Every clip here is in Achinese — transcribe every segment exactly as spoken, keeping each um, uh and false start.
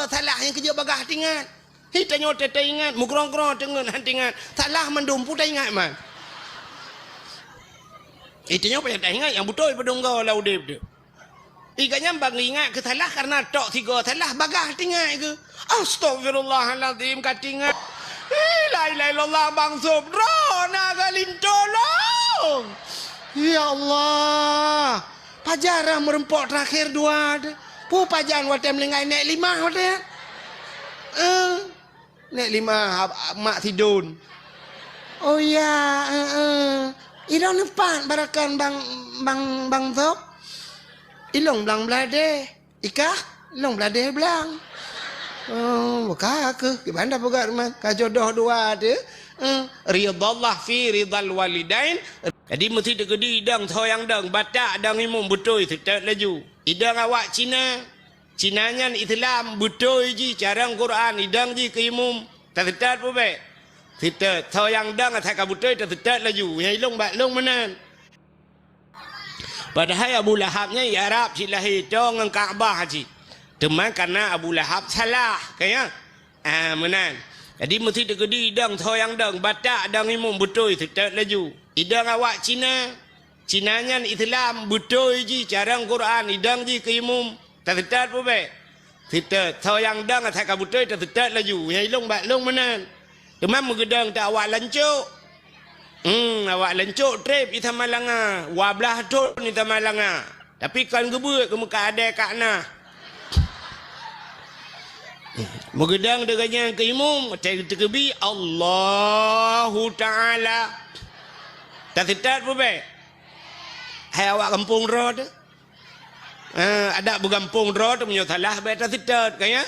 Salah nyang keujeuet bagaih teuingat. Hi tanyoe teuingat, meugrong-grong teungeut han teuingat. Salah mandum peue taingat man. Hi tanyoe payah taingat nyang beutôi padum goe lam udeb teuh. Iga nyan bang ingat keu salah karena tok sigoe salah bagaih teuingat keu. Astagfirullahalazim ka teuingat. Eh, la ilaha illallah bang sop droe na galintong. Ya Allah. Pajan rhah meureumpok terakhir dua teuh. Peue pajan watée meuninggai nék limah watée? Eh, nék limah mak sidon. Oh ya, eh, eh. Idong neupat barakan bang bang bang sop. Ilong blang bladeh. Ikah long bladeh blang. Oh, buka keuh. Kiban dah peugah rumah. Ka jodoh dua teuh. Eh, ridallah fi ridal walidain. Jadi meusi teukeudi idong soe nyang dong, batak dong imum beutôi seutôt laju. Idong awak Cina. Cina nyan Islam beutôi jih carông Quran, idong jih keu imum. Taseutôt peue bék? Seutôt. Soe nyang dong asai ka beutôi taseutôt laju. Nyang ilong bak long meunan. Padahai Abu Lahab nyan i Arab cit lahé toe ngon Ka'bah cit. Teuma karena Abu Lahab salah, ka ya? Ah, meunan. Jadi meusi teukeudi idong soe nyang dong, batak dong imum beutôi seutôt laju. Idong awak Cina. Cina nyan Islam beutôi jih carông Quran, idong jih keu imum. Taseutôt peue bék? Seutôt. Soe nyang dong asai ka beutôi taseutôt laju. Nyang ilong bak long meunan. Teuma meugeudong teuh awak lancok. Hmm, awak lancok treb i Samalanga. Dua blah thon i Samalanga. Tapi kon geubeuet keu meukat adée kak na. Meugeudong deungon nyang keu imum, teukeubie Allahu Ta'ala. Taseutôt peue bék? Hai awak gampông droe teuh. Eh, adak beugampông droe teuh meunyoe salah bék taseutôt, ka ya?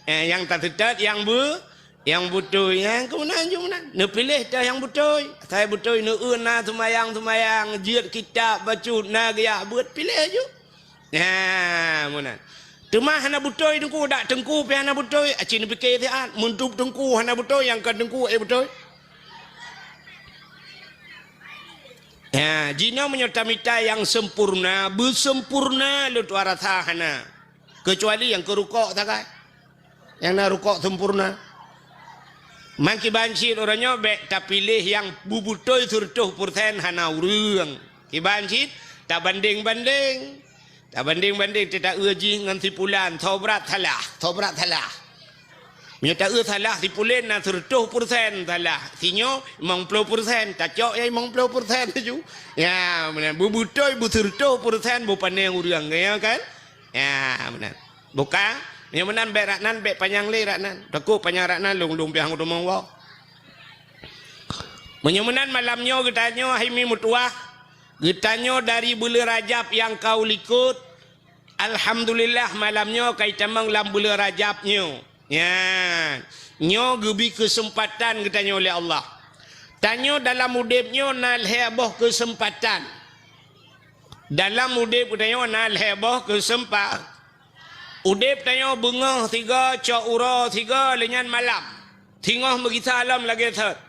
Eh, nyang taseutôt nyang beu-, nyang beutôi, nyang keunan ju meunan. Neupiléh teuh nyang beutôi. Asai beutôi neueu na seumayang-seumayang, jeuet kitab bacut, na geujak beuet, piléh ju. Nah, meunan. Teuma hana beutôi teungku, dak teungku pih hana beutôi, aci neupike siat. Meuntub teungku hana beutôi, nyang kon teungku ék beutôi. Ya, jinoe meunyoe tamita nyang sempurna, beusempurna lôn tuan rasa hana. Keucuali nyang keurukok sagai. Nyang na rukok sempurna. Man kiban cit uroe nyoe bék tapiléh nyang beubeutôi seureutôh peureusén hana ureuëng. Kiban cit tabandeng-bandeng. Tabandeng-bandeng teuh taeu jih ngon si pulan, soe brat salah, soe brat salah. Meunyoe taeu salah si pulan na seureutôh peureusén salah, si nyoe limong ploh peureusén, tacok nyang limong ploh peureusén laju. Ya, meunan beubeutôi beuseureutôh peureusén beupaneng ureuëng, ya kan? Ya, meunan. Buka, meunyoe meunan bék rak nan, bék panyang lé rak nan. Takot panyang rak nan, lôn-lôn piah ngon teumong woe. Meunyoe meunan malam nyoe geutanyoe hai mi meutuwah, geutanyoe dari buleuen Rajab nyang ka u likot, alhamdulillah malam nyoe ka itamong lam buleuen Rajab nyoe. Nyan, nyoe geubi keuseumpatan geutanyoe lé Allah. Tanyoe dalam udeb nyoe na lhée boh keuseumpatan. Dalam udeb geutanyoe na lhée boh keuseumpatan. Udeb tanyoe beungoh sigoe, cok uroe sigoe, lheueh nyan malam. Singoh meugisa lom lagée thot.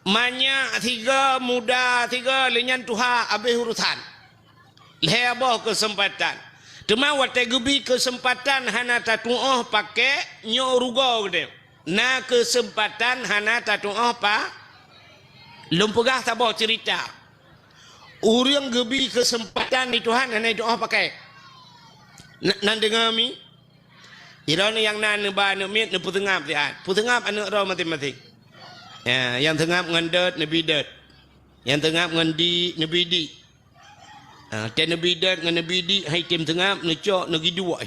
Manyak sigoe, muda sigoe, lheueh nyan tuha, abéh urosan. Lhée boh keuseumpatan. Teuma watée geubi keuseumpatan hana tatuoh pakék, nyoe rugoe geutanyoe. Na keuseumpatan hana tatuoh pa-, lôn peugah saboh ceurita. Ureuëng geubi keuseumpatan di Tuhan hana jituoh pakék. Na-, nan deungoe mi? Droeneuh nyang na neuba aneuëk miet neupeuseungab siat. Peuseungab aneuëk droe maséng-maséng. Ya, nyang seungab ngon dot neubi dot. Nyang seungab ngon di neubi di. Ha, watée neubi dot ngon neubi di hai tem seungab neucok neugiduek.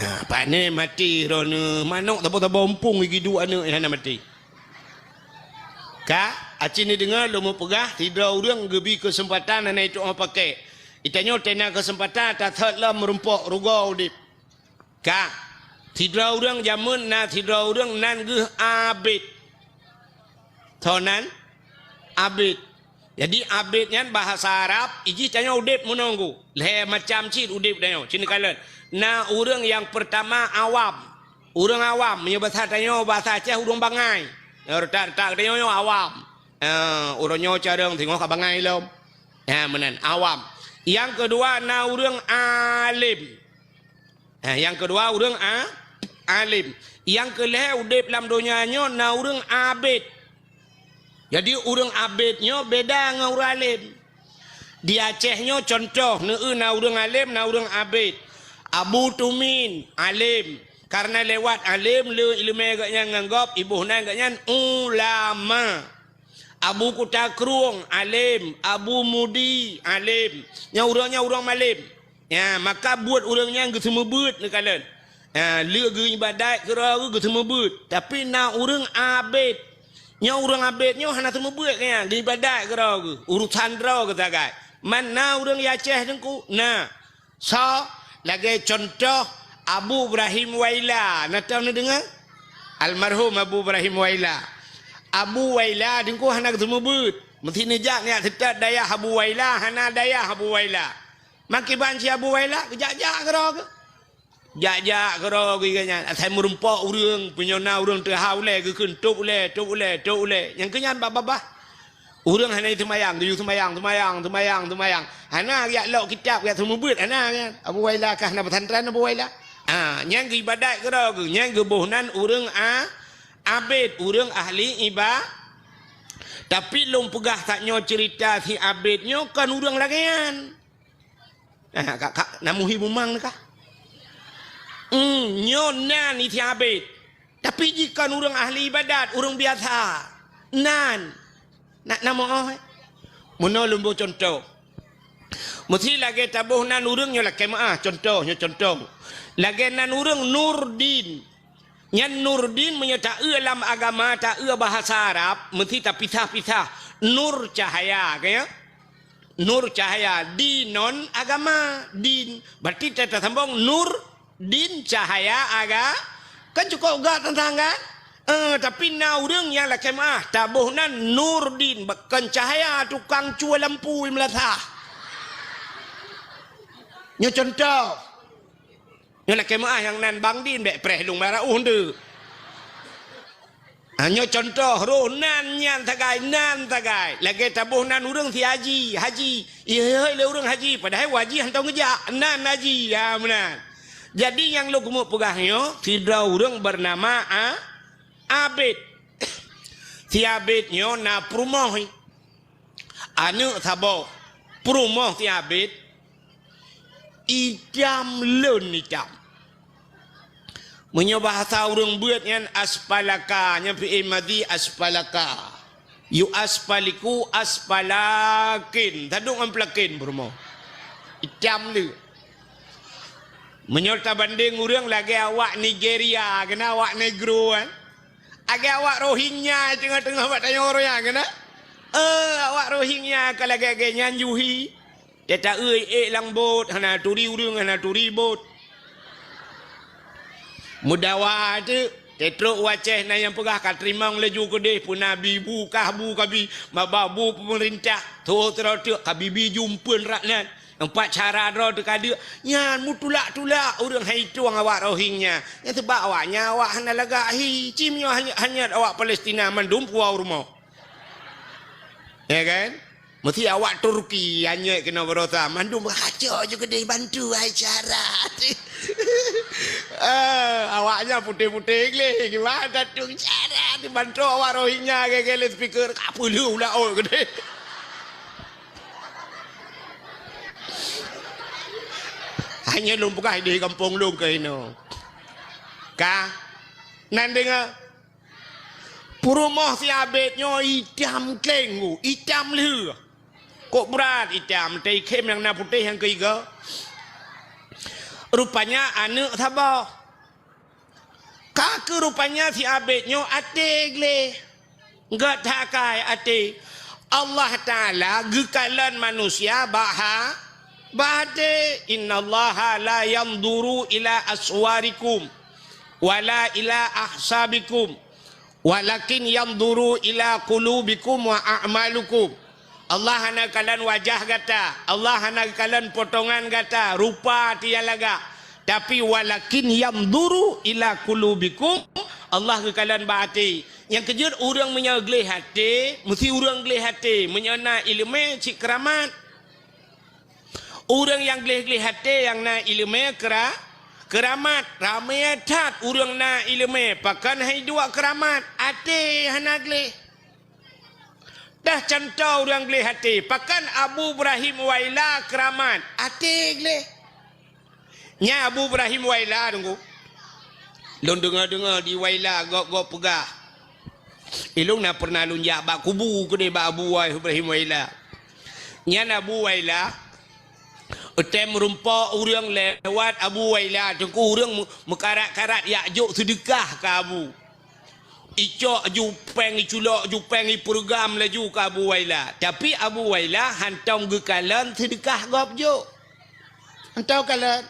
Ha, pane maté droeneuh, manok saboh-saboh umpung giduek aneuëk hana maté. Ka, aci neudeungoe lôn meupeugah, sidroe ureuëng geubi keuseumpatan hana jituoh pakék. Geutanyoe tena keuseumpatan tathot lom meurumpok rugoe udeb. Ka, sidroe ureuëng jameun na sidroe ureuëng nan geuh abet. Soe nan? Abet. Jadi abet nyan bahasa Arab, ijih tanyoe udeb meununggu. Lhée macam cit udeb tanyoe, cit neukalon. Na ureuëng nyang peurtama awam. Ureuëng awam, meunyoe basa tanyoe, basa Aceh ureuëng bangai. Retak-retak tanyoe nyoe awam. Eh, ureuëng nyoe carông singoh ka bangai lom. Ya, meunan, awam. Nyang keudua na ureuëng alem. Ha, nyang keudua ureuëng a-, alim. Nyang keulhée udeb lam donya nyoe na ureuëng abid. Jadi ureuëng abid nyoe beda ngon ureuëng alim. Di Aceh nyoe contoh, neueu na ureuëng alim, na ureuëng abid. Abu Tumin, alim. Karena lewat alim, le ileumé geuhnyan ngon gob, iboh nan geuhnyan ulama. Abu Kuta Krueng, alim. Abu Mudi, alim. Nyan ureuëng nyan ureuëng malem. Ya, maka buet ureuëng nyan geuseumeubeuet neukalon. Ya, le geuibadat keudroe geuh geuseumeubeuet. Tapi na ureuëng abid. Nyoe ureuëng abid nyoe hana seumeubeuet keu nyan, geuibadat keudroe geuh. Urusan droe geuh sagai. Man na ureuëng Aceh teungku? Na. Soe? Lagée contoh Abu Ibrahim Waila. Na tau neudeungoe? Almarhum Abu Ibrahim Waila. Abu Waila teungku hana geuseumeubeuet. Meusti neujak nyak seutôt dayah Abu Waila, hana dayah Abu Waila. Makiban si Abu Waila, geujak-jak keudroe geuh. Jak-jak keudroe geuh nyan. Asai meurumpok ureuëng, punyona ureuëng teuha ulée, geukheun tôb ulée, tôb ulée, tôb ulée. Nyang keu nyan babah-babah. Ureuëng hana seumayang, geuyue seumayang, seumayang, seumayang, seumayang. Hana jak lok kitab, jak seumeubeuet, hana nyan. Abu Waila kah na pesantren Abu Waila? Ha, nyan geuibadat keudroe geuh, nyan geuboh nan ureuëng a-, abid, ureuëng ahli iba-, Tapi lôn peugah tanyoe ceurita si abid nyoe kon ureuëng lagée nyan. Ah, ka, ka, na muhi bumang neukah? Hmm, nyoe nan isi abid. Tapi jih kon ureuëng ahli ibadat, ureuëng biasa. Nan. Nak na meu'oh, eh? Meunoe lôn boh contoh. Meusti lagée taboh nan ureuëng nyoe lakée meu'ah, contoh, nyoe contoh. Lagée nan ureuëng Nurdin. Nyan Nurdin meunyoe taeu lam agama, taeu bahasa Arab, meusti tapisah-pisah. Nur cahaya, ka ya? Nur cahaya, dinon agama, din. Berarti ta-, tasambong nur, din, cahaya, aga-, kan cukôp gak teuntang kan? Eh, tapi na ureuëng nyang lakée meu'ah, taboh nan Nurdin, kon cahaya tukang cue lampu meulasah. Nyoe contoh. Nyoe lakée meu'ah nyang nan Bang Din bék preh lôn bara ueh nde. Ha, nyoe contoh roh nan nyan sagai, nan sagai. Lagée taboh nan ureuëng si haji, haji. Ihôi lé ureuëng haji, padahai haji hana ngeujak, nan haji. Ya, meunan. Jadi nyang lôn keumeung peugah nyoe, sidroe ureuëng beunama A-, Abid. Si Abid nyoe na peurumoh. Aneuëk saboh, peurumoh si Abid, itam lôn itam. Meunyoe bahasa ureuëng beuet nyan aspalaka, nyan fi'il madhi aspalaka. Yu aspaliku aspalakin, tadong ngon pelakin peurumoh. Itam lé. Meunyoe tabandeng ureuëng lagée awak Nigeria, keunan awak negro kan. Lagée awak Rohingya teungoh-teungoh bak tanyoe ureuëng nyan keunan. Eh, awak Rohingya ka lagée-lagée nyan yuhi. Teuta-eu ék lam bot, hana turi ureuëng, hana turi bot. Meudawa teuk, teutrok u Aceh na nyang peugah ka teurimong laju keudeh, peue na bi bu kah bu kabi, maba bu peumeurintah, tho sidroe teuk ka bi-bi jumpeuen rak nan. Empat cara droe teuka deuk, nyan meutulak-tulak ureuëng hai tueng awak Rohingya. Nyan seubab awak nyan awak hana lagak hi, ci meunyoe hanyot, hanyot awak Palestina mandum puwoe u rumoh. Ya kan? Meusti awak Turki hanyot keunoe baroesa, mandum raja je keudeh bantu hai cara. Eh, awak nyan putéh-putéh gleh, gimana tu cara dibantu awak Rohingya gaya-gaya speaker, ka peuleueh ulah oi keudeh. Hanya lôn peugah di gampông lôn keunoe. Ka? Nan deungoe? Peurumoh si Abed nyoe itam kleng, itam lheueh. Kok brat itam, teuikhém nyang na putéh nyang keuigoe. Rupanya aneuëk saboh. Ka keuh rupanya si Abed nyoe até gleh. Gét that akai até. Allah Taala geukalon manusia bak ha-, bak até. "Innallaha la yanzuru ila aswarikum wala ila ahsabikum, walakin yanzuru ila qulubikum wa a'malukum." Allah hana kalon wajah gata, Allah hana kalon potongan gata, rupa até nyang lagak. Tapi walakin yanzuru ila qulubikum, Allah geukalon bak até. Nyang keujeuet ureuëng meunyoe gleh até, meusti ureuëng gleh até, meunyoe na iéleumé cit keuramat. Ureuëng nyang gleh-gleh até nyang na iéleumé keura-, Keuramat, ramé that ureuëng na iéleumé, pakon hai duek keuramat, até hana gleh. Dah cuntoh ureuëng gleh até, pakon Abu Ibrahim Waila keuramat, até gleh. Nyan Abu Ibrahim Waila, Teungku. Lôn deungoe-deungoe di Waila gob-gob peugah. Ilôn na pernah lôn jak bak kubu keudeh bak Abu Ibrahim Waila. Nyan Abu Waila, watée meurumpok ureuëng lewat Abu Waila, Teungku, ureuëng meu-, meukarat-karat jak jok seudeukah keu Abu. Icok ju péng, iculok ju péng, ipeureuguem laju keu Abu Waila. Tapi Abu Waila hántom geukalon seudeukah gob jok. Hántom kalon.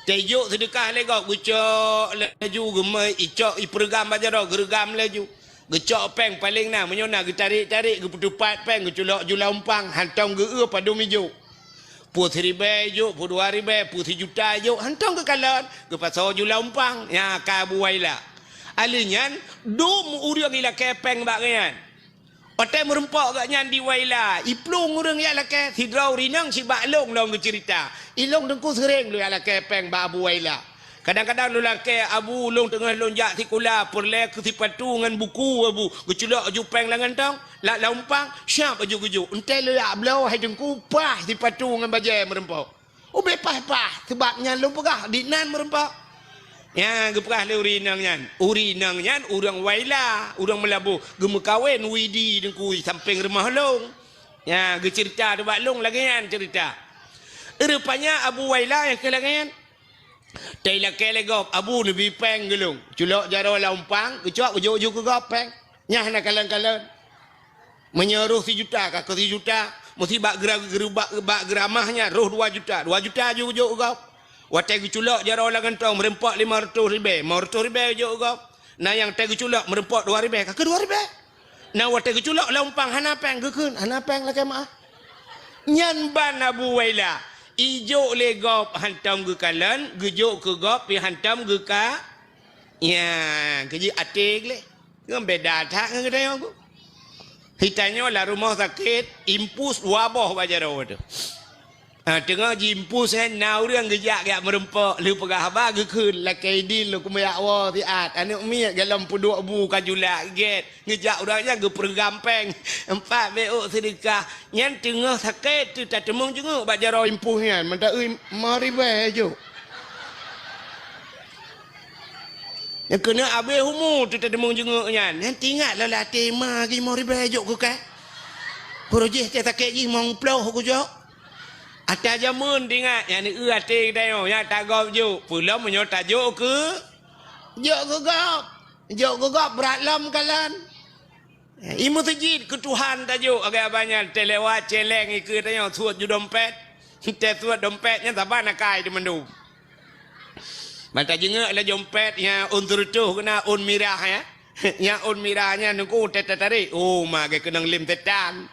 Teujok seudeukah lé gob, geucok laju, geumeu icok ipeureuguem bak jaroe, geureugam laju. Geucok péng paléng na, meunyoe na geutarek-tarek, geupeuteupat péng, geuculok ju lam umpang, hántom geu-eu padum ijok. Peue siribée ijok, peue dua ribée, peue sijuta ijok, hántom geukalon, geupasoe ju lam umpang. Nyan ka Abu Waila. Ahli nyan, dum ureuëng ilakée péng bak gobnyan. Watée meurumpok gobnyan di Waila, iplueng ureuëng jak lakée, sidroe ureuëng inong sibak lôn lom geuceurita. Ilôn Teungku seuréng lôn jak lakée péng bak Abu Waila. Kadang-kadang lôn lakée, "Abu, lôn teungoh lôn jak sikula, peureulée keu sipatu ngon buku, Abu." Geuculok ju péng lam gantong, lam, lam umpang, siab laju geujok. Enteuk lôn jak bloe hai Teungku, paih sipatu ngon bajée meurumpok. Ubé paih-paih, sabab nyan lôn peugah, di nan meurumpok. Nyan geupeugah lé ureuëng inong nyan. Ureuëng inong nyan ureuëng Waila, ureuëng Meulaboh, geumeukawen Widi Teungku sampéng rumoh lôn. Nyan geuceurita bak lôn lagée nyan ceurita. Rupanya Abu Waila nyang keu lagée nyan. Teulakée lé gob, "Abu, neubi péng keu lôn." Culok jaroe lam umpang, geucok geujok ju keu gob péng. Nyan hana kalon-kalon. Meunyoe roh sijuta, ka keu sijuta, meusi bak geura-, geura-, bak, bak geuramah nyan roh dua juta, dua juta ju geujok keu gob. Watée geuculok jaroe lam gantong meurumpok limong reutôh ribée, limong reutôh ribée geujok keu gob. Na nyang watée geuculok meurumpok dua ribée, ka keu dua ribée. Na watée geuculok lam umpang hana péng, geukheun, "Hana péng, lakée meuáh." Nyan ban Abu Waila, ijok lé gob hántom geukalon, geujok keu gob pih hántom geuka-, nyan, keu jih até gleh. Ngon beda that ngon geutanyoe. Geutanyoe lam rumoh sakét, impus dua boh bak jaroe teuh. Ah, teungoh jiimpus nyan, na ureuëng geujak geujak meurumpok, lheueh peugah haba geukheun, "Lakée idin lôn keumeujak woe siat, aneuëk miet golom peuduek bu ka julak gét." Geujak ureuëng nyan geupeureugam péng, empat beuôk seudeukah. Nyan teungoh sakét teuh tateumeung jeungeuk bak jaroe impus nyan, mantong ui, limong ribée jok. Nyang keuneuk abéh umu teuh tateumeung jeungeuk nyan. Nyan teuingat lom lam até, "Ma, limong ribée jok keu kah." Peureujih teuh sakét jih limong ploh kujok. Ata jameun teuingat, nyan eu até geutanyoe, nyan tagob jok. Peulom meunyoe tajok keu, jok keu gob. Jok keu gob brat lom kalon. I meuseujid keu Tuhan tajok, agak banyak teulewat celeng ikeue tanyoe suet ju dompet. Teusuet dompet nyan saban akai di mandum. Ban tajeungeuk lam dompet nyan ôn seureutôh keunan ôn mirah, ya. Nyan ôn mirah nyan Teungku teutarek. Oh, ma geukeunong lem setan.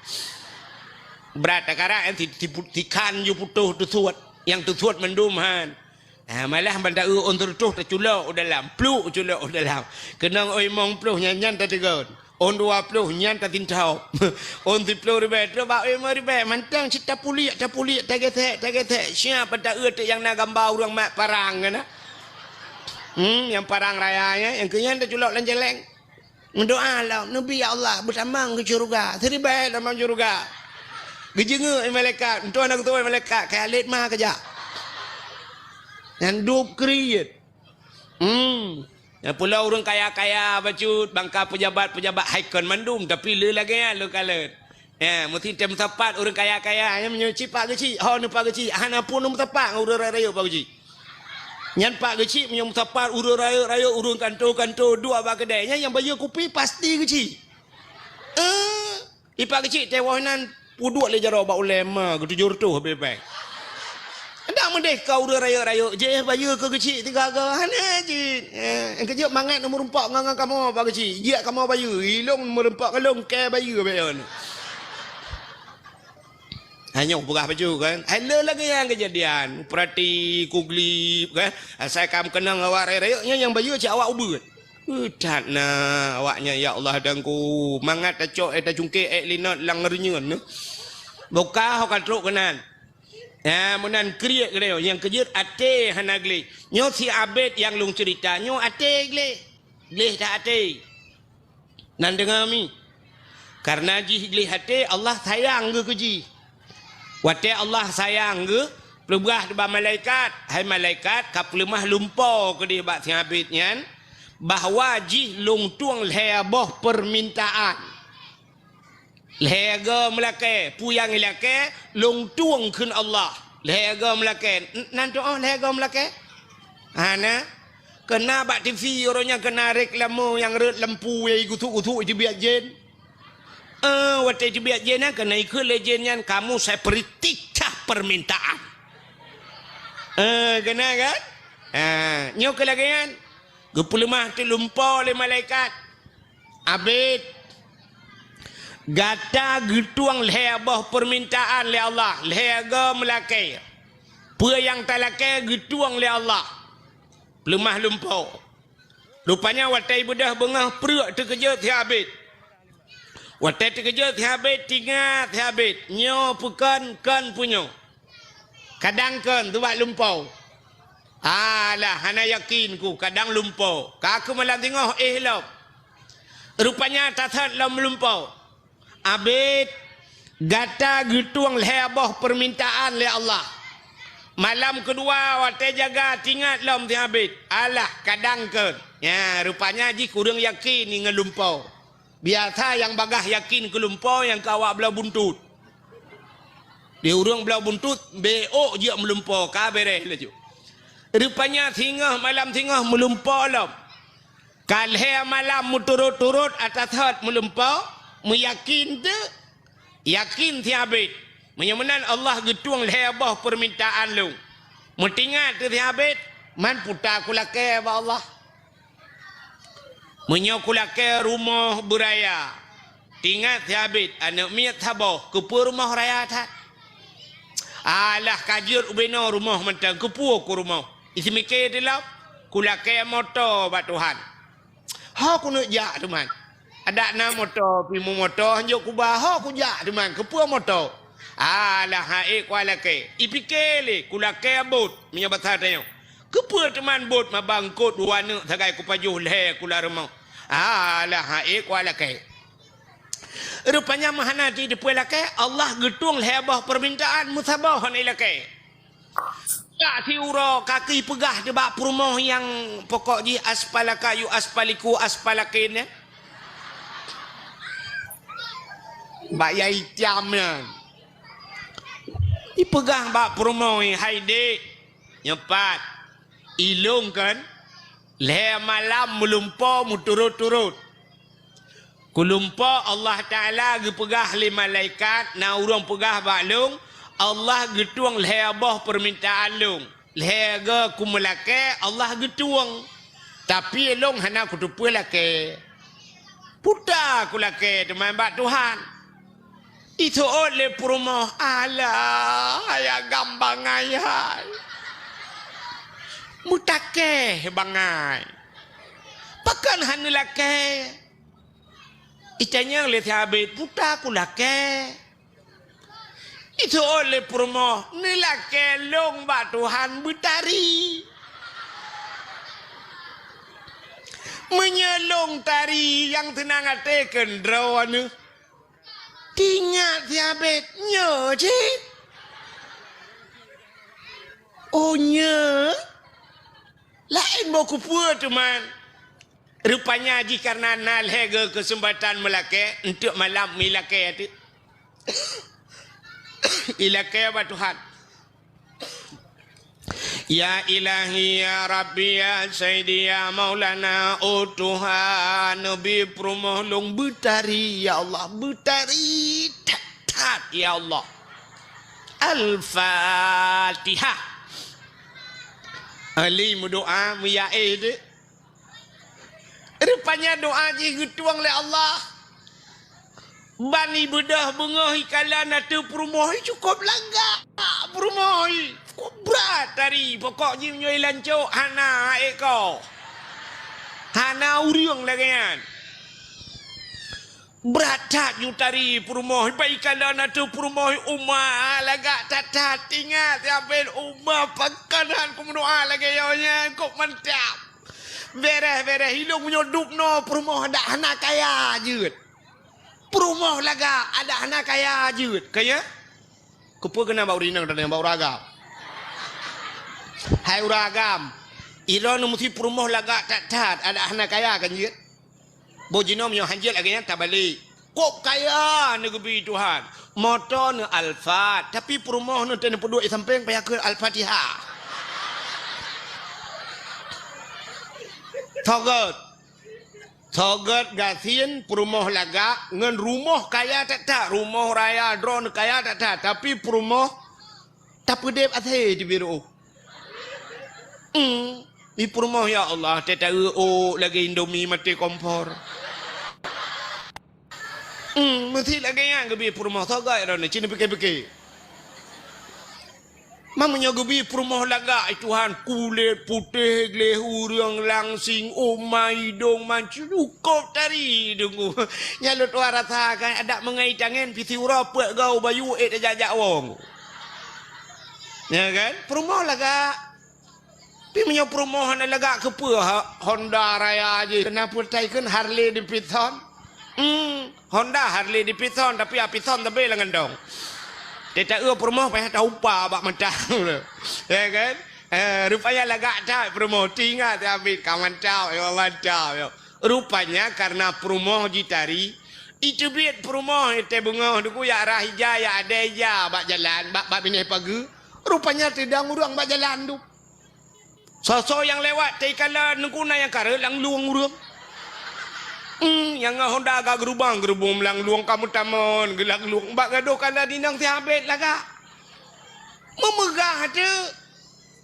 Brat takarak nyan si, si, sikhan ju putôh teusuet. Nyang teusuet mandum han. Ah, malah ban ta-eu ôn seureutôh taculok u dalam, pluk culok u dalam. Keunong ôn limong ploh nyan, nyan tateugon. Ôn dua ploh nyan tatintob. Ôn siploh ribée trok bak ôn limong ribée, mantong cit tapuliek, tapuliek, tagesek, tagesek. Siap ban ta-eu teuk nyang na gamba ureuëng mat parang keunan. Hmm, nyang parang raya nyan, nyang keu nyan taculok lam jaleng. Meudoa lom, "Neubi, ya Allah, beutamong keu syeuruga, siribée tamong syeuruga." Geujeungeuk lé malaikat, meutuah na geutuwö malaikat, "Kayalét ma keujak." Nyan dub kriet. Hmm. Nyang pulo ureuëng kaya-kaya bacut, bangka peujabat-peujabat hai kon mandum, tapi le lagée nyan lôn kalon. Ya, meusti tem sapat ureuëng kaya-kaya, nyan meunyoe cit Pak Geuchik, ho neuh Pak Geuchik, hana pun meusapat ngon ureuëng rayeuk-rayeuk Pak Geuchik. Nyan Pak Geuchik meunyoe meusapat ureuëng rayeuk-rayeuk, ureuëng kanto-kanto duek bak keudée, nyan nyang bayeue kupi pasti Geuchik. Eh, i Pak Geuchik tewoh nan peuduek lé jaroe bak ulée ma geutujoh reutôh bée-bée. Dak meudeh ka ureuëng rayeuk-rayeuk jih bayeue keu Geuchik tiga go, hana jih. Eh, keujeuet mangat meurumpok ngon, ngon kamoe Pak Geuchik, jeuet kamoe bayeue, ilong meurumpok ngon lôn kée bayeue bée nyoe. Hanyoe peugah bacut kan. Hai le lagée nyan keujadian. Peurati kuglip kan. Asai ka meukeunong awak rayeuk-rayeuk nyan nyang bayeue cit awak ubeut. Uh, that na awak nyan, ya Allah Teungku. Mangat tacok, eh, tacungkek, eh, linot lam reunyeun. Buka ho ka trok keunan. Ha, meunan kriet geutanyoe, nyang keujeuet até hana gleh. Nyoe si Abed nyang lôn ceurita, nyoe até gleh. Gleh that até. Nan deungoe mi. Kareuna jih gleh até, Allah sayang geuh keu jih. Watée Allah sayang geuh, peugah bak malaikat, "Hai malaikat, ka peuleumah lumpo keudeh bak si Abed nyan, bahwa jih lôn tueng lhée boh peumintaan." Lhée goe meulakée, peue nyang ilakée, lôn tueng kheun Allah. Lhée goe meulakée, n-, nan tuoh lhée goe meulakée? Hana. Keuna bak T V uroe nyan keuna reklame nyang rhot lampu nyang gusuk-gusuk iteubiet jén. Eh, watée iteubiet jén nyan keuna ikheun lé jén nyan, "Kamu saya beri tiga permintaan." Eh, keuna kan? Ha, nyoe keu lagée nyan. Geupeuleumah teuk lumpo lé malaikat. Abed, gata geutueng lhée boh peumintaan lé Allah, lhée goe meulakée. Peue nyang talakée geutueng lé Allah. Peuleumah lumpo. Rupanya watée beudôh beungoh preuk teukeujot si Abed. Watée teukeujot si Abed, teuingat si Abed, nyoe peue kon, kon peue nyoe. Kadang kon, teuh bak lumpo. Alah, hana yakin ku, kadang lumpo. Ka keu malam singoh éh lom. Rupanya tasot lom lumpo. Abed, gata geutueng lhée boh peumintaan lé Allah. Malam keudua watée jaga teuingat lom si Abed. Alah, kadang kon. Nya, rupanya jih kureueng yakin ngon lumpo. Biasa nyang bagaih yakin keu lumpo nyang keu awak bloe buntut. Di ureuëng bloe buntut, bék jeuet meulumpo, ka beureh laju. Rupanya singoh malam singoh meulumpo lom. Ka lhée malam meuturot-turot ata thot meulumpo, meuyakin teuk, yakin si Abed. Meunyoe meunan Allah geutueng lhée boh peumintaan lôn. Meutingat teuk si Abed, man puta kulakée bak Allah. Meunyoe kulakée rumoh beuraya, teuingat si Abed aneuëk miet saboh, keupeue rumoh raya that? Alah ka jeuet ubenoe rumoh mantong, keupeue ku rumoh? Iseumiké teulom, kulakée moto bak Tuhan. Ho kuneuk jak teuma. Adak na moto, pih meumoto hanjeuet kuba, ho kujak teuma, keupeue moto? Alah, ha'ék kualakée. Ipiké lé, kulakée bot, meunyoe basa tanyoe. Keupeue teuma bot mabangkot dua neuk sagai kupajoh lhée kula rumoh? Alah, ha'ék kualakée. Rupanya meuhana jiteupeue lakée, Allah geutueng lhée boh peumintaan meusaboh hana ilakée. Ka siuroe ka keupeugah di bak peurumoh nyang pokok jih aspalaka yu aspaliku aspalakin, ya. Bak yai tiam nyan. Ipeugah bak peurumoh, "Hai dék, nyoe pat, ilong kan, lhée malam meulumpo meuturot-turot. Kulumpo Allah Taala geupeugah lé malaikat, na ureuëng peugah bak lông, Allah geutueng lhée boh peumintaan lông. Lhée goe kumeulakée, Allah geutueng. Tapi lông hana kuteupeue lakée. Puta kulakée teuma bak Tuhan." Iseuôt lé peurumoh, "Alah, hai agam bangai hai. Meutakée bangai. Pakon hana lakée?" Itanyong lé si Abed, "Puta kulakée." Iseuôt lé peurumoh, "Neulakée lông bak Tuhan beutari. Meunyoe lông tari nyang teunang até keundroe neuh." Teuingat si Abed, "Nyoe cit. Oh, nyoe? Laén boh keupeue teuma." Rupanya jih kareuna na lhée goe keuseumpatan meulakée, eunteuk malam meulakée teuk. Ilakée bak Tuhan. "Ya Ilahi, ya Rabbi, ya Sayyidi, ya Maulana, oh Tuhan, neubi peurumoh lông beutari, ya Allah, beutari that-that, ya Allah." Al-Fatihah. Ahli meudoa, meuyaé deh. Rupanya doa jih geutueng lé Allah. Ban ibeudôh beungoh ikalon ateueh peurumoh, cukôp lagak peurumoh, cukôp brat tari. Pokok jih meunyoe ilancok, hana ék ko. Hana ureuëng lagée nyan. Brat that ju tari peurumoh, bak ikalon ateueh peurumoh uma lagak that-that. Ingat, siabéh uma pakon han kumeudoa lagée nyoe nyan, kok mantap. Bereh-bereh ilong meunyoe dubnoe peurumoh adak hana kaya jeuet. Peurumoh lagak adak hana kaya jeuet. Kaya? Keupeue keunan bak ureueng inong dan bak ureueng agam? Hai ureueng agam, droeneuh meusti peurumoh lagak that-that, adak hana kaya kan jeuet? Boh jinoe meunyoe han jeuet lagée nyan tabalek. Kok kaya neugeubri Tuhan. Moto neuh Alphard, tapi peurumoh neuh teuh neupeuduek di sampéng payah kheun Al-Fatihah. Toh gét. Toh gét gasien peurumoh lagak ngon rumoh kaya that-that, rumoh raya droeneuh kaya that-that, tapi peurumoh tapeudeb asée teubiet rôh. Hmm, di peurumoh, ya Allah, teuh taeu ôk lagée Indomie maté kompor. Hmm, meusti lagée nyan geubri peurumoh, toh gét droeneuh, ci neupike-pike. Meunyoe geubri peurumoh lagak, ai Tuhan, kulét putéh gleh ureueng langsing, uma idong mancukôb tari deungoe. Nyan lôn tuan rasa kan, adak meungai tangen pih siuroe peuet goe bayu ék tajak-jak wong. Ya kan? Peurumoh lagak. Tapi meunyoe peurumoh hana lagak keupeue ha-, Honda raya jih, keunan peutai kheun Harley Davidson. Hmm, Honda Harley Davidson, tapi a Davidson sabe lam gantong. Teuh taeu peurumoh payah taupa bak mata. Ya kan? Eh, rupanya lagak that peurumoh, teuh ingat siabéh ka mantap, ya mantap, ya. Rupanya karena peurumoh jitari, iteubiet peurumoh teuh beungoh deungoe jak rhah ija, jak adée ija bak jalan, bak, bak binéh pageue. Rupanya teudong ureueng bak jalan tu. Soe-soe nyang lewat teuh ikalon, neukuna nyang kareuet lam lueng ureueng. Hmm, nyang ngon Honda agak geurubang-geurubong lam lueng ka meutamon, geulam lueng bak gadôh kalon inong siabéh lagak. Meumeugah teuh.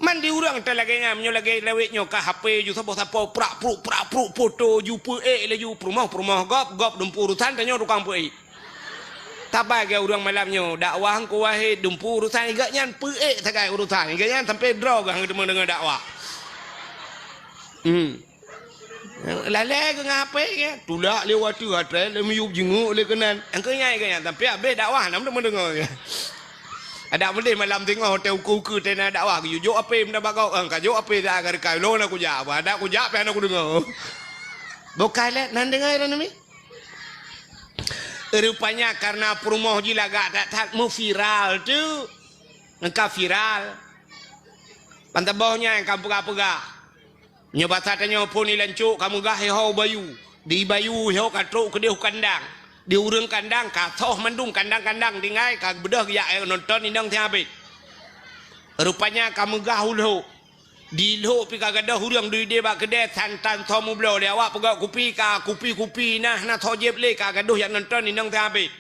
Man di ureueng teuh lagée nyan, meunyoe lagée lawét nyoe ka H P ju saboh sapo prak pruk, prak pruk, foto ju peuék laju peurumoh, peurumoh gob, gob dumpeue urosan, tanyoe tukang peuék. Saban lagée ureueng malam nyoe, dakwah Teungku Wahid, dumpeue urosan, gobnyan peuék sagai urosan, gobnyan sampai droe geuh hana teuma deungoe dakwah. Hmm. Lalée geuh ngon H P geuh, tulak lé watée atré lé miyueb jingeuk lé keunan. Angkeu nyai geuh nyan, sampai habéh dakwah hana teuma deungoe. Adak meudeh malam singoh teuh ukeue-ukeue teuh na dakwah, geujok H P meunan bak gob, ka jok H P dah ka reukai, lôn na kujak, bah adak kujak pih hana kudeungoe. Boh ka lé nan deungoe droeneuh mi. Rupanya karena peurumoh jih lagak that-that meuviral teuh. Nyang ka viral. Ban saboh nyan ka peugah-peugah. Nyoe basa tanyoe phon ilancok ka meugah iho bayu. Di bayu iho ka trok keudeh u kandang. Di ureueng kandang ka soh mandum kandang-kandang tinggai ka beudôh geujak nonton inong siabéh. Rupanya ka meugah u lhok. Di lhok pih ka gadôh ureueng duek ideh bak keudè, santan soe meubloe lé awak peugöt kupi ka, kupi-kupi na, na soe jieb lé ka gadôh jak nonton inong siabéh.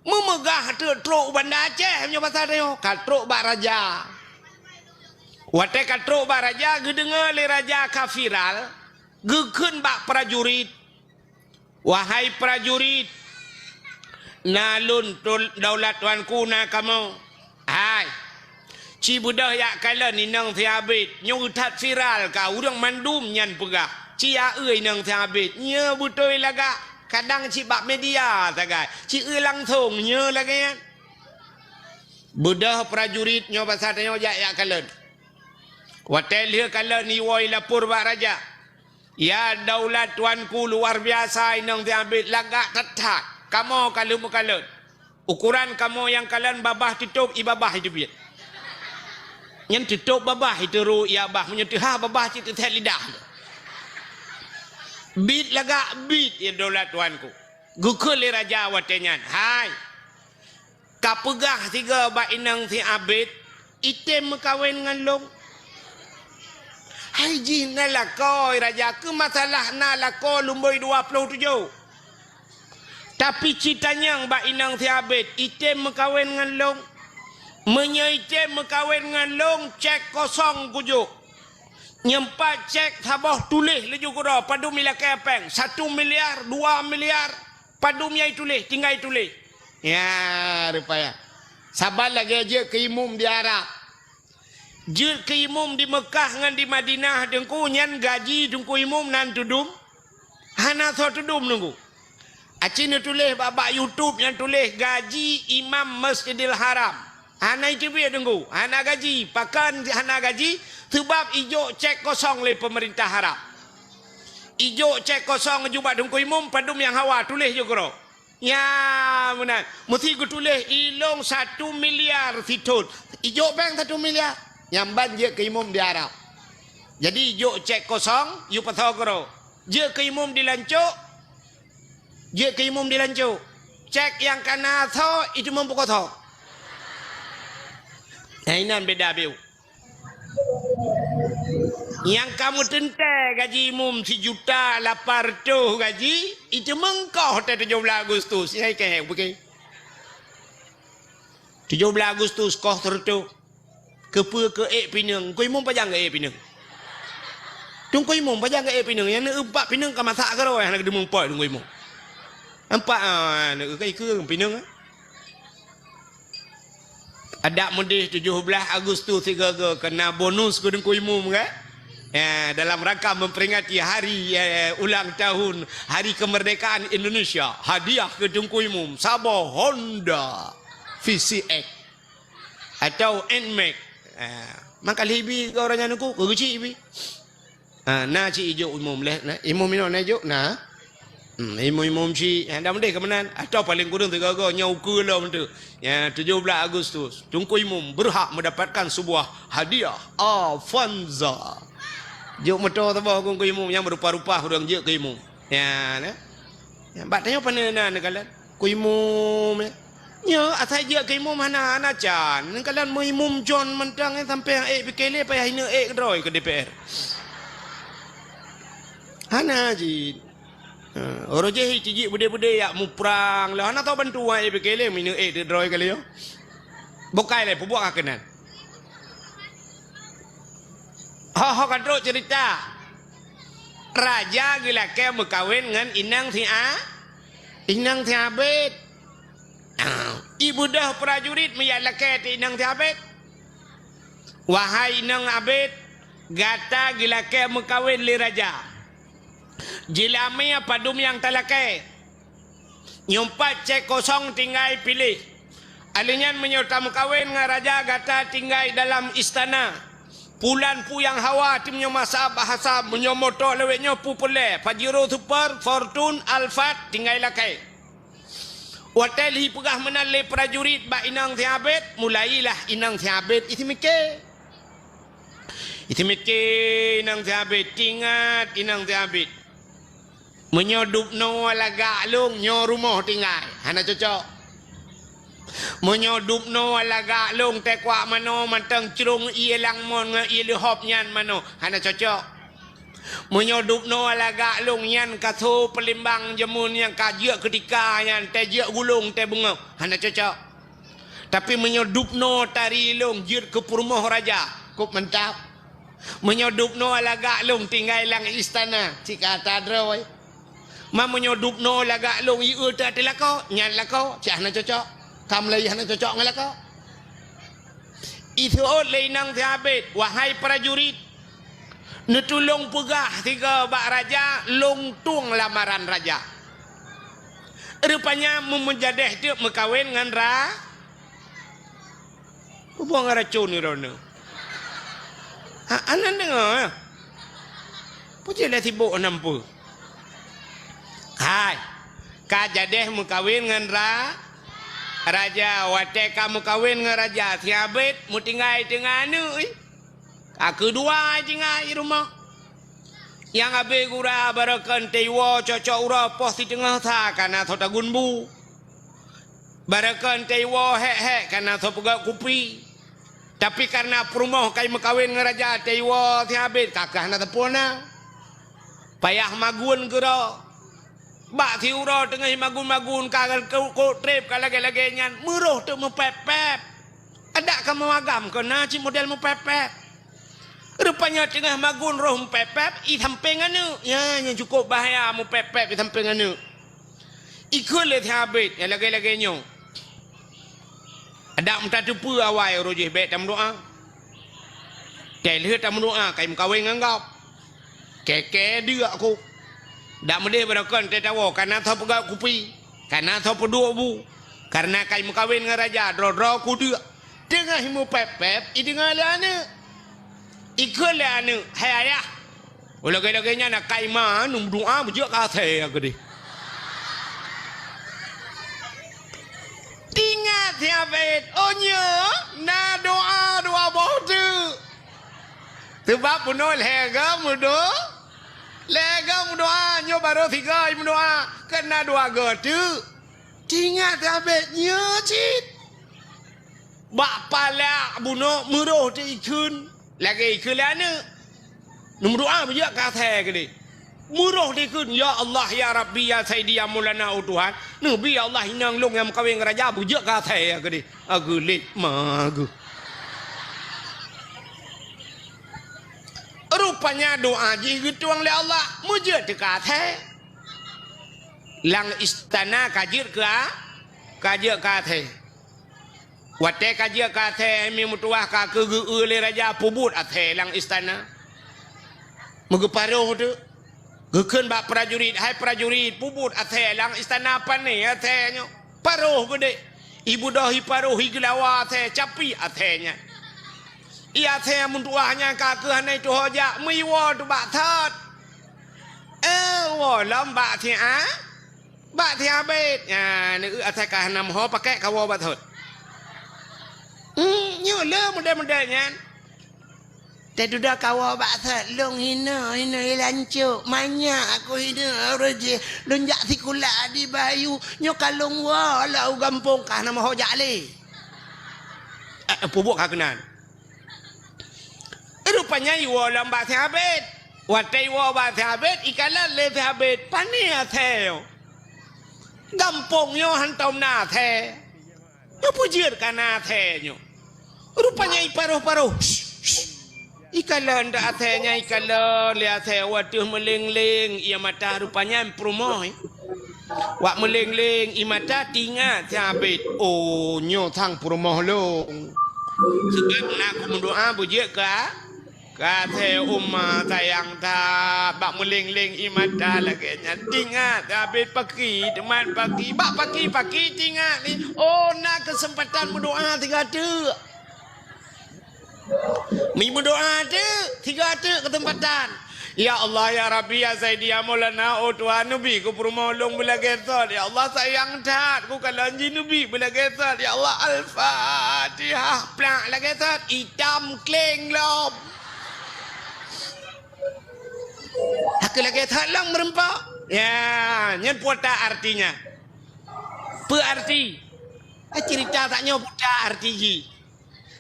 Meumeugah teuk trok u Banda Aceh, meunyoe basa tanyoe, ka trok bak raja. Watée ka trok bak raja, geudeungoe lé raja ka viral, geukheun bak prajurit, "Wahai prajurit, na lôn tul-, daulat tuanku na kamoe. Hai, ci beudôh jak kalon inong siabéh, nyoe that viral ka ureueng mandum nyan peugah. Ci aeu inong siabéh, nyoe beutôi lagak, kadang cit bak media sagai, ci eu langsong nyoe lagée nyan." Beudôh prajurit nyoe basa tanyoe jak, jak kalon. Watée lheueh kalon iwoe ilapor bak raja. "Ya daulat tuanku, luar biasa inong siabéh, lagak that-that. Kamoe ka lheueh meukalon. Ukoran kamoe nyang kalon babah teutôb, i babah iteubiet. Nyan teutôb babah iteurô i babah, meunyoe teuhah babah cit teusét lidah. Biet lagak biet, ya daulat tuanku." Geukheun lé raja watée nyan, "Hai, ka peugah sigoe bak inong siabéh, item meukawen ngon lôn." "Hai jih na lakoe raja, keu masalah na lakoe lumboi dua ploh tujoh. Tapi ci tanyong bak inong siabéh, item meukawen ngon lôn. Meunyoe item meukawen ngon lôn, cék kosong kujok. Nyoe pat cék saboh tuléh laju keudroe, padum ilakée péng, satu miliar, dua miliar, padum nyang ituléh, tinggai ituléh." Ya, rupanya. Saban lagée jeuet keu imum di Arab. Jeuet keu imum di Meukah ngon di Madinah, Teungku, nyan gaji Teungku Imum nan teudum? Hana soe teudum, Teungku. Aci neutuléh bak, bak YouTube nyang tuléh gaji imam Masjidil Haram. Hana iteubiet Teungku, hana gaji. Pakon hana gaji? Seubab ijok cek kosong lé peumeurintah Arab. Ijok cek kosong aju bak Teungku Imum, padum nyang hawa tuléh ju keudroe. Nya meunan. Meusti geutuléh ilong satu miliar sithon. Ijok bank satu miliar. Nyang ban jeuet keu imum di Arab. Jadi ijok cek kosong, yue pasoe keudroe. Jeuet keu imum di Lancok, jeuet keu imum di Lancok. Cek nyang ka na soe, itu meupukoe soe. Nah, inan beda biu. Nyang ka meuteuntèe gaji imum sijuta lapan reutôh gaji, itu meungkoh teuh tujoh blaih Agustus. Nyang ikeu, bukan? Tujoh blaih Agustus koh sireutôh. Keupeue keu ék pineung? Teungku Imum pajan keu ék pineung? Teungku Imum pajan keu ék pineung? Nyang neueumpat pineung ka masak keudroe hana geudeumeung pot Teungku Imum. Nampak, ah, neueukeu-eukeu pineung, ah. Adak meudeh tujoh blaih Agustus sigoe-goe keu na bonus keu Teungku Imum, kan? Ya, dalam rangka memperingati hari, eh, ulang tahun Hari Kemerdekaan Indonesia, hadiah keu Teungku Imum saboh Honda V C X. Atau Nmax. Ah, maka lheuh ibi keu ureueng nyan Teungku, keu geuchik ibi. Ah, na cit ijok imum leh, na, imum inoe na ijok, na. Hmm, imum-imum cit, ah, dak meudeh keu meunan. Atau paléng kureueng sigoe-goe nyoe ukeue lom teuh. Ya, tujoh blaih Agustus, Teungku Imum berhak mendapatkan sebuah hadiah Avanza. Jok moto saboh keu Teungku Imum nyang meurupa-rupa ureueng jeuet keu imum. Ya, na. Nyan, bak tanyoe pane na neukalon? Keu imum, ya. Nyoe asai jeuet keu imum hana, hana can. Neukalon meu imum John mantong, ya, sampai nyang ék pike lé payah ineuk ék keudroe keu D P R. Hana jih. Ha, uroe jéh ijik beudé-beudé jak muprang lé. Hana tau bantuan ék pike lé, ineuk ék keudroe kali nyoe. Bukai lé, peubuet ka keunan. Ho, ho ka trok ceurita. Raja geulakée meukawen ngon inong si A-, inong si Abed. Ah, ibeudôh prajurit meujak lakée teuh inong si Abed. Wahai inong Abed, gata geulakée meukawen lé raja. Jeulamé padum nyang talakée. Nyoe pat cék kosong tinggai piléh. Alèh nyan meunyoe tameukawen ngon raja gata tinggai dalam istana. Pulan puyang hawa tim nyoe masa bahasa meunyoe moto lawét nyoe peupeulée Pajero Super, Fortune, Alphard tinggai lakée. Watée lhi peugah meunan lé prajurit bak inong si Abed, mulailah inong si Abed isi miké. Isi miké inong si Abed, tingat inong si Abed. Meunyoe dubnoe lagak lôn nyoe rumoh tinggai, hana cocok. Meunyoe dubnoe lagak lôn teukuak manoe mantong crông ié langmon ngon ié leuhop nyan manoe, hana cocok. Meunyoe dubnoe lagak lôn nyan kaso peulimbang jameun nyang ka jeuet keutika nyan teuh jeuet gulong teuh beungoh, hana cocok. Tapi meunyoe dubnoe tari lôn jeuet keu peurumoh raja, kôp mantap. Meunyoe dubnoe lagak lôn tinggai lam istana, cit ka ata droe. Ma meunyoe dubnoe lagak lôn ié teuh lakoe, nyan lakoe, cit hana cocok. Ka mulai hana cocok ngon lakoe. Iseuôt lé inong si Abed, wahai prajurit, neutulông peugah sigoe bak raja lôn tueng lamaran raja. Rupanya meumeujadeh teuk meukawen ngon ra-, peue buet ngon racôn droeneuh. Ha, aneuk deungoe. Peue jeuet lé sibok nam peue. Hai, ka jadeh meukawen ngon ra-, raja. Watée ka meukawen ngon raja, si Abed meutinggai teungoh aneuk, ih. Ka keudua tinggai rumoh. Nyang abée gura barokon teuiwoe cocok uroe poh siteungoh sa ka na soe tagun bu. Barokon teuiwoe hék-hék ka na soe peugöt kupi. Tapi kareuna peurumoh ka meukawen ngon raja teuiwoe si Abed ka keuh hana teupeu na. Payah magun keudroe. Bak siuroe teungoh magun-magun ka keu-, keu treb ka lagée-lagée nyan, meuroh teuk meupép-pép. Adak ka meuagam keu na cit model meupép-pép. Rupanya teungoh magun roh meupép-pép, i sampéng aneuk. Nyan nyang cukôp bahaya meupép-pép i sampéng aneuk. Ikheun lé si Abed nyang lagée-lagée nyoe. Adak meutateupeue awai uroe jih bék tameudoá. Teuh lheueh tameudoá ka meukawen ngon gob. Kée-kée deuk kôh. Dak meudeh beurokon teuh tawoe, kana tho peugöt kupi, kana tho peuduek bu. Kareuna ka imeukawen ngon raja, droe-droe kudeuk. Teungoh imupép-pép, ideungoe lé aneuk. Ikheun lé aneuk, "Hai ayah, lagèe-lagèe nyan na ka ima neumeudoa beujeuet keu asèe keudeh." Teuingat si Abed, "Oh nyoe na doa dua boh teuk." Seubab bunoe lhèe goe meudo-, lhèe goe meudoa, nyoe barô sigoe meudoa, kan na dua goe teuk. Teuingat si Abed nyoe cit. Bak palak bunoe meurôh teuk ikheun, lagèe ikheun lé aneuk. Neumeudoa beujeuet keu asèe keudeh. Meurôh teuk ikheun, "Ya Allah, ya Rabbi, ya Sayyidi, ya Maulana, oh Tuhan, neubi ya Allah inong lôn nyang meukawen ngon raja beujeuet keu asèe keudeh." Ageulet ma geuh. Rupanya doa jih geutueng lé Allah, meujeuet teuh keu asèe. Lam istana ka jeuet keu a-, ka jeuet keu asèe. Watèe ka jeuet keu asèe, mi meutuwah ka keu geu-eu lé raja, peubuet asèe lam istana. Meugeuparoh teuk. Geukheun bak prajurit, "Hai prajurit, peubuet asèe lam istana, pané asèe nyoe." Paroh geudeh. Ibeudôh iparoh, igeulawa asèe, capi asèe nyan. Ié asèe meutuwah nyan ka keuh hana ituho jak, meuiwoe teuk bak thot. Eh, woe lom bak si a-, Bak si Abed nyan, eu, asai ka hana meuho pakèk kawoe bak thot. Hmm, nyoe le model-model nyan. Teududoe kawoe bak thot, lôn hinoe, hinoe i lancok, manyak aku hinoe, ureueng jih, lôn jak sikula di Bayu, nyoe ka lôn woe lam u gampông ka hana meuho jak lé. Eh, peubuet ka keunan. Rupanya iwoe lom bak si Abed. Watèe iwoe bak si Abed, ikalon lé si Abed, pané asèe nyoe. Gampông nyoe hantom na asèe. Nyoe peue jeuet ka na asèe nyoe. Rupanya iparoh-paroh. Ikalon dak asèe nyan, ikalon lé asèe, watèe meuleng-leng ié mata rupanya peurumoh. Wak meuleng-leng ié mata teuingat si Abed, "Oh, nyoe sang peurumoh lôn." Seubab na kumeudoa beujeuet keu a-, keu asèe, uma sayang that. Bak meuleng-leng ié mata lagèe nyan. Teuingat si Abed paki, teuma paki. Bak paki-paki teuingat lé, "Oh, na keuseumpatan meudoa sigoe teuk." Mi meudoa teuk, sigoe teuk keuseumpatan. "Ya Allah, ya Rabbi, ya Sayyidi, ya Maulana, oh Tuhan, neubi keu peurumoh lôn beulagèe thot. Ya Allah, sayang that, kukalon jih neubi beulagèe thot. Ya Allah, Al-Fatihah." Plak lagèe thot, itam kleng lom. Hana lagèe thot lom meureumpok. Ya, nyan peue artinya. Peue arti? Eh, cerita tanyoe peue arti jih.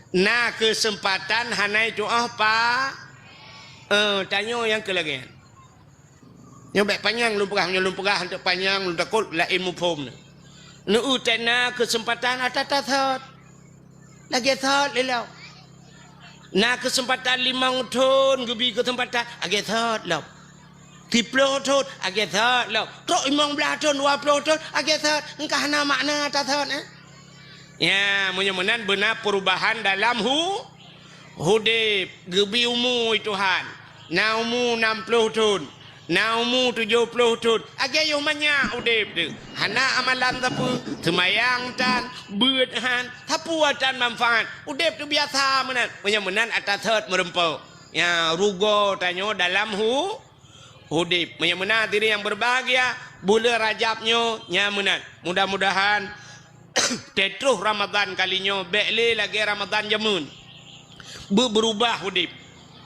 Na keuseumpatan hana itu'oh pa-, eh, tanyoe nyang keu lagèe nyan. Nyoe bèk panyang lôn peugah, nyoe lôn peugah hantom panyang, lôn takot laén muphom. Neu-eu teuk na keuseumpatan ata-ata thot. Lagèe thot lé lom. Na keuseumpatan limong thon geubi keuseumpatan, lagèe thot lom. Siploh thon, lagèe thot lom. Trok limong blaih thon, dua ploh thon, lagèe thot. Engka hana makna ata thot, eh? Ya, meunyoe meunan beuna perubahan dalam hu-, udép, geubi umu Tuhan. Na umu nam ploh thon, na umu tujoh ploh thon. Lagèe yoh manyak udép teuh. Hana amalan sapeue, seumayang tan, beuet han, sapeue tan manfaat. Udép teuh biasa meunan. Meunyoe meunan ata thot meureumpok. Ya, rugoe tanyoe dalam hu-, udép. Meunyoe meunan hadirin nyang berbahagia, buleuen Rajab nyoe nyan meunan. Mudah-mudahan teutroh Ramadan kali nyoe bèk lé lagèe Ramadan jameun. Beu-, beurubah udép.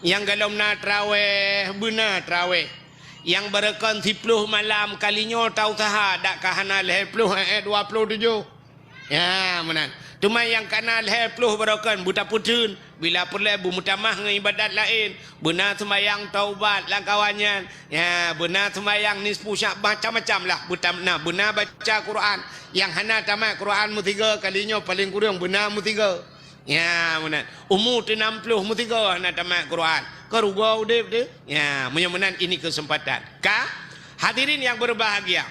Nyang golom na traweh, beuna traweh. Nyang beureukan siploh malam kali nyoe ta useuha, dak ka hana lhèe ploh, eh, eh, dua ploh tujoh. Ya, meunan. Teuma nyang ka na lhèe ploh beureukan beutapeutheun, bila peureulèe beumeutamah ngon ibadat laén, beuna seumayang taubat lam kawan nyan. Ya, beuna seumayang nisfu Sya'ban, macam-macam lah beutam-, na, beuna baca Quran. Nyang hana tamat Quran meusigoe, kali nyoe paleng kureueng beuna meusigoe. Ya, meunan. Umu teuh nam ploh meusigoe hana tamat Quran. Ka rugoe udép teuh. Ya, meunyoe meunan ini keuseumpatan. Ka, hadirin nyang berbahagia.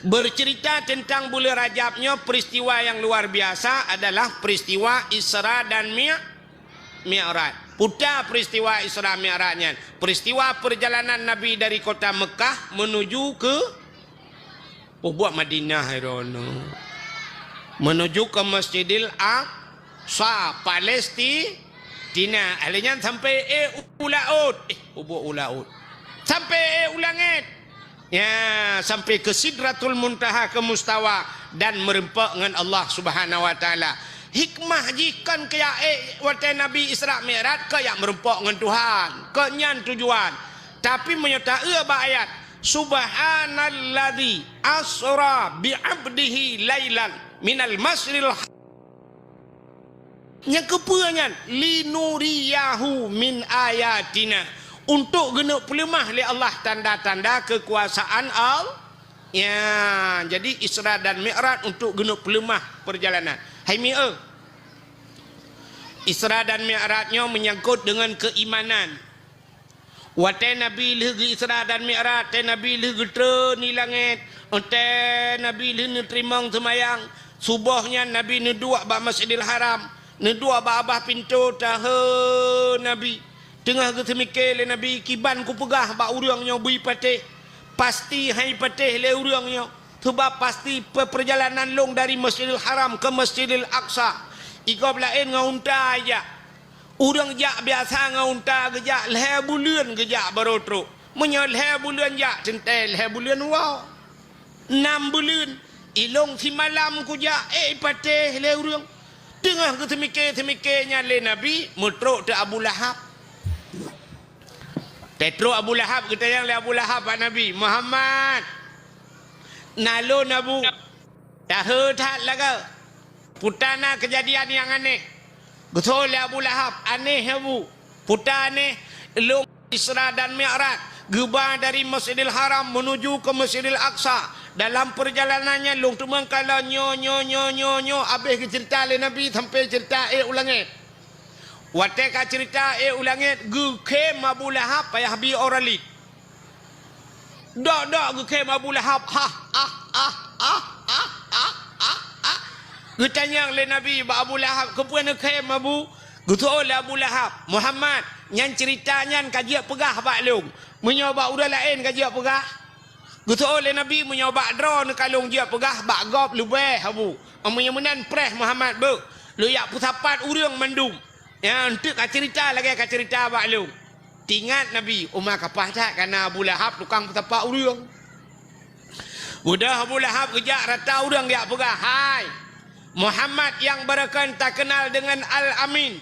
Bercerita tentang buleuen Rajab nyoe, peristiwa yang luar biasa adalah peristiwa Isra dan Mi-, Mi'raj. Peue ta peristiwa Isra Mi'raj nyan? Peristiwa perjalanan Nabi dari kota Mekah menuju ke peubuet Madinah droeneuh. Menuju ke Masjidil Aqsa, Palestina. Lheueh nyan sampai ék u laôt. Eh, peubuet u laôt. Sampai ék u langét. Ya, sampai ke Sidratul Muntaha, ke Mustawa, dan meureumpok ngon Allah Subhanahu wa Taala. Hikmah jih kon keu jak ék watée Nabi Isra Mi'raj, keu jak meureumpok ngon Tuhan. Kon nyan tujuan. Tapi meunyoe taeu bak ayat, "Subhanalladzi asra bi 'abdihi lailan minal masjidil ha-," Nyang keupeue nyan? "Linuriyahu min ayatina." Untuk geuneuk peuleumah lé Allah tanda-tanda keukuasaan Allah. Ya, jadi Isra dan Mi'raj untuk geuneuk peuleumah perjalanan. Hai mi'eu. Isra dan Mi'raj nyoe menyangkut dengan keimanan. Watée Nabi lheueh geu-Isra dan Mi'raj, watée Nabi lheueh geutreun di langét, watée Nabi lheueh neuteurimong seumayang, suboh nyan Nabi neuduek bak Masjidil Haram, neuduek bak babah pintoe, tahe Nabi. Teungoh geuseumike lé Nabi, "Kiban kupeugah bak ureuëng nyoe bri patéh, pasti han jipatéh lé ureuëng nyoe, sabab pasti pe-, peurjalanan lôn dari Masjidil Haram ke Masjidil Aqsa, i gob laén ngon unta jak." Ureuëng jak biasa ngon unta geujak lhée buleuen geujak barô trok. Meunyoe lhée buleuen jak, teuntée lhée buleuen woe. Nam buleuen, ilong simalam kujak, ék patéh lé ureuëng. Teungoh geuseumike-seumike nyan lé Nabi, meutrok teuk Abu Lahab. Teutrok Abu Lahab, geutanyong lé Abu Lahab bak Nabi, "Muhammad, na lôn Abu." Tahe that lagée. Peue ta na keujadian nyang aneh. Geuseuôt lé Abu Lahab, "Aneh, Abu." "Peue ta aneh?" "Lôn Isra dan Mi'raj, geuba dari Masjidil Haram menuju ke Masjidil Aqsa. Dalam perjalanan nyan lôn teumeukalon nyoe, nyoe, nyoe, nyoe, nyoe." Abéh geuceurita lé Nabi sampai ceurita ék u langét. Watée ka ceurita ék u langét, geukhém Abu Lahab payah bi ora lét. Dok-dok geukhém Abu Lahab, "Hah, ah, ah, ah." Geutanyong lé Nabi bak Abu Lahab, "Keupeue neukhém, Abu?" Geuseuôt lé Abu Lahab, "Muhammad, nyan ceurita nyan ka jeuet peugah bak lôn. Meunyoe bak ureuëng laén ka jeuet peugah?" Geuseuôt lé Nabi, "Meunyoe bak droeneuh ka lôn jeuet peugah, bak gob leubeh, Abu. Meunyoe meunan preh Muhammad beuh, lôn jak peusapat ureuëng mandum." Nyan teuk ka ceurita lagée ka ceurita bak lôn. Teuingat Nabi, uma kapah that kana Abu Lahab tukang peusapat ureuëng. Udah Abu Lahab geujak rata ureuëng geujak peugah, "Hai, Muhammad nyang barokon takeunal deungon Al-Amin.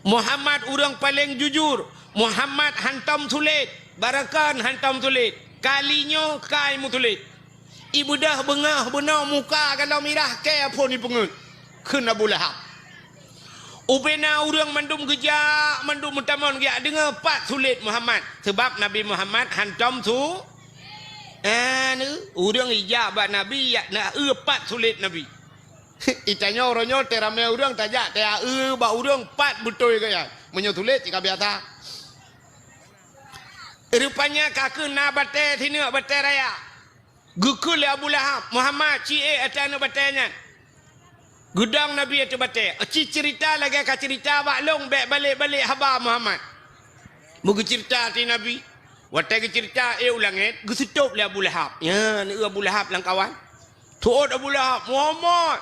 Muhammad ureuëng paleng jujur. Muhammad hantom sulet, barokon hantom sulet. Kali nyoe kai meusulet." Ibeudôh beungoh bunoe muka galom mirah kée phon ipeungeut, kheun Abu Lahab. Ubena ureuëng mandum geujak, mandum meutamong geujak deungoe pat sulet Muhammad. Sabab Nabi Muhammad hantom su-, anu, ureuëng ijak bak Nabi, jak na eu pat sulet Nabi. Itanyoe uroe nyoe teuramé ureuëng tajak, taeu bak ureuëng pat beutôi gaya. Meunyoe sulet cit ka biasa. Rupanya ka keuh na batée sineuk batée raya. Geukheun lé Abu Lahab, "Muhammad, ci ék ateueh aneuëk batée nyan." Geudong Nabi ateueh batée. "Ci ceurita lagée ka ceurita bak lôn, bék balek-balek haba Muhammad." Meugeuceurita ateueh Nabi. Watée geuceurita ék u langét, geuseutôb lé Abu Lahab. Nyan, eu Abu Lahab lam kawan. Seuôt Abu Lahab, "Muhammad,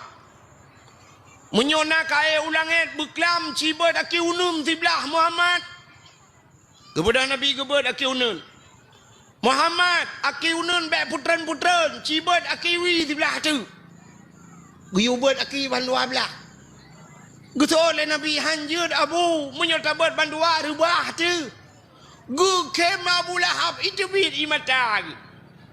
meunyoe na ka ék u langét, beuklam cibeuet aki uneun siblaih Muhammad." Geubeudôh Nabi geubeuet aki uneun. "Muhammad, aki uneun bék putreun-putreun, cibeuet aki wie siblaih teuk." Geuyue beuet aki bandua blaih. Geuseuôt lé Nabi, "Han jeuet, Abu, meunyoe tabeuet bandua reubah teuk." Geukhém Abu Lahab, iteubiet ie mata geuh.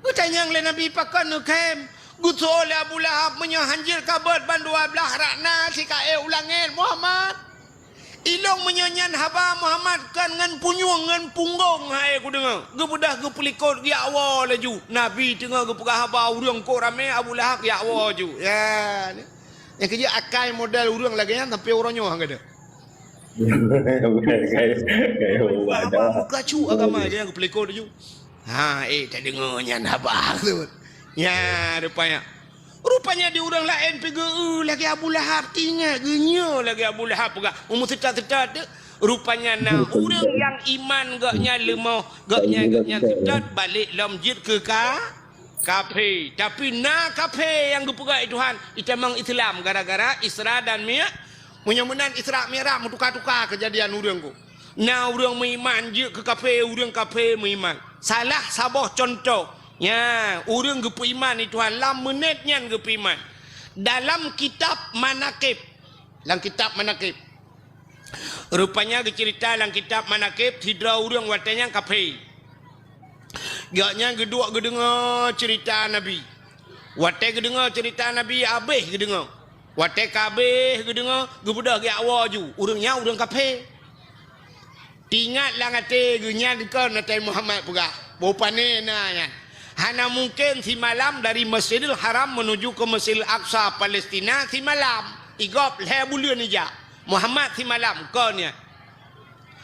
Geutanyong lé Nabi, "Pakon neukhém?" Geuseuôt lé Abu Lahab, "Meunyoe han jeuet kabeuet bandua blaih rot na sikaék u langét, Muhammad. Ilong meunyoe nyan haba Muhammad kon ngon punyueng ngon punggong hai kudeungoe." Geubeudôh geupeulikot geujak woe laju. Nabi teungoh geupeugah haba ureuëng kok ramé, Abu Lahab geujak woe ju. Ya, ni. Nyang keujeuet akai model ureuëng lagée nyan sampai uroe nyoe han gadôh. Haba meukacu agama dia geupeulikot laju. Ha, eh, tadeungoe nyan haba tu. Ya, rupanya. Rupanya di ureuëng laén pi geu-, eu, lagée Abu Lahab, teuingat geuh nyoe lagée Abu Lahab peugah, meuseuta-seuta teuk, Rupanya na ureuëng nyang iman gobnyan leumoh, gobnyan, gobnyan seutôt, balek lom jeuet keu ka, kafé. Tapi na kafé nyang geupeugah lé Tuhan, itamong Islam gara-gara Isra dan Mi-, meunyoe meunan Isra Mi'raj meutuka-tuka keujadian ureuëng ku. Na ureuëng meuiman jeuet keu kafé, ureuëng kafé meuiman. Salah saboh cuntoh. Nya, ureuëng geupeuiman lé Tuhan lam meunét nyan geupeuiman. Dalam kitab Manaqib, lam kitab Manaqib, rupanya geuceurita lam kitab Manaqib, sidroe ureuëng watée nyan kafé. Gobnyan geuduek geudeungoe ceurita Nabi. Watée geudeungoe ceurita Nabi, habéh geudeungoe. Watée ka habéh geudeungoe, geubeudôh geujak woe ju. Ureuëng nyan ureuëng kafé. Teuingat lam até geuh nyan kon Nabi Muhammad peugah, boh pané na nyan. Hana mungken simalam dari Masjidil Haram menuju ke Masjidil Aqsa Palestina simalam. Igob lhée buleuen ijak. Muhammad simalam kon nyan.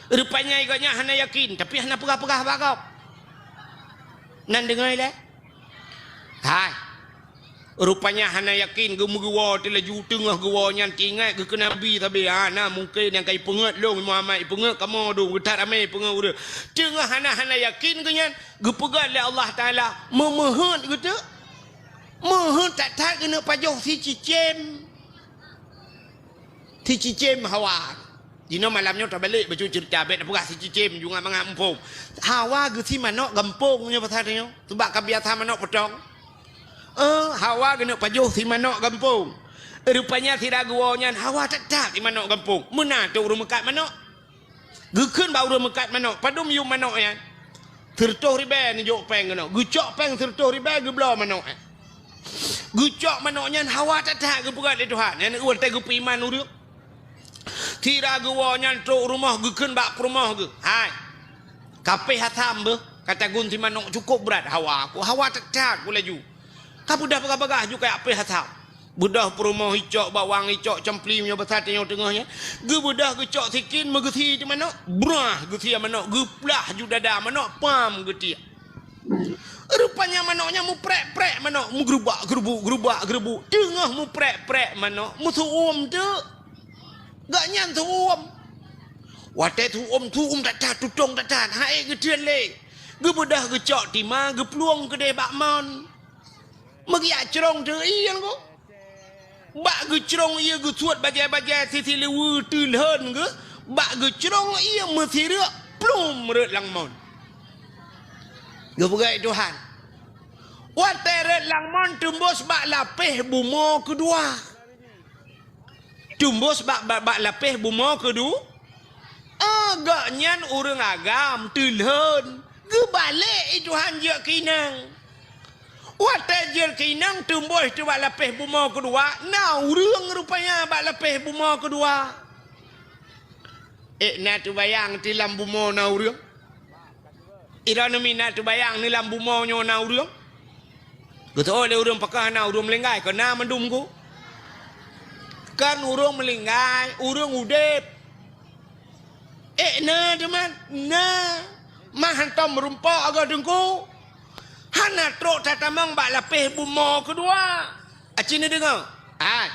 Rupanya gobnyan hana yakin, tapi hana peugah-peugah bak gob. Nan deungoe lé? Hai. Rupanya hana yakin, geumeugewoe teulaju teungoh geuwoe nyan teuingat geuh keu Nabi sabe. Ha, na mungken nyang ka ipeungeut lôn Muhammad, ipeungeut kamoe dum, geuthat ramé ipeungeut ureuëng. Teungoh hana, hana yakin geuh nyan, geupeugah lé Allah Taala, meumeuheuet geuh teuk. Meuheuet that-that geuneuk pajoh sicicém. Sicicém hawa. Jinoe malam nyoe tabalek bacut ceurita, bék tapeugah sicicém, jungat mangat muphom. Hawa geusi manok gampông nyoe pasal nyoe, seubab ka biasa manok potong. Eh, hawa geuneuk pajoh si manok gampông. Rupanya sira geuwoe nyan hawa that-that si manok gampông. Meunan teuh ureuëng meukat manok. Geukheun bak ureuëng meukat manok, padum yum manok nyan? Sireutôh ribée neujok péng keunoe. Geucok péng sireutôh ribée geubloe manok nyan. Geucok manok nyan hawa that-that geupeugah lé Tuhan. Nyan watée geupeuiman ureuëng. Sira geuwoe nyan trok rumoh geukheun bak peurumoh geuh, "Hai, kapéh asam beuh, ka tagun si manok cukôp brat hawa ku, hawa that-that ku laju. Ka beudôh bagah-bagah ju kajak péh asam." Beudôh peurumoh icok bawang, icok campli meunyoe basa tanyoe teungoh nyan. Geubeudôh geucok sikin meugeusi di manok, brah geusi manok, geuplah ju dada manok, pam geutiek. Rupanya manok nyan muprek-prek manok, meugeurubak-geurubuk, geurubak-geurubuk. Teungoh muprek-prek manok, meuseuuem teuk. Gobnyan seuuem. Watée seuuem, seuuem that-that, tutong that-that, han ék geuteun lé. Geubeudôh geucok tima, geuplueng keudeh bak mon. Meugeuyak crong teuk ié nyan ko. Bak geucrong ié geusuet bajée-bajée sisi liweue teulhon geuh, bak geucrong ié meusireuk plum rot lam mon. Geupeugah Tuhan. Watée rot lam mon teumbos bak lapéh bumoe keudua. Teumbos bak, bak, bak lapéh bumoe keudua. Ah, gobnyan ureuëng agam teulhon. Geubalek i Tuhan jeuet keu inong. Watée jeuet keu inong teumbos teubak lapéh bumoe keudua, na ureuëng rupanya bak lapéh bumoe keudua. Ék na teubayang ti lam bumoe na ureuëng? Droeneuh mi na teubayang ni lam bumoe nyoe na ureuëng? Geuteuôt lé ureuëng pakon hana ureuëng meulinggai, kon na mandum ku. Kon ureuëng meulinggai, ureuëng udeb. Ék na teuma, na. Mah hantom meurumpok agoe teungku. Hana trok tatamong bak lapéh bumoe keudua. Aci neudeungoe? Ai.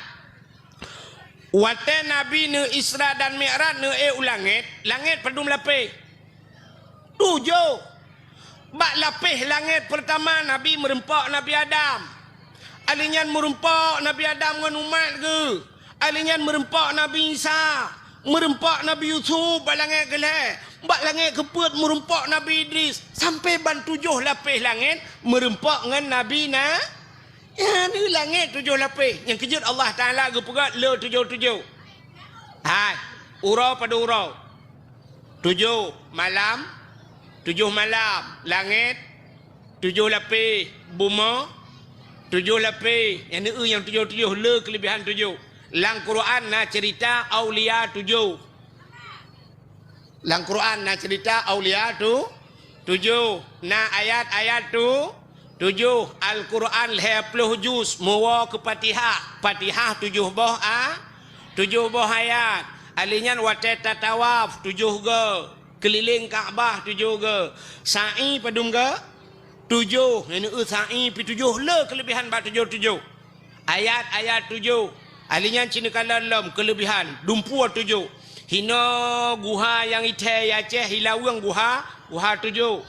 Watée Nabi neu Isra dan Mi'raj neu ék u langét, langét padum lapéh? Tujoh. Bak lapéh langét peurtama Nabi meurumpok Nabi Adam. Alheuh nyan meurumpok Nabi Adam ngon umat geuh. Alheuh nyan meurumpok Nabi Isa, meurumpok Nabi Yusuf bak langét keulhée, bak langét keupeuet meurumpok Nabi Idris, sampoe ban tujoh lapéh langét meurumpok ngon Nabi na. Nyan i langét tujoh lapéh. Nyang keujeuet Allah Taala geupeugah le tujoh-tujoh. Hai, uroe padum uroe. Tujoh malam, tujoh malam langét, tujoh lapéh bumoe, tujoh lapéh, nyang neueu nyang tujoh-tujoh, le keuleubihan tujoh. Lam Quran na ceurita aulia tujoh. Lam Quran na ceurita aulia tu, tujoh. Na ayat-ayat tu, tujoh. Al-Quran lhée ploh juz, meuwoe keu Fatihah. Fatihah tujoh boh a, tujoh boh ayat. Alheuh nyan watée tatawaf tujoh goe, keulileng Ka'bah tujoh goe. Sa'i padum goe? Tujoh. Nyang neueu sa'i pi tujoh, le keuleubihan bak tujoh-tujoh. Ayat-ayat tujoh. Alheuh nyan ci neukalon lom keuleubihan, dumpeue tujoh. Hinoe guha nyang ithèe Aceh, i Laweueng guha, guha tujoh.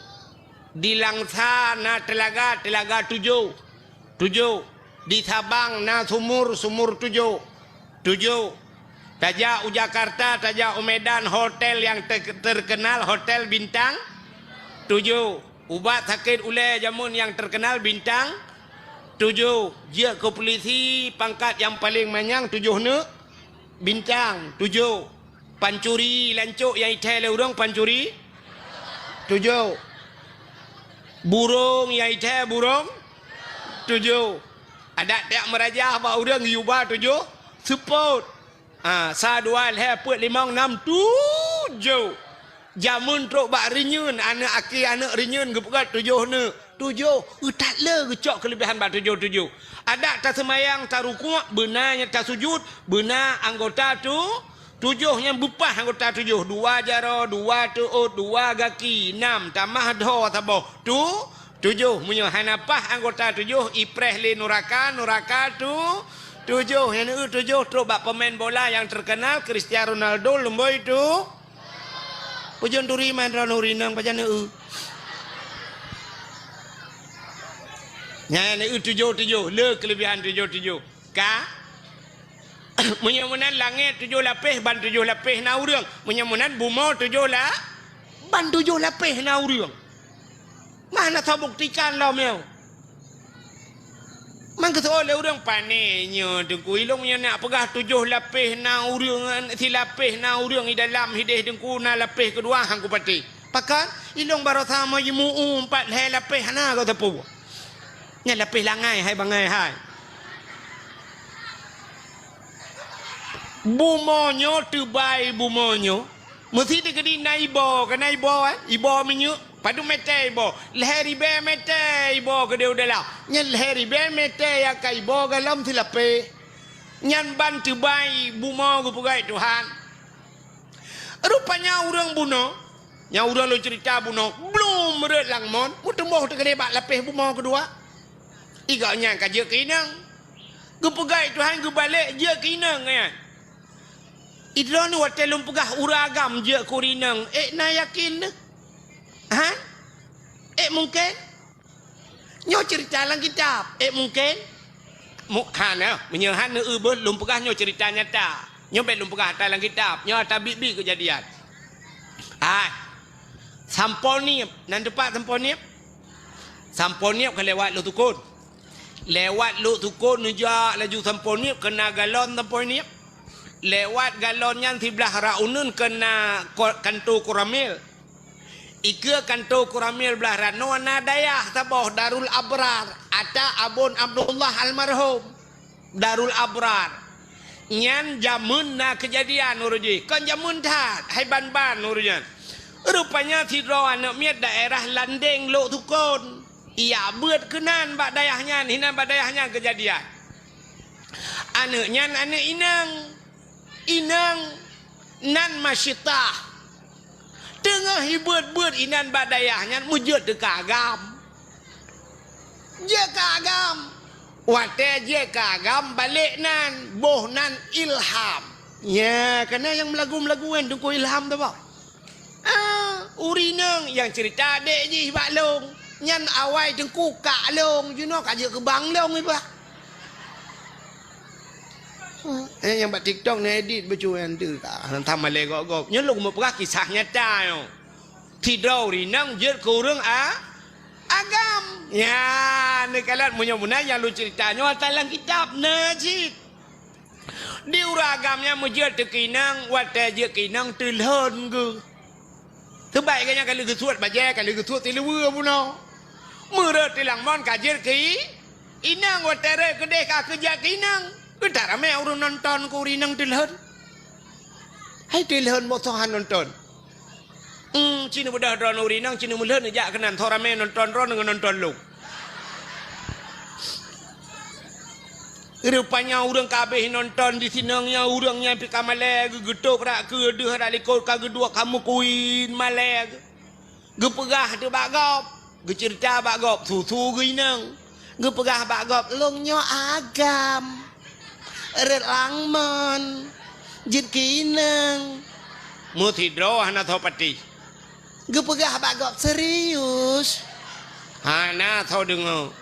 Di Langsa na teulaga, teulaga tujoh. Tujoh. Di Sabang na sumur, sumur tujoh. Tujoh. Tajak u Jakarta, tajak u Medan, hotel nyang te-, terkenal, hotel bintang tujoh. Ubat sakét ulèe jameun nyang terkenal bintang tujoh. Jeuet keu pulisi pangkat nyang paleng manyang tujoh neuk bintang tujoh. Pancuri lancok nyang ithèe lé ureueng pancuri tujoh. Burông nyang ithèe burông tujoh. Adak tajak meurajah bak ureueng yuba tujoh seupôt. Ha, sa, dua, lhèe, peuet, limong, nam, tujoh. Jameun trok bak rinyeun, aneuk aki aneuk rinyeun geupeugah tujoh neuk. Tujoh, eu that le geucok keuleubehan bak tujoh-tujoh. Adak taseumayang, tarukuk, beuna nyang tasujut, beuna anggota tu, tujoh nyang beupah anggota tujoh. Dua jaroe, dua teuôt, dua gaki, nam, tamah dhoe saboh. Tu, tujoh. Meunyoe hana pah anggota tujoh, ipreh lé nuraka, nuraka tu, tujoh. Nyang eu tujoh trok bak pemain bola nyang terkenal, Cristiano Ronaldo, lumboi tu. Ujong turi man droeneuh ureueng inong pajan eu. Nyan eu tujoh-tujoh, le keuleubehan tujoh-tujoh. Ka? Meunyoe meunan langèt tujoh lapéh, ban tujoh lapéh na ureueng. Meunyoe meunan bumoe tujoh la-, ban tujoh lapéh na ureueng. Mana tabuktikan lom nyoe? Man geuseuôt lé ureueng, "Pané nyoe Teungku, ilôn nyoe nak peugah tujoh lapéh na ureueng, silapéh na ureueng i dalam hideh Teungku, na lapéh keudua han kupatéh." "Pakon?" "Ilôn baroesa meujimu'ue pat lhèe lapéh hana goe teupeu. Nyan lapéh langai hai bangai hai." Bumoe nyoe teubai bumoe nyoe. Meusi teukeudi na iboh, ka na iboh, eh? Iboh minyeuk. Padub mètè iboh? Lhèe ribèe mètè iboh keudéh u dalam. Nyan lhèe ribèe mètè nyang ka iboh golom silapéh. Nyan ban teubai bumoe geupeugah Tuhan. Rupanya ureueng bunoe, nyang ureueng lôn ceurita bunoe, blum rhot lam mon, meuteumboh teukeudéh bak lapéh bumoe keudua. I gobnyan ka jeuet keu inong. Geupeugah Tuhan geubalek jeuet keu inong nyan. I droeneuh watèe lôn peugah ureueng agam jeuet keu ureueng inong, ék na yakin neuh? Ha? Ék mungken? Nyoe ceurita lam kitab, ék mungken? Mu-, hana, meunyoe hana eu beuh lôn peugah nyoe ceurita nyata. Nyoe bèk lôn peugah ata lam kitab, nyoe ata biet-biet keujadian. Hai. Sampoe Niep, nan teumpat Sampoe Niep? Sampoe Niep ka lewat Lhoksukon. Lewat Lhoksukon neujak laju Sampoe Niep, keu na galon Sampoe Niep. Lewat galon nyan siblah rot uneuen keu na ko-, kanto Koramil. Ikeue kanto Koramil blah rot nyoe na dayah saboh Darul Abrar, ata Abon Abdullah almarhum. Darul Abrar. Nyan jameun na keujadian ureueng jih, kon jameun that, hai ban-ban ureueng nyan. Rupanya sidroe aneuk miet daerah Landeng Lhoksukon. Ijak beuet keunan bak dayah nyan, hinan bak dayah nyan keujadian. Aneuk nyan aneuk inong. Inong nan Masyitah. Teungoh jibeuet-beuet inan bak dayah nyan meujeuet teuka agam. Jeuet ka agam. Watèe jeuet ka agam balek nan, boh nan Ilham. Nya, kana nyang meulagu-meulagu nyan Teungku Ilham tu bah. Ah, ureueng inong nyang ceurita adék jih bak lôn. Nyan awai Teungku kak lôn, jinoe ka jeuet keu bang lôn iba. Eh, nyang bak TikTok neuedit bacut nyan tu ka, hantom malèe gob-gob. Nyoe lôn meupeugah kisah nyata nyoe. Sidroe ureueng inong jeuet keu ureueng a-, agam. Nya, neukalon meunyoe meunan nyang lôn ceurita nyoe ata lam kitab na cit. Di ureueng agam nyan meujeuet teuka inong, watèe jeuet keu inong teulhon geuh. Teubai geuh nyan ka lheueh geusuet bajèe, ka lheueh geusuet siluweue bunoe. Meureuet tilang mon ka jeuet keu i-, inong, watèe rhot keudéh ka keu jak keu inong. Geutak ramè ureueng nonton keu ureueng inong teulhon. Hai teulhon boh soe han nonton. Hmm, ci neubeudôh droeneuh ureueng inong, ci neumeulhon neujak keunan, soe ramè nonton droeneuh ngon nonton lôn. Rupanya ureueng ka abéh nonton di sinong nyan, ureueng nyan pih ka malèe, geu-, geutôp brat keudeuh brat likot ka geuduek ka meukuin malèe. Geupeugah teuk bak gob, geuceurita bak gob, su-su geuh inong. Geupeugah bak gob, "Lôn nyoe agam. Rhot lam mon, jeuet keu inong." Meusidroe hana soe patéh. Geupeugah bak gob serius. Hana soe deungoe.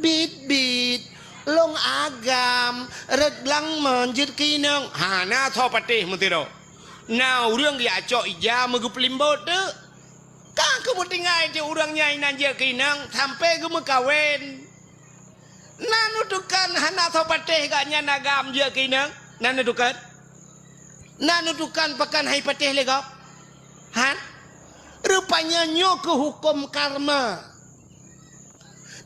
Bit-bit, lôn agam, rot glang mon jeuet keu inong. Hana soe patéh meusidroe. Na ureuëng geujak cok ija meugeupeulimbot teuk. Ka keuh meutinggai cit ureuëng nyan inan jeuet keu inong sampoe geumeukawen. Na neutukan hana soe patéh gobnyan agam jeuet keu inong? Na neutukan? Na neutukan pakon han ipatéh lé gob? Han? Rupanya nyoe keuh huköm karma.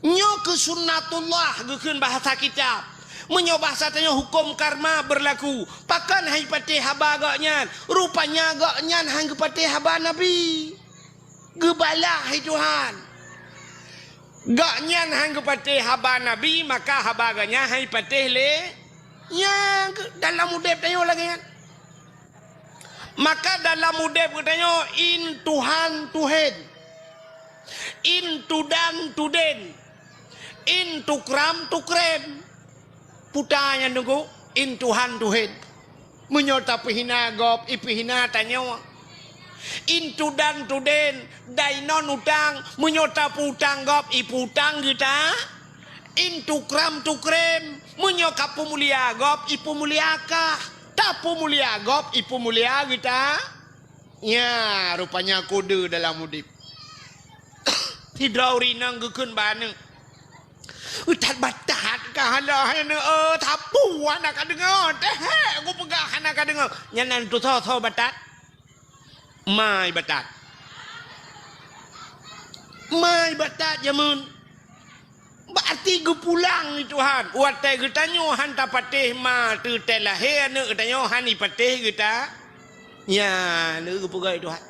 Nyoe keuh sunnatullah geukheun bahasa kitab. Meunyoe bahasa tanyoe huköm karma beurlaku, pakon han ipatéh haba gobnyan? Rupanya gobnyan han geupatéh haba Nabi. Geubalah hai Tuhan. Gobnyan han geupatéh haba Nabi, maka haba gobnyan han ipatéh lé. Nyan keuh dalam udeb tanyoe lagée nyan. Maka dalam udeb geutanyoe in Tuhan tuhen, in tudan tuden, in tukram tukrem. Puta nyan teungku, in Tuhan tuhen. Meunyoe tapeuhina gob, ipeuhina tanyoe. In tudan tuden, dai non utang, meunyoe tapeutang gob, ipeutang geuta. In tukram tukrem, meunyoe kapeumulia gob, ipeumulia kah. Tapeumulia gob, ipeumulia geuta. Nya, rupanya kode dalam udeb. Sidroe ureuëng inong geukheun bak aneuëk. That batat ka hala hai aneuëk, eh, sapeue hana ka deungoe, teuh hek kupeugah hana ka deungoe. Nyan nan tusoe-soe batat. Mai batat. Mai batat jameun. Berarti geupulang lé Tuhan. Watée geutanyoe han tapatéh ma teuh tée lahé aneuëk geutanyoe han ipatéh geuta. Nyan lé geupeugah lé Tuhan.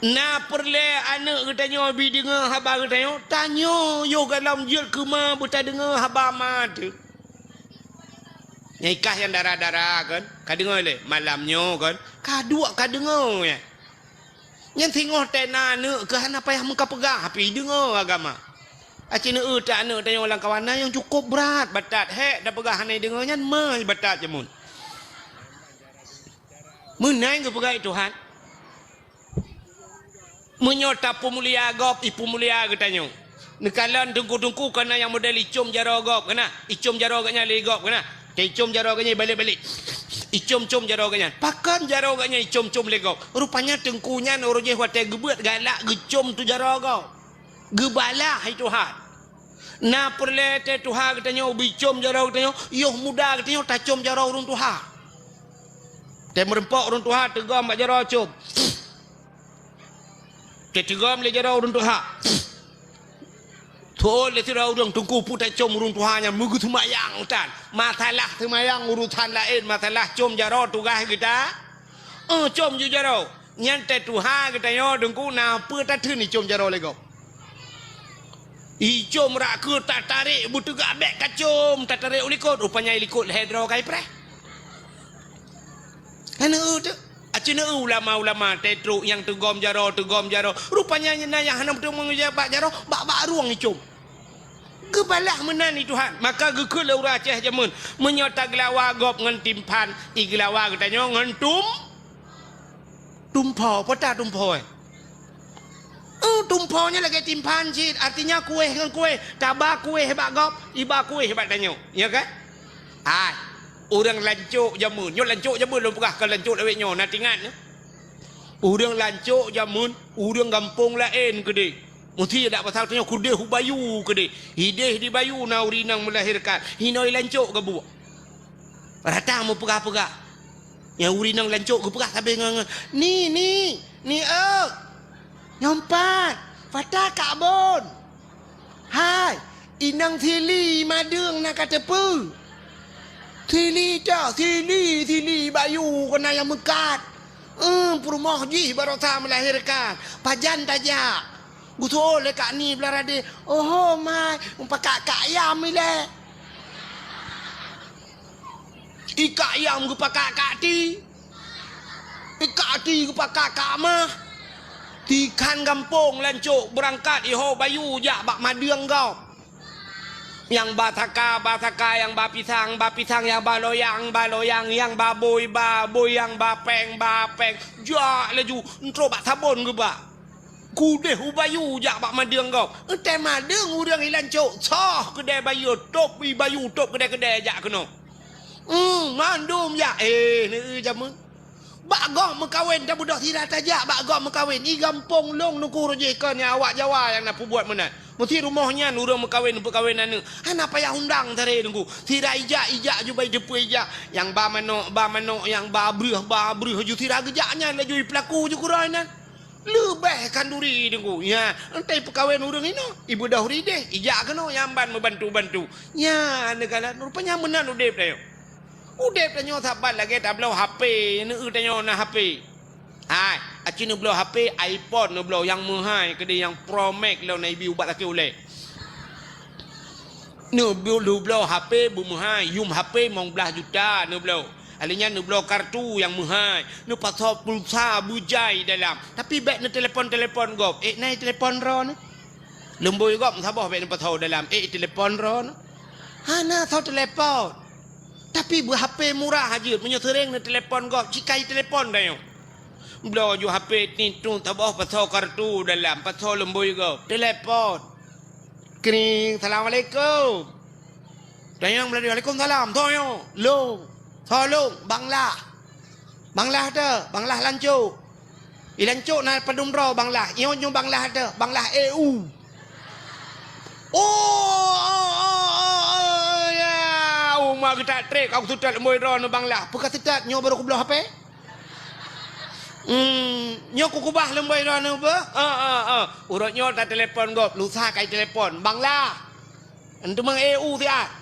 Na peureulée aneuëk geutanyoe bi deungoe haba geutanyoe, tanyoe yoh gohlom jeuet keu ma beutadeungoe haba ma teuh. Nyang ikah nyang dara-dara kan, ka deungoe lé malam nyoe kan, ka duek ka deungoe nyan. Nyan singoh tée na aneuëk keuh hana payah meukapeugah, tapi deungoe agama. Aci neueu ta aneuëk tanyoe lam kawan na nyang cukup brat batat, hek tapeugah hana deungoe nyan meuh batat jameun. Meunan geupeugah lé Tuhan. Meunyoe tapeumulia gob, ipeumulia geutanyoe. Neukalon teungku-teungku keunan nyang model icom jaroe gob keunan. Icom jaroe gobnyan lé gob keunan. Teuicom jaroe gobnyan balek-balek. Icom-com jaroe gobnyan. Pakon jaroe gobnyan icom-com lé gob? Rupanya teungku nyan uroe jéh watée geubeuet galak geucom tu jaroe gob. Geubalah hai Tuhan. Na peureulée tée tuha geutanyoe bicom jaroe geutanyoe, yoh muda geutanyoe tacom jaroe ureuëng tuha. Tée meureumpok ureuëng tuha teugom bak jaroe com. Teuteugom lé jaroe ureuëng tuha. Tuôn lé sidroe ureuëng teungku peue tacom ureuëng tuha nyan meugeuseumayang tan. Masalah seumayang urusan laén, masalah com jaroe tugaih geuta. Eh, com ju jaroe. Nyan tée tuha geutanyoe teungku na peue tatheun icom jaroe lé gob. Icom rak keu tatarek beuteugah bék kacom, tatarek u likot, rupanya i likot lhée droe kai preh. Hana eu teu. Aci na eu ulama-ulama tée trok nyang teugom jaroe, teugom jaroe. Rupanya na nyang hana meuteumé bak jaroe, bak-bak rueng icom. Geubalah meunan lé Tuhan. Maka geukheun lé ureuëng Aceh jameun, meunyoe tageulawa gob ngon timphan, igeulawa geutanyoe ngon tum, tumpho. Peue ta tumpho, eh? Oh, tumpho nyan lagée timphan cit, artinya kueh ngon kueh. Taba kueh bak gob, iba kueh bak tanyoe. Ya kan? Hai, ureuëng lancok jameun. Nyoe lancok jameun lôn peugah, kon lancok lawét nyoe, na tingat nyoe. Ureuëng lancok jameun, ureuëng gampông laén keudeh. Meusti dak pasal tanyoe keudeh u bayu keudeh. Hideh di bayu na ureuëng inong meulahérkan. Hinoe lancok geubuek. Rata meupeugah-peugah. Nyang ureuëng inong lancok geupeugah sabe ngon, ngon, "Ni, ni, ni eu. Nyoe pat, pata kak bon." Hai, inong sili madeueng na ka teupeu. Sili cok, sili, sili bayu keunan nyang meukat. Eh, peurumoh jih barosa meulahérkan. Pajan tajak. Geutuwoe lé Kak Ni blah radé, "Oho, mai, mupakak kak ayam ilée." Ikak ayam geupakak kak ti. Ikak ti geupakak kak mah. Tikhan gampông lancok beurangkat iho bayu jak bak madeueng gob. Nyang ba saka, ba saka, nyang ba pisang, ba pisang, nyang ba loyang, ba loyang, nyang ba bôi, ba bôi, nyang ba péng, ba péng. Jak laju, entrok bak sabon geuba. Keudeh u bayeue jak bak madeueng gob. Enteuk madeueng ureuëng ilan cok, soh keudè bayeue, tôb i bayeue, tôb keudè-keudè jak keunoe. Hmm, mandum jak. Eh, neu jameun. Bak gob meukawen, tabeudôh sira tajak bak gob meukawen. I gampông lôn Teungku Rojih kon nyang awak Jawa nyang na peubuet meunan. Meusti rumoh nyan ureuëng meukawen, peukawen aneuëk. Hana payah undang sabe Teungku. Sira ijak, ijak ju bai teupeu ijak. Nyang ba manok, ba manok, nyang ba breueh, ba breueh ju sira geujak nyan laju i peulaku ju keudroe nyan. Leubeh khanduri Teungku. Nya, entai peukawen ureuëng inoe, ibeudôh rideh, ijak keunoe nyang ban meubantu-bantu. Nya, neukalon rupanya meunan udeb tanyoe. Udeb tanyoe saban lagée tabloe H P, neu tanyoe na H P. Hai, aci neubloe H P iPhone neubloe nyang meuhai keudeh nyang Pro Max lom na ibi ubat sakét ulée. Neubloe, neubloe H P beumeuhai, yum H P limong blaih juta neubloe. Alèh nyan neubloe kartu nyang meuhai, neupasoe pulsa beujai dalam. Tapi bék neutelepon-telepon gob. Eh, na itelepon droeneuh? Lumbôi gob meusaboh bék neupasoe dalam. Eh, itelepon droeneuh? Hana soe telepon. Tapi beu H P murah jeuet, meunyoe seuréng neutelepon gob, cikai telepon tanyoe. Bloe ju H P tintu saboh pasoe kartu dalam, pasoe lumbôi gob. Telepon. Kring, "Assalamualaikum." Tanyong meulalu, "Waalaikumsalam." Soe nyoe? "Lôn." "Soe lôn?" "Bang Lah." "Bang Lah teuh?" "Bang Lah Lancok." "I Lancok na padum droe Bang Lah?" "Nyoe, nyoe Bang Lah teuh, Bang Lah E U." "Oh, oh, oh, oh, oh, ya. Uma geutak trek, aku seutôt lumbôi droeneuh Bang Lah." "Peue ka seutôt, nyoe barô kubloe H P." "Hmm, nyoe kukubah lumbôi droeneuh beuh?" "Eh, eh, eh. Uroe nyoe tatelepon gob, lusa kai telepon. Bang Lah. Enteuk meu'en E U siat.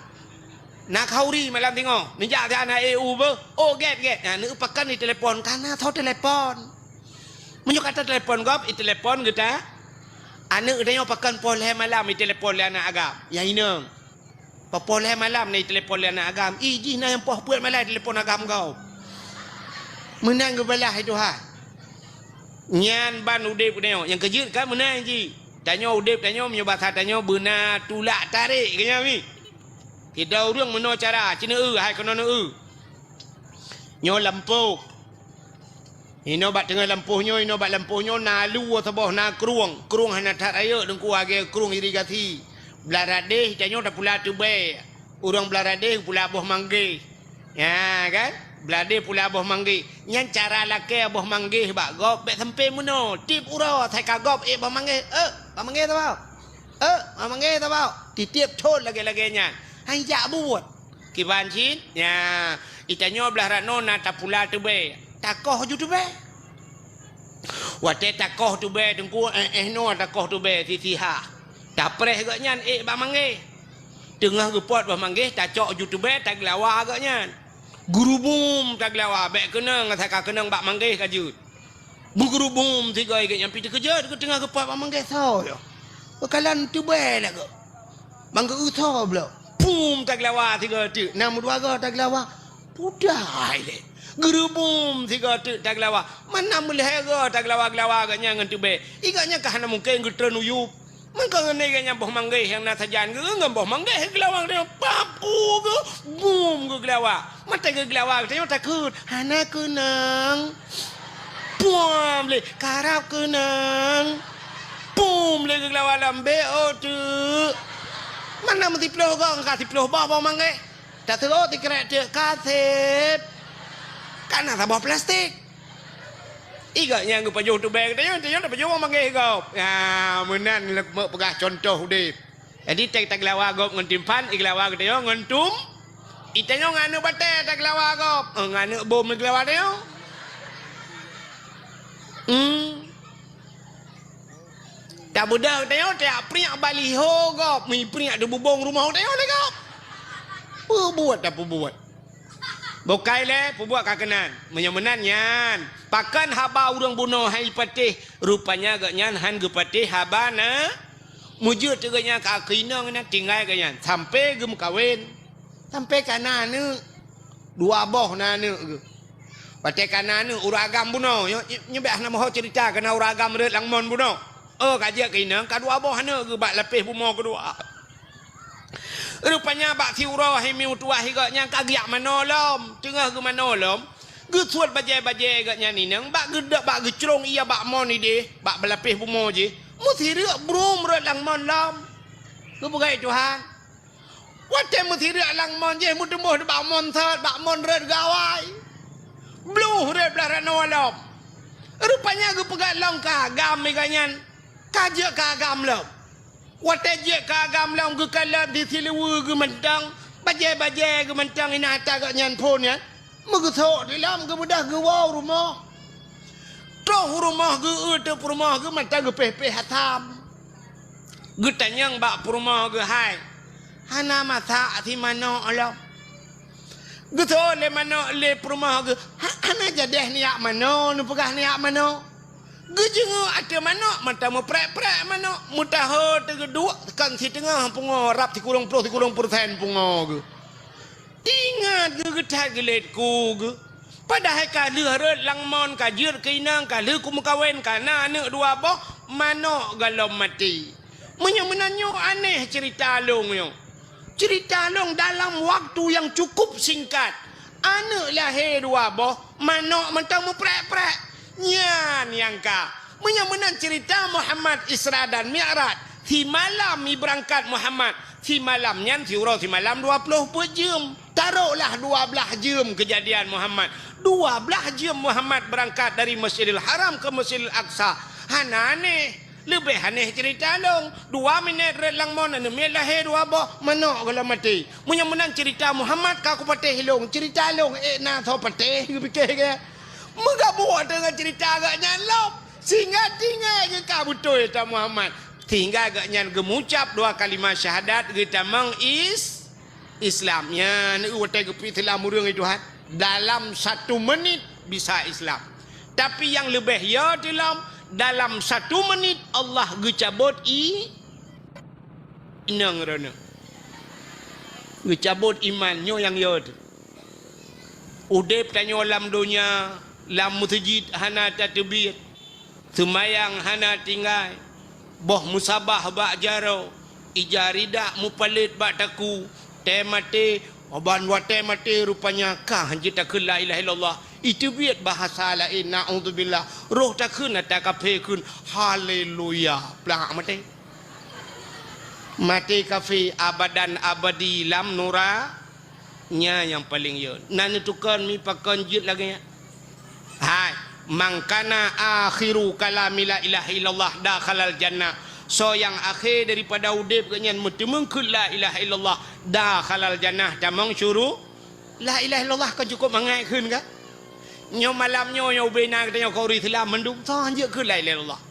Na khauri malam singoh. Neujak siat na E U beuh." "Oh, gét, gét." Nah, neupakan itelepon. Ka na soe telepon. Meunyoe ka tatelepon gob, itelepon geuta. Aneuëk tanyoe pakan poh lhée malam itelepon lé aneuëk agam. Nyang inong. Poh lhée malam na itelepon lé aneuëk agam. Ih, jih na nyang poh peuet malam itelepon agam gob. Meunan geubalah, hai Tuhan. Nyan ban udeb tanyoe. Nyang keujeuet kan meunan jih. Tanyoe udeb tanyoe, meunyoe basa tanyoe beuna tulak tarek keu nyan mi. Sidroe ureuëng meunoe cara, ci neueu, hai keunoe neueu. Nyoe lampôh. Inoe bak teungoh lampôh nyoe, inoe bak lampôh nyoe na lue saboh, na krueng. Krueng hana that rayeuk Teungku, lagée krueng irigasi. Blah radeh tanyoe tapula teubée. Ureuëng blah radeh pula boh manggeh. Ya kan? Blah radeh pula boh manggeh. Nyan cara lakée boh manggeh bak gob bék sampoe meunoe. Tieb uroe asai ka gob ék boh manggeh. Eh, boh manggeh saboh. Eh, boh manggeh saboh. Titieb thon lagée-lagée nyan. Hai jak buet. Kiban cit, nya, itanyoe blah ranoe na tapula teubée, takoh ju teubée. Watée takoh teubée Teungku, éh, éh noe takoh teubée sisiha. Tapreh gobnyan ék bak manggeh. Teungoh geupot bak manggeh, tacok ju teubée, tageulawa gobnyan. Geurubum tageulawa, bék keunong, asai ka keunong bak manggeh ka jeuet. Beugeurubum sigoe gét nyang pih teukeujot, geuteungoh geupot bak manggeh soe nyoe. Geukalon teubée lagée. Bang geu-eu soe bloe. Pum tageulawa sigoe teuk, na meudua goe tageulawa. Pudai lé. Geurubum sigoe teuk tageulawa. Mana meulhée goe tageulawa-geulawa gobnyan ngon teubée. I gobnyan ka hana mungken geutreun u yup. Meukeunong ngon nyan boh manggeh nyang na sajan geuh ngon boh manggeh geulawa geutanyoe pap ku geuh bum geuh geulawa. Maté geuh geulawa geutanyoe takheun hana keunong. Puam lé karab keunong. Pum lé geuh geulawa lambek oteuk. Mana meusiploh goe ka siploh boh boh manggeh. Taseuôt sikrek teuk kaseb. Kana saboh plastik. I gobnyan geupajoh teubée geutanyoe, tanyoe tapajoh boh manggeh gob. Ya, meunan lé meuk peugah cuntoh udeb. Jadi, teuh tageulawa gob ngon timphan, igeulawa geutanyoe ngon tum. Itanyoe ngon aneuëk batée tageulawa gob, eh, ngon aneuëk bom igeulawa tanyoe. Hmm. Tabeudôh geutanyoe, tajak priek baliho gob, mi priek di bubông rumoh geutanyoe lé gob. Peubuet tapeubuet. Bukai lé, peubuet ka keunan. Meunyoe meunan nyan, pakon haba ureuëng bunoe hai patéh, rupanya gobnyan han geupatéh haba na. Meujeuet teuk gobnyan ka keu inong na tinggai gobnyan, sampoe geumeukawen. Sampoe ka na aneuëk. Dua boh na aneuëk geuh. Watée ka na aneuëk ureuëng agam bunoe, nyoe, nyoe, nyoe bék hana meuho ceurita keu na ureuëng agam rhot lam mon bunoe. Oh, ka jeuet keu inong, ka dua boh aneuëk geuh bak lapéh bumoe keudua. Rupanya bak siuroe hai mi meutuwah gobnyan ka geujak manoe lom. Teungoh geumanoe lom, geusuet bajée-bajée gobnyan inong, bak geuda-, bak geucrong ie bak mon idéh, bak beulapéh bumoe jih. Meusireuk brum rot lam mon lom. Geupeugah Tuhan. Watée meusireuk lam mon jih, meuteumboh bak mon sot, bak mon rot gawai. Bluh rot blah ranoe lom. Rupanya geupeugah lom ka agam gobnyan. Ka jeuet ka agam lom. Watée jeuet ka agam lom geukalon di siluweue geuh mantong, bajée-bajée geuh mantong inan ata gobnyan phon nyan. Meugeusok di lom geubeudôh geuwoe u rumoh. Troh u rumoh geuh, eu teuk peurumoh geuh mantong geupéh-péh asam. Geutanyong bak peurumoh geuh, "Hai, hana masak si manok lom?" Geusok lé manok lé peurumoh geuh, "Ha-, hana jadeh neujak manoe, neupeugah neujak manoe." Geujeungeuk ateueh manok, mata meuprek-prek manok, meutaho teugeuduek kon siteungoh pungoe rab sikureueng ploh sikureueng persen pungoe geuh. Teuingat geuh geuthat geulet ku geuh. Padahai ka lheueh rot lam mon, ka jeuet keu inong, ka lheueh kumeukawen, ka na aneuëk dua boh, manok gohlom maté. Meunyoe meunan nyoe aneh ceurita lôn nyoe. Ceurita lôn dalam waktu nyang cukup singkat, aneuëk lahé dua boh, manok mantong meuprek-prek. Nyan nyang ka. Meunyoe meunan ceurita Muhammad Isra dan Mi'raj, simalam ibeurangkat Muhammad, simalam nyan siuroe simalam dua ploh peuet jeuem. Taroklah dua blaih jeuem keujadian Muhammad. Dua blaih jeuem Muhammad beurangkat dari Masjidil Haram keu Masjidil Aqsa. Hana aneh. Leubeh aneh ceurita lôn. Dua minét rot lam mon, aneuëk miet lahé dua boh, manok gohlom maté. Meunyoe meunan ceurita Muhammad ka kupatéh lôn, ceurita lôn ék na soe patéh, geupiké gét. Meugabuk teungoh ceurita gobnyan lom, sehingga tinggai geuh ka beutôi ata Muhammad. Sehingga gobnyan geumucab dua kalimah syahadat geutamong is-, Islam. Nyan watée geupeuislam ureuëng itu, ha, dalam satu menit bisa Islam. Tapi nyang leubeh yo teulom, dalam satu menit Allah geucabot i-, inong droeneueh. Geucabot iman, nyoe nyang yo teuh. Udeb tanyoe lam donya, lam meuseujid hana tateubiet, seumayang hana tinggai, boh meusabah bak jaroe, ija ridak meupalét bak takue, tée maté, ban watée maté rupanya ka hanjeuet takheun la ilaha illallah, iteubiet bahasa laén, naudzubillah, roh takheun ata kafé kheun, haleluya, plak maté. Maté kafé abadan abadi lam nura-, Nyan nyang paleng yo. Na neutukon mi pakon jeuet lagée nyan? Hai, "Man kana akhiru kalami la ilaha illallah dakhalal jannah." Soe nyang akhé daripada udeb geuh nyan meuteumeung kheun la ilaha illallah, dakhalal jannah, tamong syuru-, la ilaha illallah kon cukup mangat kheun ka? Nyoe malam nyoe, nyoe ubena geutanyoe keu ureuëng Islam mandum, soe hanjeuet kheun la ilaha illallah?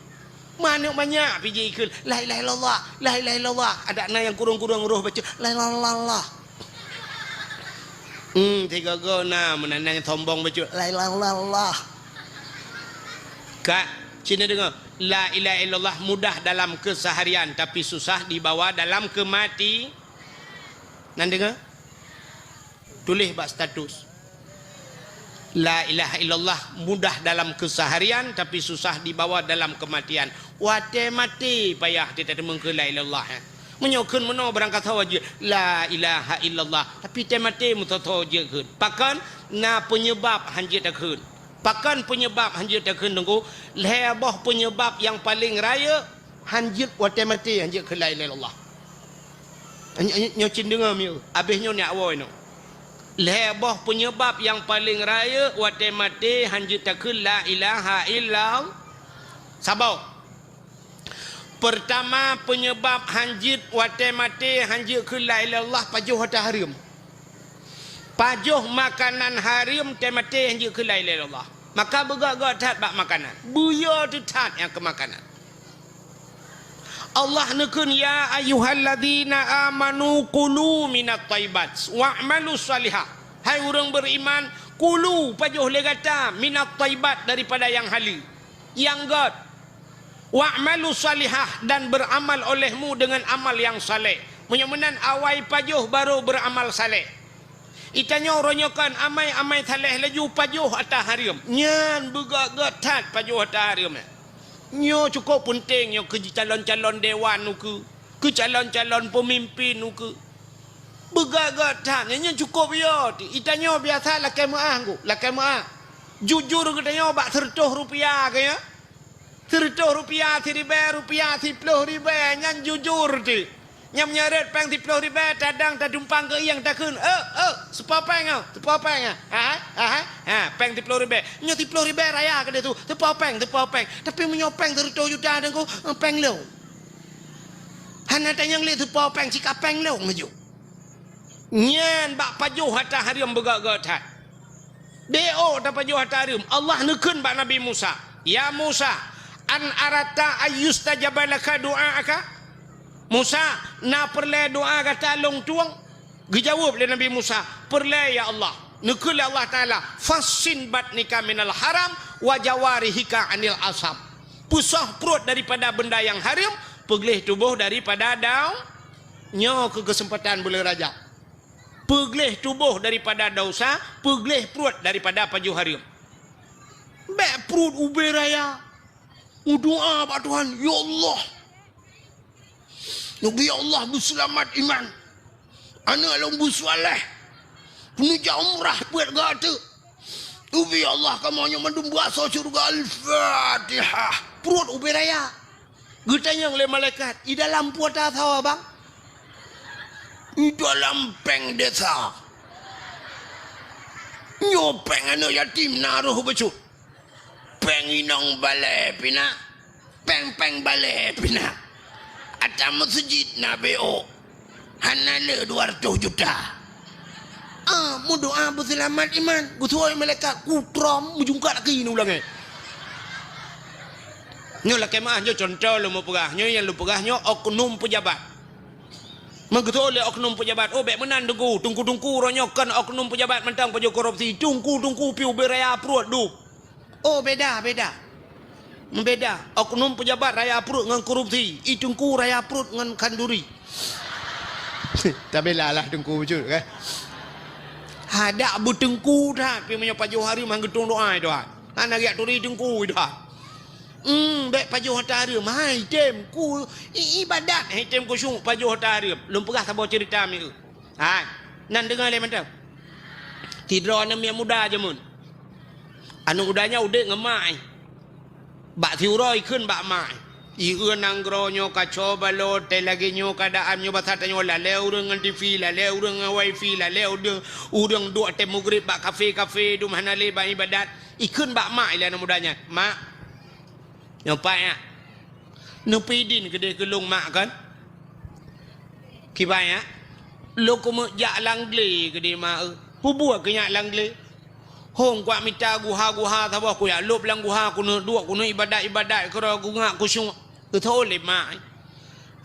Manök manyak pih jikheun, "La ilaha illallah, la ilaha illallah." Adak na nyang kurong-kurong roh bacut, "La ilaha illallah." Hmm, sigoe-goe na meunan nyang sombong bacut, "La ilaha illallah." Ka, sini deungoe, la ilaha illallah mudah dalam keseharian, tapi susah dibawa dalam kemati-, nan deungoe? Tuléh bak status. La ilaha illallah mudah dalam keseharian, tapi susah dibawa dalam kematian. Watée maté payah teuteumeukeue la ilaha illallah, eh. Meunyoe kheun meunoe barangkasoe jeuet la ilaha illallah, tapi tée maté meusoe-soe jeuet kheun. Pakon? Na penyebab hanjeuet takheun. Pakon penyebab hanjeuet takheun, Teungku? Lhée boh penyebab nyang paleng rayeuk, hanjeuet watée maté hanjeuet kheun la ilaha illallah. Nyo-, nyo-, nyoe cit deungoe mieu, abéh nyoe nyak woe nyoe. Lhée boh penyebab nyang paleng rayeuk watée maté hanjeuet takheun la ilaha illallah. Saboh. Peurtama, penyebab hanjeuet watée maté hanjeuet kheun la ilaha illallah, pajoh hareuem. Pajoh makanan hareuem tée maté hanjeuet kheun la ilaha illallah. Maka beugét-gét that bak makanan. Beuyo teuh that nyang keu makanan. Allah neukheun, "Ya ayyuhalladzina amanu kulu minat thaibat wa'malu shalihah." Hai ureuëng beriman, kulu, pajoh lé gata, minat thaibat, daripada nyang haleue, nyang gét. Wa'malu shalihah, dan beramal olehmu dengan amal yang saleh. Meunyoe meunan awai pajoh baru beramal saleh. Itanyoe uroe nyoe kon amai-amai saleh laju pajoh ata hareuem. Nyan beugét-gét that pajoh ata hareuem nyan. Nyoe cukup peunteng nyoe keu calon-calon dewan ukeue, keu calon-calon peumimpin ukeue. Beugét-gét that, nyan, nyan cukôp yo. Di tanyoe biasa lakée meuáh, Teungku, lakée meuáh. Jujur geutanyoe bak seureutôh rupiah, ka nyo. Seureutôh rupiah, siribée rupiah, siploh ribée, nyan jujur di. Nyan meunyoe rhot péng siploh ribée, tadang tadumpang keu ieng takheun, "Eh, eh, seupo péng, oh, seupo péng, ah. Aha, aha, ha, péng siploh ribée." Nyoe siploh ribée raya keudeh tu, "Seupo péng, seupo péng." Tapi meunyoe péng seureutôh juta, Teungku, eh, péng lôn. Hana tanyong lé seupo péng, sika péng lôn laju. Nyan bak pajoh hareuem beugét-gét that. Di ôk tapajoh hareuem, Allah neukheun bak Nabi Musa, "Ya Musa, an aratta ayyustajaba laka du'aaka?" "Musa, na peureulée doá gata lôn tueng?" Geujaweueb lé Nabi Musa, "Peureulée, ya Allah." Neukheun lé Allah Taala, "Fassin batnika minal haram wa jawarihika anil asam." Peusoh pruet daripada benda nyang hareuem, peugleh tuboh daripada dau-, nyoe keu keuseumpatan buleuen Rajab. Peugleh tuboh daripada desya, peugleh pruet daripada pajoh hareuem. Bék pruet ubé raya. Meudoá bak Tuhan, "Ya Allah, neubi Allah beuseulamat iman. Aneuëk lôn beuseuleh. Neujak umrah peuet gata. Neubi Allah kamoe nyoe mandum beuasoe syeuruga." Al-Fatihah. Pruet ubé raya. Geutanyong lé malaikat, "I dalam peue tasoe, Bang?" "I dalam péng desa. Nyoe péng aneuëk yatim na roh bacut. Péng inong balée pih na. Péng-péng balée pih na. Ata meuseujid na B O. Hana le dua ratus juta." Ah, meudoá beuseulamat iman. Geusuai malaikat kutrom meujungkat lagi nu langét. Nyoe lakée meuáh, nyoe cuntoh lôn meupeugah. Nyoe nyang lôn peugah nyoe oknum peujabat. Meugeutôi lé oknum peujabat, "Oh, bék meunan, Teungku. Teungku-teungku uroe nyoe kon oknum peujabat mantong pajoh korupsi. Teungku-teungku piôh ubé raya pruet duek." Oh, beda, beda. Meubeda. Oknum peujabat raya pruet ngon korupsi, i teungku raya pruet ngon khanduri. Tabela lah teungku bacut, kan? Hadak beuteungku that, pi meunyoe pajoh hareuem han geutueng doá i tuha. Hana geujak turi teungku i tuha. Hmm, bék pajoh hareuem, hai tem ku i-, ibadat, hai tem kusyuk pajoh hareuem. Lôn peugah saboh ceurita mieu. Hai, nan deungoe lé mantong. Sidroe aneuk miet muda jameun. Aneuk muda nyan udeb ngon mak, eh. Bak siuroe ikheun bak mak, eh. Ieu nanggroe nyoe kaco balot, teuh lagée nyoe keuadaan nyoe basa tanyoe lalée ureuëng ngon TV, lalée ureuëng ngon wifi, lalée ureuëng, ureuëng duek teuh mugreb bak kafe-kafe, dum hana lé bak ibadat. Ikheun bak mak ilée aneuk muda nyan, "Mak, nyoe pat nyak. Neupeudin keudeh keu lôn mak kon? Kiban nyak, lôn keumeuk jak lam glé keudeh mak eu. Peue buet keu nyak lam glé? Hong kuat mita guha-guha saboh, kujak lôb lam guha, keuneuk duek, keuneuk ibadat-ibadat, keudroe kungak kusyuk." Geutho lé mak.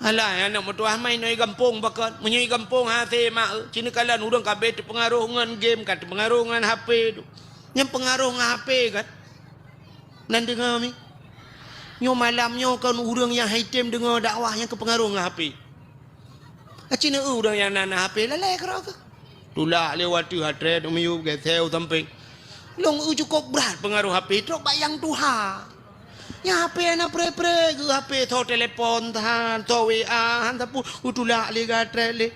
Alah, aneuk meutuah mai nyoe i gampông pakon. Meunyoe i gampông hase mak eu, ci neukalon ureuëng ka abéh teupeungaroh ngon game, ka teupeungaroh ngon HP tu. Nyang peungaroh ngon HP kan? Nan deungoe mi. Nyoe malam nyoe kon ureuëng nyang hai tem deungoe dakwah nyang keupeungaroh ngon HP. Aci neu ureuëng nyang na, na HP lalée keudroe keuh. Tulak lé wateueh atrét u miyueb geuseu sampéng. Lôn eu cukôp brat peungaroh HP trok bak nyang tuha. Nyang HP hana pre-pre geuh, HP tho telepon than, tho WA han sapeue, u tulak lé gatrét lé.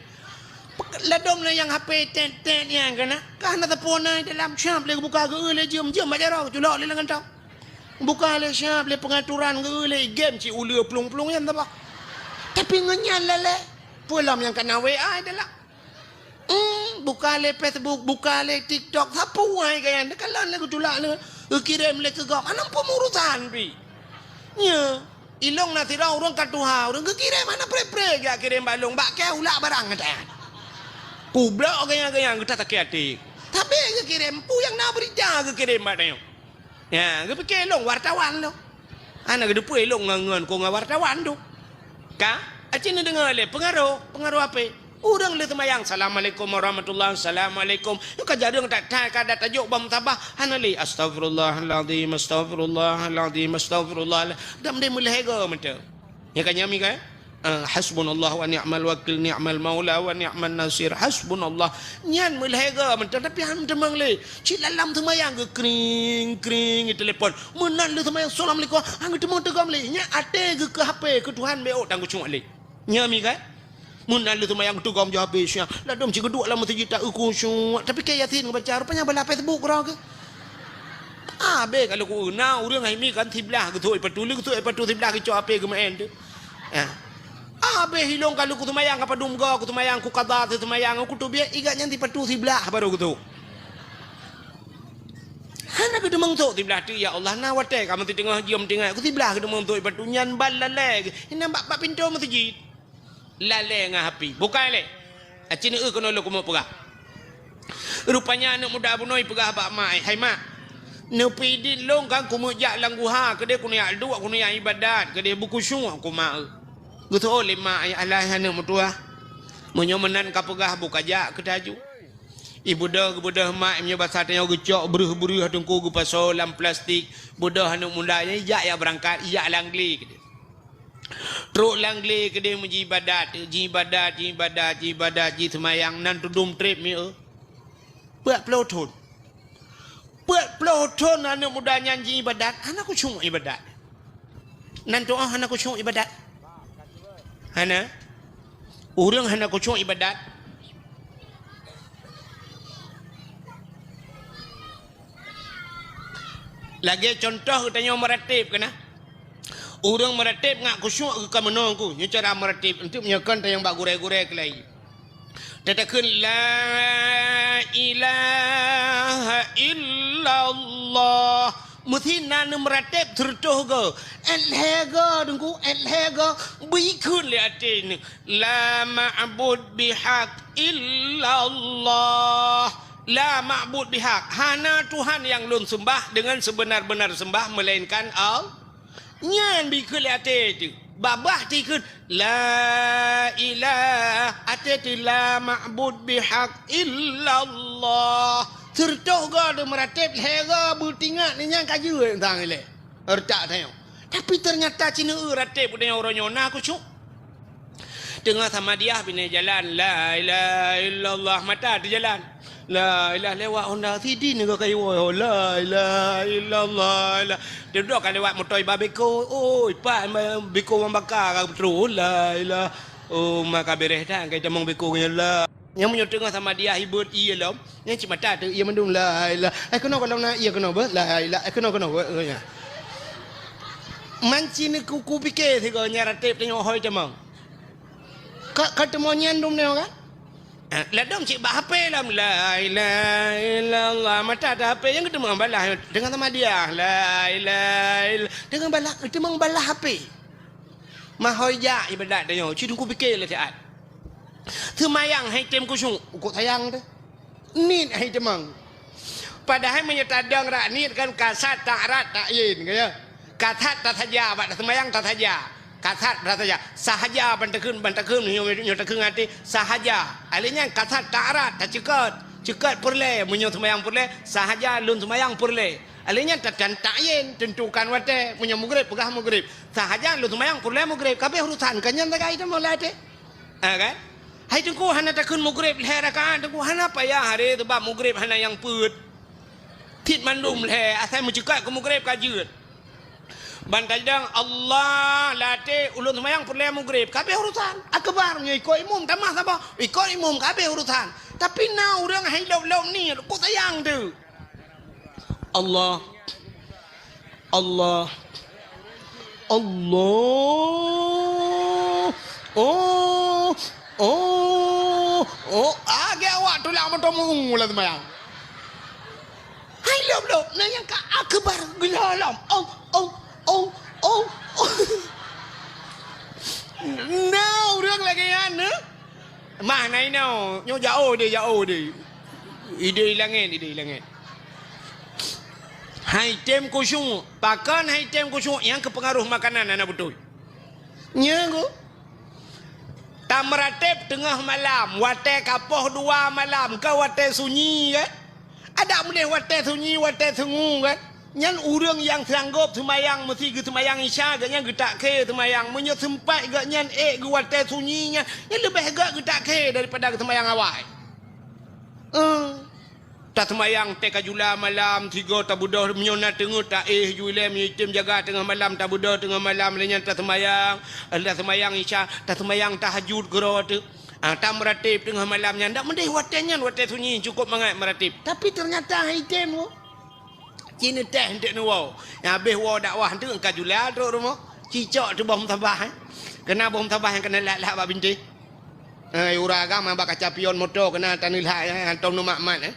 Ladom lé nyang HP tet-tet nyang kana, ka hana sapeue na dalam, siab lé geubuka geu lé jeuem-jeuem bak jaroe, culok lé lam kantong. Buka lé siab lé peungaturan geu lé game cit uleue plueng-plueng nyan saboh. Tapi ngon nyan lalée, peue lom nyang kana WA dalam. Hmm, buka lé Facebook, buka lé TikTok, sapeue hai gaya, neukalon lé geutulak lé, geukirém lé keu gob, hana peue meurusan pi. Nyo, ilong na sidroe ureuëng ka tuha, ureuëng geukirém hana pre-pre geujak kirém bak lôn, bak kée ulak barang gata. Kublok gaya-gaya geuta sakét até. Tapi geukirém, peue nyang na beurita geukirém bak tanyoe. Ya, geupike lôn wartawan lôn. Hana geuteupeue lôn ngon, ngon, kon ngon wartawan tu. Ka? Aci neudeungoe lé peungaroh, peungaroh HP. Ureuëng lheueh seumayang, "Assalamualaikum warahmatullahi, assalamualaikum." Nyoe ka jareueng that-that ka dat tajok bak musabah, hana lé, "Astaghfirullahalazim, astaghfirullahalazim, astaghfirullah." Dam deh meulhèe goe mantong. Nyang ka nyami kan? Ah, hasbunallah wa ni'mal wakil, ni'mal maula wa ni'man nasir. Hasbunallah. Nyan meulhèe goe mantong, tapi han teumeung lé. Cit lam-lam seumayang geukring-kring telepon. Meunan lé seumayang, "Assalamualaikum." Han geuteumeung teugom lé. Nyan até geuh keu HP, keu Tuhan B O tan geucok lé. Nyami kan? Meunan lé seumayang teugom jih habéh siang. Ladôm cit geuduek lam meuseujid ta-eu khusyuk. Tapi keu Yasin geubaca, rupanya bala Facebook keudroe geuh. Abéh ka lheueh ku na ureuëng hai mi kan siblah geutôk ipatu, lé geutôk ipatu siblah geucok H P geumeu'en tu. Ya. Abéh ilong ka lheueh ku seumayang ka padum goe, ku seumayang ku qadha seumayang, ku teubiet igat nyan sipatu siblah baru geutôk. Hana geuteumeung sôk siblah teuk, ya Allah, na watée ka meuteungoh jeuem tinggai, ku siblah geuteumeung sôk ipatu nyan ban lalée, inan bak, bak pintoe meuseujid. Lalée ngon api. Bukai lé. Aci neu keunoe lôn keumeung peugah. Rupanya aneuk muda bunoe peugah bak mak, "Hai mak, neupeuidin lôn kan keumeung jak lam guha, keudeh keuneuk jak duek, keuneuk jak ibadat, keudeh beukhusyuk keu mak." Geuseuôt lé mak, "Alah aneuk meutuah. Meunyoe meunan ka peugah, beuka jak keu taju." Ibeudôh, geubeudoh mak, meunyoe basa tanyoe geucok breuh-breuh teungku geupasoe lam plastik, beudôh aneuk muda nyan ijak jak beurangkat, ijak lam glé keudeh. Trok lam glé keudeh meujiibadat, jiibadat, jiibadat, jiibadat, jiseumayang nan teudum treb mieu. Peuet ploh thon. Peuet ploh thon aneuk muda nyan jiibadat, hana khusyuk ibadat. Nan tu'oh hana khusyuk ibadat. Hana. Ureuëng hana khusyuk ibadat. Lagée contoh geutanyoe meuratéb keunan. Ureuëng meuratéb ngat khusyuk geuka meunoe ku, nyoe cara meuratéb, untuk meunyoe kon tanyong bak gurée-gurée keulai. Tatakheun la ilaha illallah. Meusi na neumeuratéb sireutôh goe. Ét lhée goe, Teungku, ét lhée goe. Beukheun lé até nyoe. La ma'bud bihaq illallah. La ma'bud bihaq. Hana Tuhan nyang lôn seumbah deungon seubeuna-beuna seumbah meulainkan Allah. Nyan beukheun lé até teuh. Babah tikheun, "La ilaha," até teuh, "La ma'bud bihaq illallah." Sireutôh goe teuh meuratéb, lhée goe beutingat, nyan ka jeuet sang ilée. Retak tanyoe. Tapi teunyata ci neu ratéb geutanyoe uroe nyoe na khusyuk. Teungoh samadiah binéh jalan, la ilaha illallah, mata teujalan. La ilaha lewat Honda City ni ka kayu, oh, la ilaha illallah. La. Teudoe ka lewat moto iba beko, oh, ipak beko mambaka ka beutôi, la ilaha. Oh, maka bereh dah, kai tamong beko nyan la. Nyang meunyoe teungoh samadiah ibeut ié lom, nyang cit mata teuh ié mandum, la ilaha. Eh, keunoe gohlom na ié keunoe beuh, la ilaha. Eh, keunoe, keunoe beuh, ya. Manci ni ku, ku pike sigoe nyang ratéb tanyoe hôi tamong. Ka, ka teumo nyan dum nyoe kan? Eh, ladom cit bak H P lom, la ilaha illallah. Mata teuh H P nyang geuteumong balah, teungoh samadiah, la ilaha illallah. Teungoh balah, geuteumong balah H P. Mahôi jak ibadat tanyoe, ci teungku pike lé siat. Seumayang hai tem khusyuk, ukok sayang teuh. Niet hai teumong. Padahai meunyoe tadong rak niet kan kasat ta'rat ta'yin, ka ya. Kasat tasaja, bak taseumayang tasaja. Kasat tasaja. Sahaja ban takheun, ban takheun, nyoe, nyoe takheun até, sahaja. Alé nyan kasat ta'rat, taceukot. Ceukot peureulée, meunyoe seumayang peureulée, sahaja lôn seumayang peureulée. Alé nyan ta-, tan-, ta'yin, tentukan watée, meunyoe mugreb, peugah mugreb. Sahaja lôn seumayang peureulée mugreb, ka abéh urusan, ka nyan sagai teumong lam até. Ha, kan? Hai Teungku, hana takheun mugreb lhée rakaat, Teungku, hana payah, aré, sabab mugreb hana nyang peuet. Cit mandum lhée, asai meuceukot keu mugreb ka jeuet. Ban tadong Allah lam até ulôn seumayang peureulée mugreb, ka abéh urusan. Akbar, nyoe ikot imum tamah saboh, ikot imum ka abéh urusan. Tapi na ureuëng hai lom-lom niet, kok sayang teuh. Allah. Allah. Allah. Oh. Oh. Oh. Agak awak tulak moto mu lam sembahyang. Hai lom-lom, na nyang ka akbar geulom. Oh, oh, oh, oh, oh. Na ureuëng lagée nyan, eh? Mah na inoe, nyoe jaoh deh, jaoh deh. Idéh langét, idéh langét. Hai tem khusyuk, pakon hai tem khusyuk nyang keupeungaroh makanan hana beutôi. Nyan ku. Tameurateb teungoh malam, watée ka poh dua malam, ka watée sunyi kan? Adak meudeh watée sunyi, watée sungu kan? Nyan ureuëng nyang sanggob seumayang meusi geuseumayang Isya, gobnyan geutak khe seumayang. Meunyoe seumpat gobnyan ék geuwatée sunyi nyan, nyan leubeh gét geutak khe daripada geuseumayang awai. Eh, taseumayang teuka jula malam, sigoe tabeudôh, meunyoe na teungeut taéh ju ilée, meunyoe item jaga teungoh malam, tabeudôh teungoh malam, lheueh nyan taseumayang, taseumayang Isya, taseumayang tahajud keudroe teuk. Ah, tam meuratéb teungoh malam nyan, dak meudeh watée nyan, watée sunyi cukôp mangat meuratéb. Tapi teunyata hai tem woe. Ci neuteh eunteuk neuwoe. Nyang habéh woe dakwah eunteuk ka jula trok rumoh. Cicok teuh boh musabah, eh. Keuna boh musabah nyang keuneulak-lak bak bintéh. Eh, ureueng agam bak kaca pion moto keuna taneulak, eh, hantom neumat-mat, eh.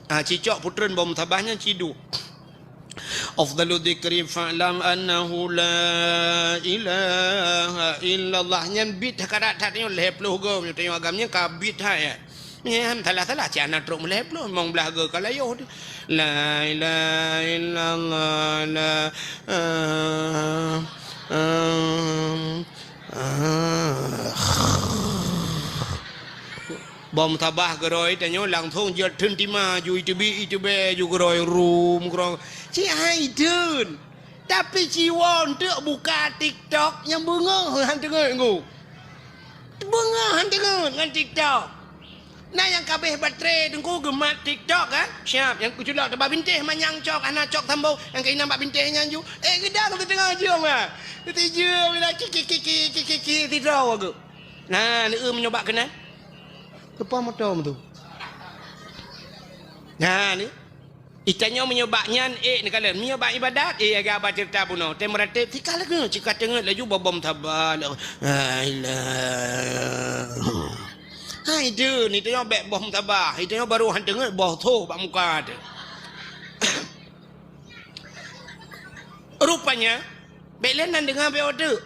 Ah, cicok putreun boh musabah nyan cidu. Afdalu dzikri fa'lam annahu la ilaha illallah. Nyan bit karat that nyoe lhée ploh goe, meunyoe tanyoe agam nyan ka bit that, ya. Nyan salah-salah, cit hana trok meulhée ploh, limong blaih goe ka layoh tu. La ilaha illallah, la, ah, ah, ah. Boh musabah geurôi tanyoe langsong jeuet theun tima ju iteubiet iteubiet ju geurôi rum geurôi. Ci hai theun. Tapi ci woe eunteuk buka TikTok nyang beungoh han teungeut nggu. Beungoh han teungeut ngon TikTok. Na nyang ka abéh baterai teungku geumat TikTok kan? Siap, nyang kuculok teubak bintéh manyang cok, hana cok sambông, nyang keunan bak bintéh nyan ju. Eh, geudang siteungoh jeuem ah. Sijeuem bila kiki kiki kiki kiki sidroe geuh. Na, neueu meunyoe bak keunan. Keupa moto tu. Na, ni. Itanyoe meunyoe bak nyan, eh, neukalon. Meunyoe bak ibadat, eh, agak abah ceurita bunoe. Tem meuratéb, sika lagée, sika teungeut laju bobom saba. La ilaha. Hai, deuh, ni tanyoe bék boh musabah. Itanyoe baru han teungeut boh tho bak muka teuh. Rupanya, bék lé nan deungoe bék odeuk.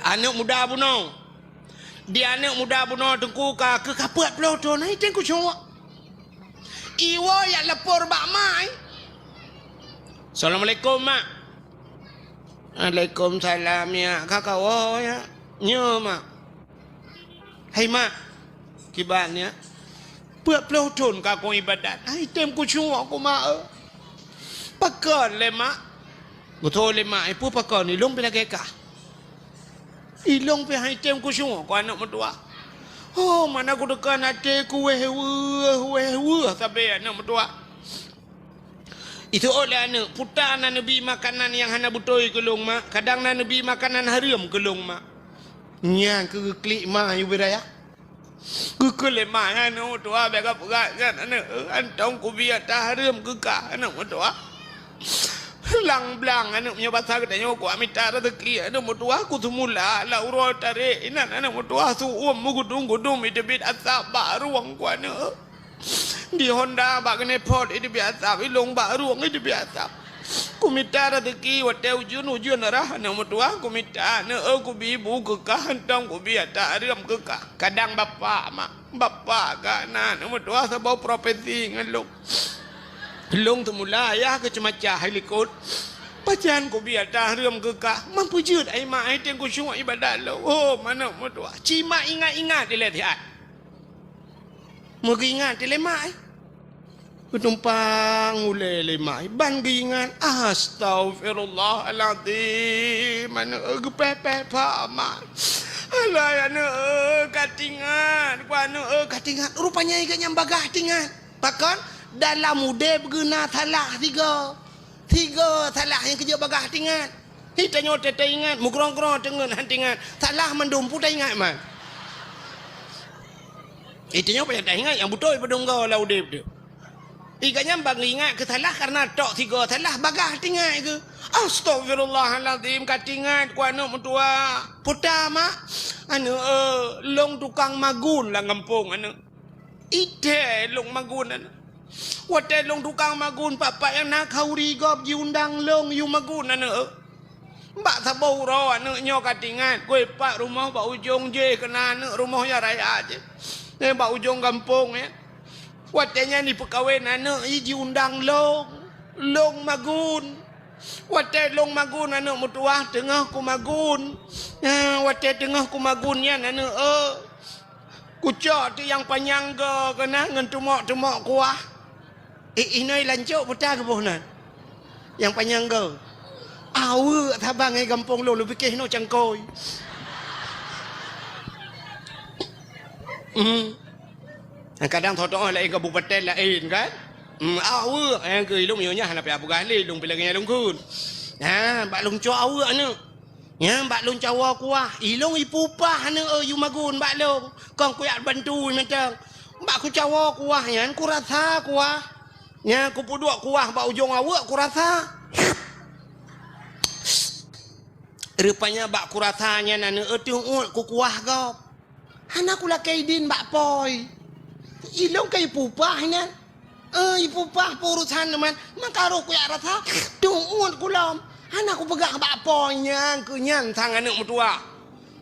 Aneuk muda bunoe. Di aneuk muda bunoe teungku ka keu kapeuet ploh thon, hai tem kusyuek. Iwoe jak lapor bak mak, eh. Assalamualaikum, Mak. Waalaikumsalam, ya. Ka kawoe, ya. Nyo, Mak. Hai mak, kiban nyan, peuet ploh thon ka kong ibadat. Hai tem kusyuek ku mak, eh. Pakon lé mak? Geutho lé mak, eh, peue pakon, ilong pih lagée kah. Ilong pih hai tem kusyuek ku aneuk meutuwah. Oh, mana kuteuka até ku wéh weueh, wéh weueh sabe aneuk meutuwah. Itu lé aneuk, puta na neubi makanan nyang hana beutôi keu lôn mak, kadang na neubi makanan hareuem keu lôn mak. Nyan keu geuklik mak yue beuraya. Geukheun lé mak nyan, aneuk meutuwah, bék kapeugah nyan aneuk, eh, hantom kubi ata hareuem keu kah aneuk meutuwah. Lang blang aneuk, meunyoe basa geutanyoe, kuat mita raseuki aneuk meutuwah, kuseumula lam uroe tarek inan aneuk meutuwah, su-uem meugudum-gudum iteubiet asab bak rueng ku aneuk. Di Honda bak keuneuk pot iteubiet asab, ilong bak rueng iteubiet asab. Kumita raseuki watée ujeuen-ujeuen rhah aneuk meutuwah, kumita aneuk, eh, kubi bu keu kah, hantom kubi ata hareuem keu kah. Kadang bapak mak, bapak ka na aneuk meutuwah saboh profesi ngon lôn. Lôn seumula ayah keu ceumacah hai likot. Pajan kubi ata hareuem keu kah, man peujeuet ai mak, hai tem kusyuek ibadat lôn. Oh, aneuk meutuwah, ci mak ingat-ingat ilée siat. Meugeuingat lé mak, eh. Geutumpang ulée lé mak, eh. Ban geuingat, astaghfirullahalazim. Aneuk, eh, geupéh-péh pha mak. Alah, aneuk, eh, ka tingat. Ku aneuk, eh, ka tingat. Rupanya geuh nyan bagaih tingat. Pakon? Dalam udeb geuh na salah sigoe. Sigoe salah nyang keujeuet bagaih tingat. Hi tanyoe teuingat, meugrong-grong teungeut han tingat. Salah mandum peue taingat man. Hi tanyoe payah taingat nyang beutôi padum goe lam udeb teuh. Hi gobnyan ban ingat keu salah kareuna tok sigoe salah bagaih tingat keuh. Astaghfirullahalazim, ka tingat ku aneuk meutuwah. Puta mak, aneuk, eh, lôn tukang magun lam gampông aneuk. Ideh lôn magun aneuk. Watée lôn tukang magun, pat-pat nyang na khauri gob jiundang lôn yue magun aneuk. Bak saboh uroe aneuk nyoe ka tingat, keu pat rumoh bak ujong jéh keuna aneuk rumoh nyang raya jéh. Eh, bak ujong gampông nyan. Watée nyan jipeukawen aneuk i jiundang lôn. Lôn magun. Watée lôn magun aneuk meutuwah teungoh kumagun. Eh, watée teungoh kumagun nyan aneuk, eh. Kucok teuk nyang panyang goe keunan ngon teumok-teumok kuah. Eh, inoe lancok peue ta geuboh nan. Nyang panyang goe. Aweuek saban ngon gampông lôn, lôn pike inoe cangkôi. Hmm. Kadang tho-tho laén kabupaten laén kan. Hmm, aweuek nyang keu ilong nyoe nyan hana payah peugah lé, ilong pih lagée nyan lôn kheun. Ha, bak lôn cok aweuek aneuk. Nyan bak lôn cawoe kuah, ilôn ipupah aneuk, eh, yue magun bak lôn. Kon kujak bantu mantong. Bak kucawoe kuah nyan, kurasa kuah. Nyan kupeuduek kuah bak ujong aweuek, kurasa. Rupanya bak kurasa nyan aneuk, eh, teuh uet kukuah gob. Hana kulakée idin bak pôi. Ilôn ka ipupah nyan. Eh, ipupah peurusan teuma, maka roh kujak rasa, teuh uet kulom. Hana kupeugah bak pôi nyan, keu nyan sang aneuk meutuwah.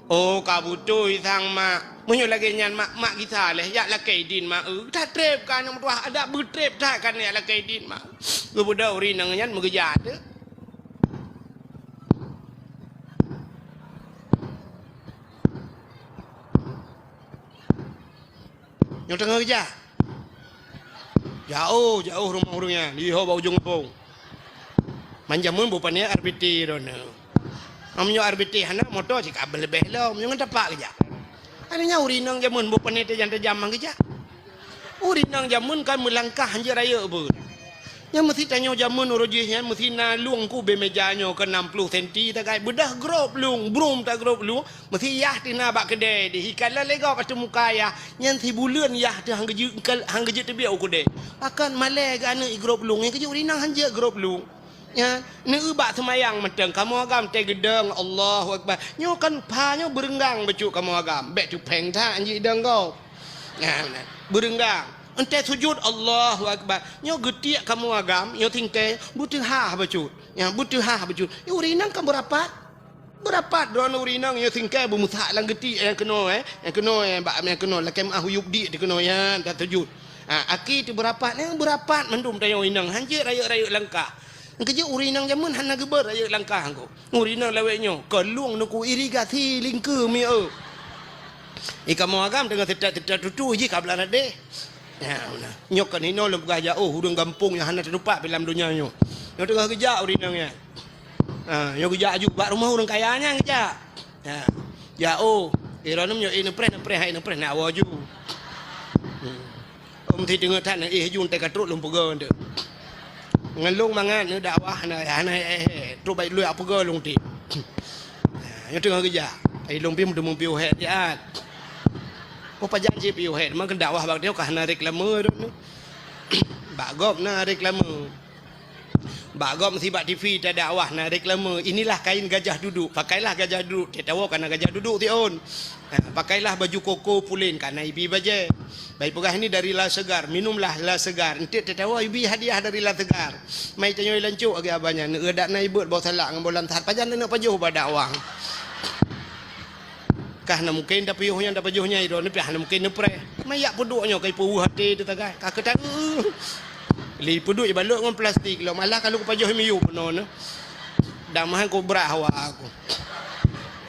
Oh, ka beutôi sang mak. Meunyoe lagée nyan mak, mak gisa lé, jak lakée idin mak. Eh, that treb ka aneuk meutuwah, adak beutreb that ka jak lakée idin mak. Geubeudôh ureueng inong nyan meugeujak teuh. Nyoe teungoh geujak. Jaoh, jaoh rumoh ureueng nyan, di ho bak ujong gampông. Man jameun beu pané R B T droeneuh. Meunyoe R B T hana, moto cit ka leubeh lom, nyoe ngon tapak geujak. Aneuk nyan ureueng inong jameun beu pané tajam-tajam man geujak. Ureueng inong jameun kan meulangkah hanjeuet rayeuk beuet. Nyan meusi tanyoe jameun uroe jih nyan meusi na lueng keu ubé meja nyoe keu enam ploh senti tagai beudah grob lueng, brum ta grob lueng, meusi yah teuh na bak keudè dih. Ikalon lé gob ateueh muka yah, nyan sibuleuen yah teuh han geujeuet, han geujeuet teubiet u keudè. Pakon malèe geuh aneuk i grob lueng, nyan keuh jeuet ureueng inong hanjeuet grob lueng. Nyan, neueu bak seumayang mantong, kamoe agam teuh geudong, Allahu Akbar. Nyoe kan pha nyoe beureunggang bacut kamoe agam, bèk tupèng that hanjeuet idong gob. Nyan, meunan. Beureunggang. Enteuk sujut, Allahu Akbar. Nyoe geutiek kamoe agam, nyoe singkèe, beuteuhah bacut. Nyan, beuteuhah bacut. Nyoe ureueng inong kan beurapat. Beurapat droeneuh ureueng inong nyoe singkèe beumeusak lam geutiek nyang keunoe, eh. Nyang keunoe, eh, bak nyang keunoe, lakèe meu'ah uyueb diek di keunoe nyan, ka sujut. Ha, aki teuh beurapat, nyang beurapat mandum tanyoe ureueng inong, hanjeuet rayeuk-rayeuk langkah. Nyang keujeuet ureueng inong jameun hana geubeuet rayeuk langkah engko. Ureueng inong lawét nyoe, ka lueng neuk irigasi lingkeue mieu. I kamoe agam teungoh seutat-seutat tutoe jih ka blah ladeh. Ya, meunan. Nyoe kan hinoe lôn peugah jak, oh, ureueng gampông nyang hana teutupat pi lam donya nyoe. Nyoe teungoh geujak ureueng inong nyan. Ha, nyoe geujak aju bak rumoh ureueng kaya nyan geujak. Ha. Jak, oh, droeneuh nyoe, eh, neupreh, neupreh, hai neupreh, nak woe aju. Hmm. Om ti teungoh that na, eh, aju teuka trok lôn peugah tu. Ngon lôn mangat neudakwah na, hana, eh, eh, trok bai lôn peugah lôn ti. Ha, nyoe teungoh geujak. Ai lôn pih meuteumé piôh hèt siat. Oh, pajan cit piôh hèt, meukeun dakwah bak nyoe ka hana reklame droeneuh. Bak gob na reklame. Bak gob meusi bak T V tadakwah na reklame, "Inilah kain gajah duduk, pakailah gajah duduk." Teuh tawoe ka na gajah duduk siôn. Ha, "Pakailah baju koko pulen," ka na ibi bajèe. Bai peugah, "Ini dari La Segar, minumlah La Segar." Enteuk teuh tawoe ibi hadiah dari La Segar. Mai tanyoe lancok lagèe abah nyan, neueu dak na ibeuet boh salak ngon boh lam that, pajan neuneuk pajoh bak dakwah. Kah na mungken tapiôh nyan, tapajoh nyan, droeneuh pih hana mungken neupreh. Mayak peuduek nyoe ka ipeuweuh até teuh tagai. Ka keutan, lé peuduek ibalot ngon plastik lom. Alah, ka lôn kupajoh miyueb bunoe nyoe. Dam han kubra hawa aku.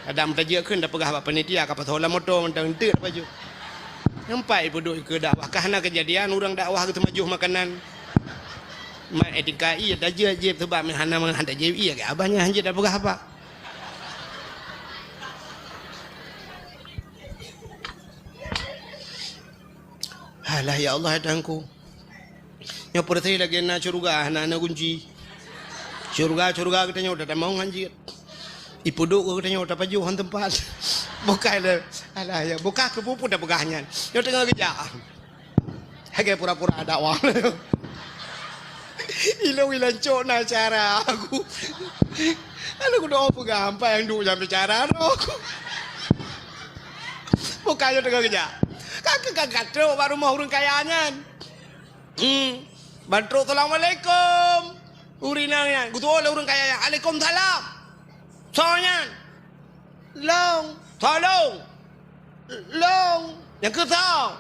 Adam tajak kheun tapeugah bak panitia ka pasoe lam moto mantong enteuk tapajoh. Nyan pat ipeuduek ikeue dakwah. Kah na keujadian ureueng dakwah geuteumajoh makanan. Mat etika ié tajak jieb, seubab meuhana meuhan tajak ié, abah nyan hanjeuet tapeugah apa. Alah, ya Allah, ya Tuhanku. Nyoe peureuséh lagèe na syeuruga, hana na gunci. Syeuruga, syeuruga geutanyoe tatamong hanjeuet. Ipeuduek geutanyoe tapajoh han teumpat. Bukai le. Alah, ya, bukai keu peue tapeugah nyan. Nyoe teungoh geujak. Lagèe pura-pura dakwah. Ilôn ilan cok na cara aku. Lalu kudoa peugah, "Ampai nyang duek nyang bicara droe." Bukai nyoe teungoh geujak. Ka keu ka gatrok bak rumoh ureueng kaya nyan. Hmm. Ban trok, "Assalamualaikum." Ureueng inong nyan. Geutuwoe lé ureueng kaya nyan. "Alaikumsalam." Soe nyan? "Lôn." "Soe lôn?" "Lôn." "Nyang keu soe?"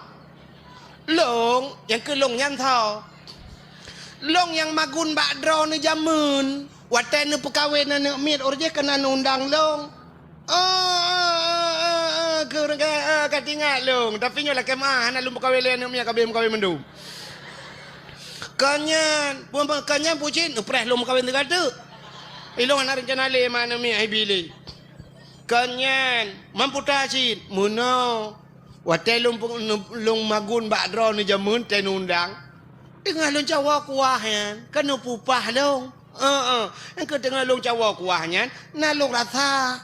"Lôn." "Nyang keu lôn nyan soe?" "Lôn nyang magun bak droeneuh jameun. Watèe neupeukawen aneuk miet, uroe jih keunan undang lôn." "Oh, oh, oh, oh, oh, keu ureueng ka, oh, ka teuingat lôn. Tapi nyoe lakèe meu'ah, hana lôn peukawen lé aneuk miet, ka abéh meukawen mandum." "Kon nyan, kon nyan peue cit, neupreh lôn meukawen teuka teuk. Ilôn hana reuncana lé ma aneuk miet, hai bi lé." "Kon nyan, man peue ta cit?" "Meunoe, watèe lôn pe-, lôn magun bak droeneuh jameun teuh undang, teungoh lôn cawoe kuah nyan, ka neupupah lôn. Heeh, nyang keu teungoh lôn cawoe kuah nyan, na lôn rasa.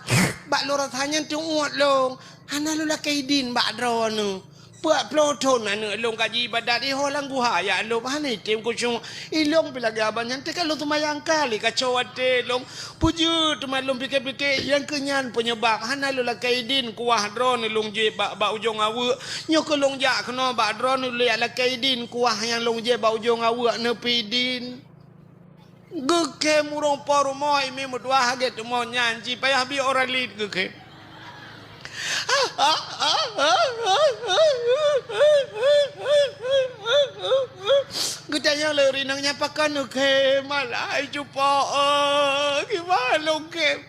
Bak lôn rasa nyan teuôt lôn. Hana lôn lakée idin bak droeneuh. Peuet ploh thon aneuk lôn ka jiibadat, iho lam guha jak lôn, hana item khusyuk. Ilôn pih lagée abang nyan, teuka lôn seumayang kali kaco até lôn. Peujeuet teuma lôn pike-pike, nyang keu nyan peunyeubab hana lôn lakée idin kuah droeneuh lôn jieb bak, bak ujong aweuek. Nyoe keu lôn jak keunoe bak droeneuh lôn jak lakée idin kuah nyang lôn jieb bak ujong aweuek neupidin. Geukhem ureuëng po rumoh imi meutuah hagét teuma nyan jipayah bi orang lain geukhem. Geutanyong lé ureuëng inong nyan pakon neukhem, malah ai cupo, kiban lôn khem.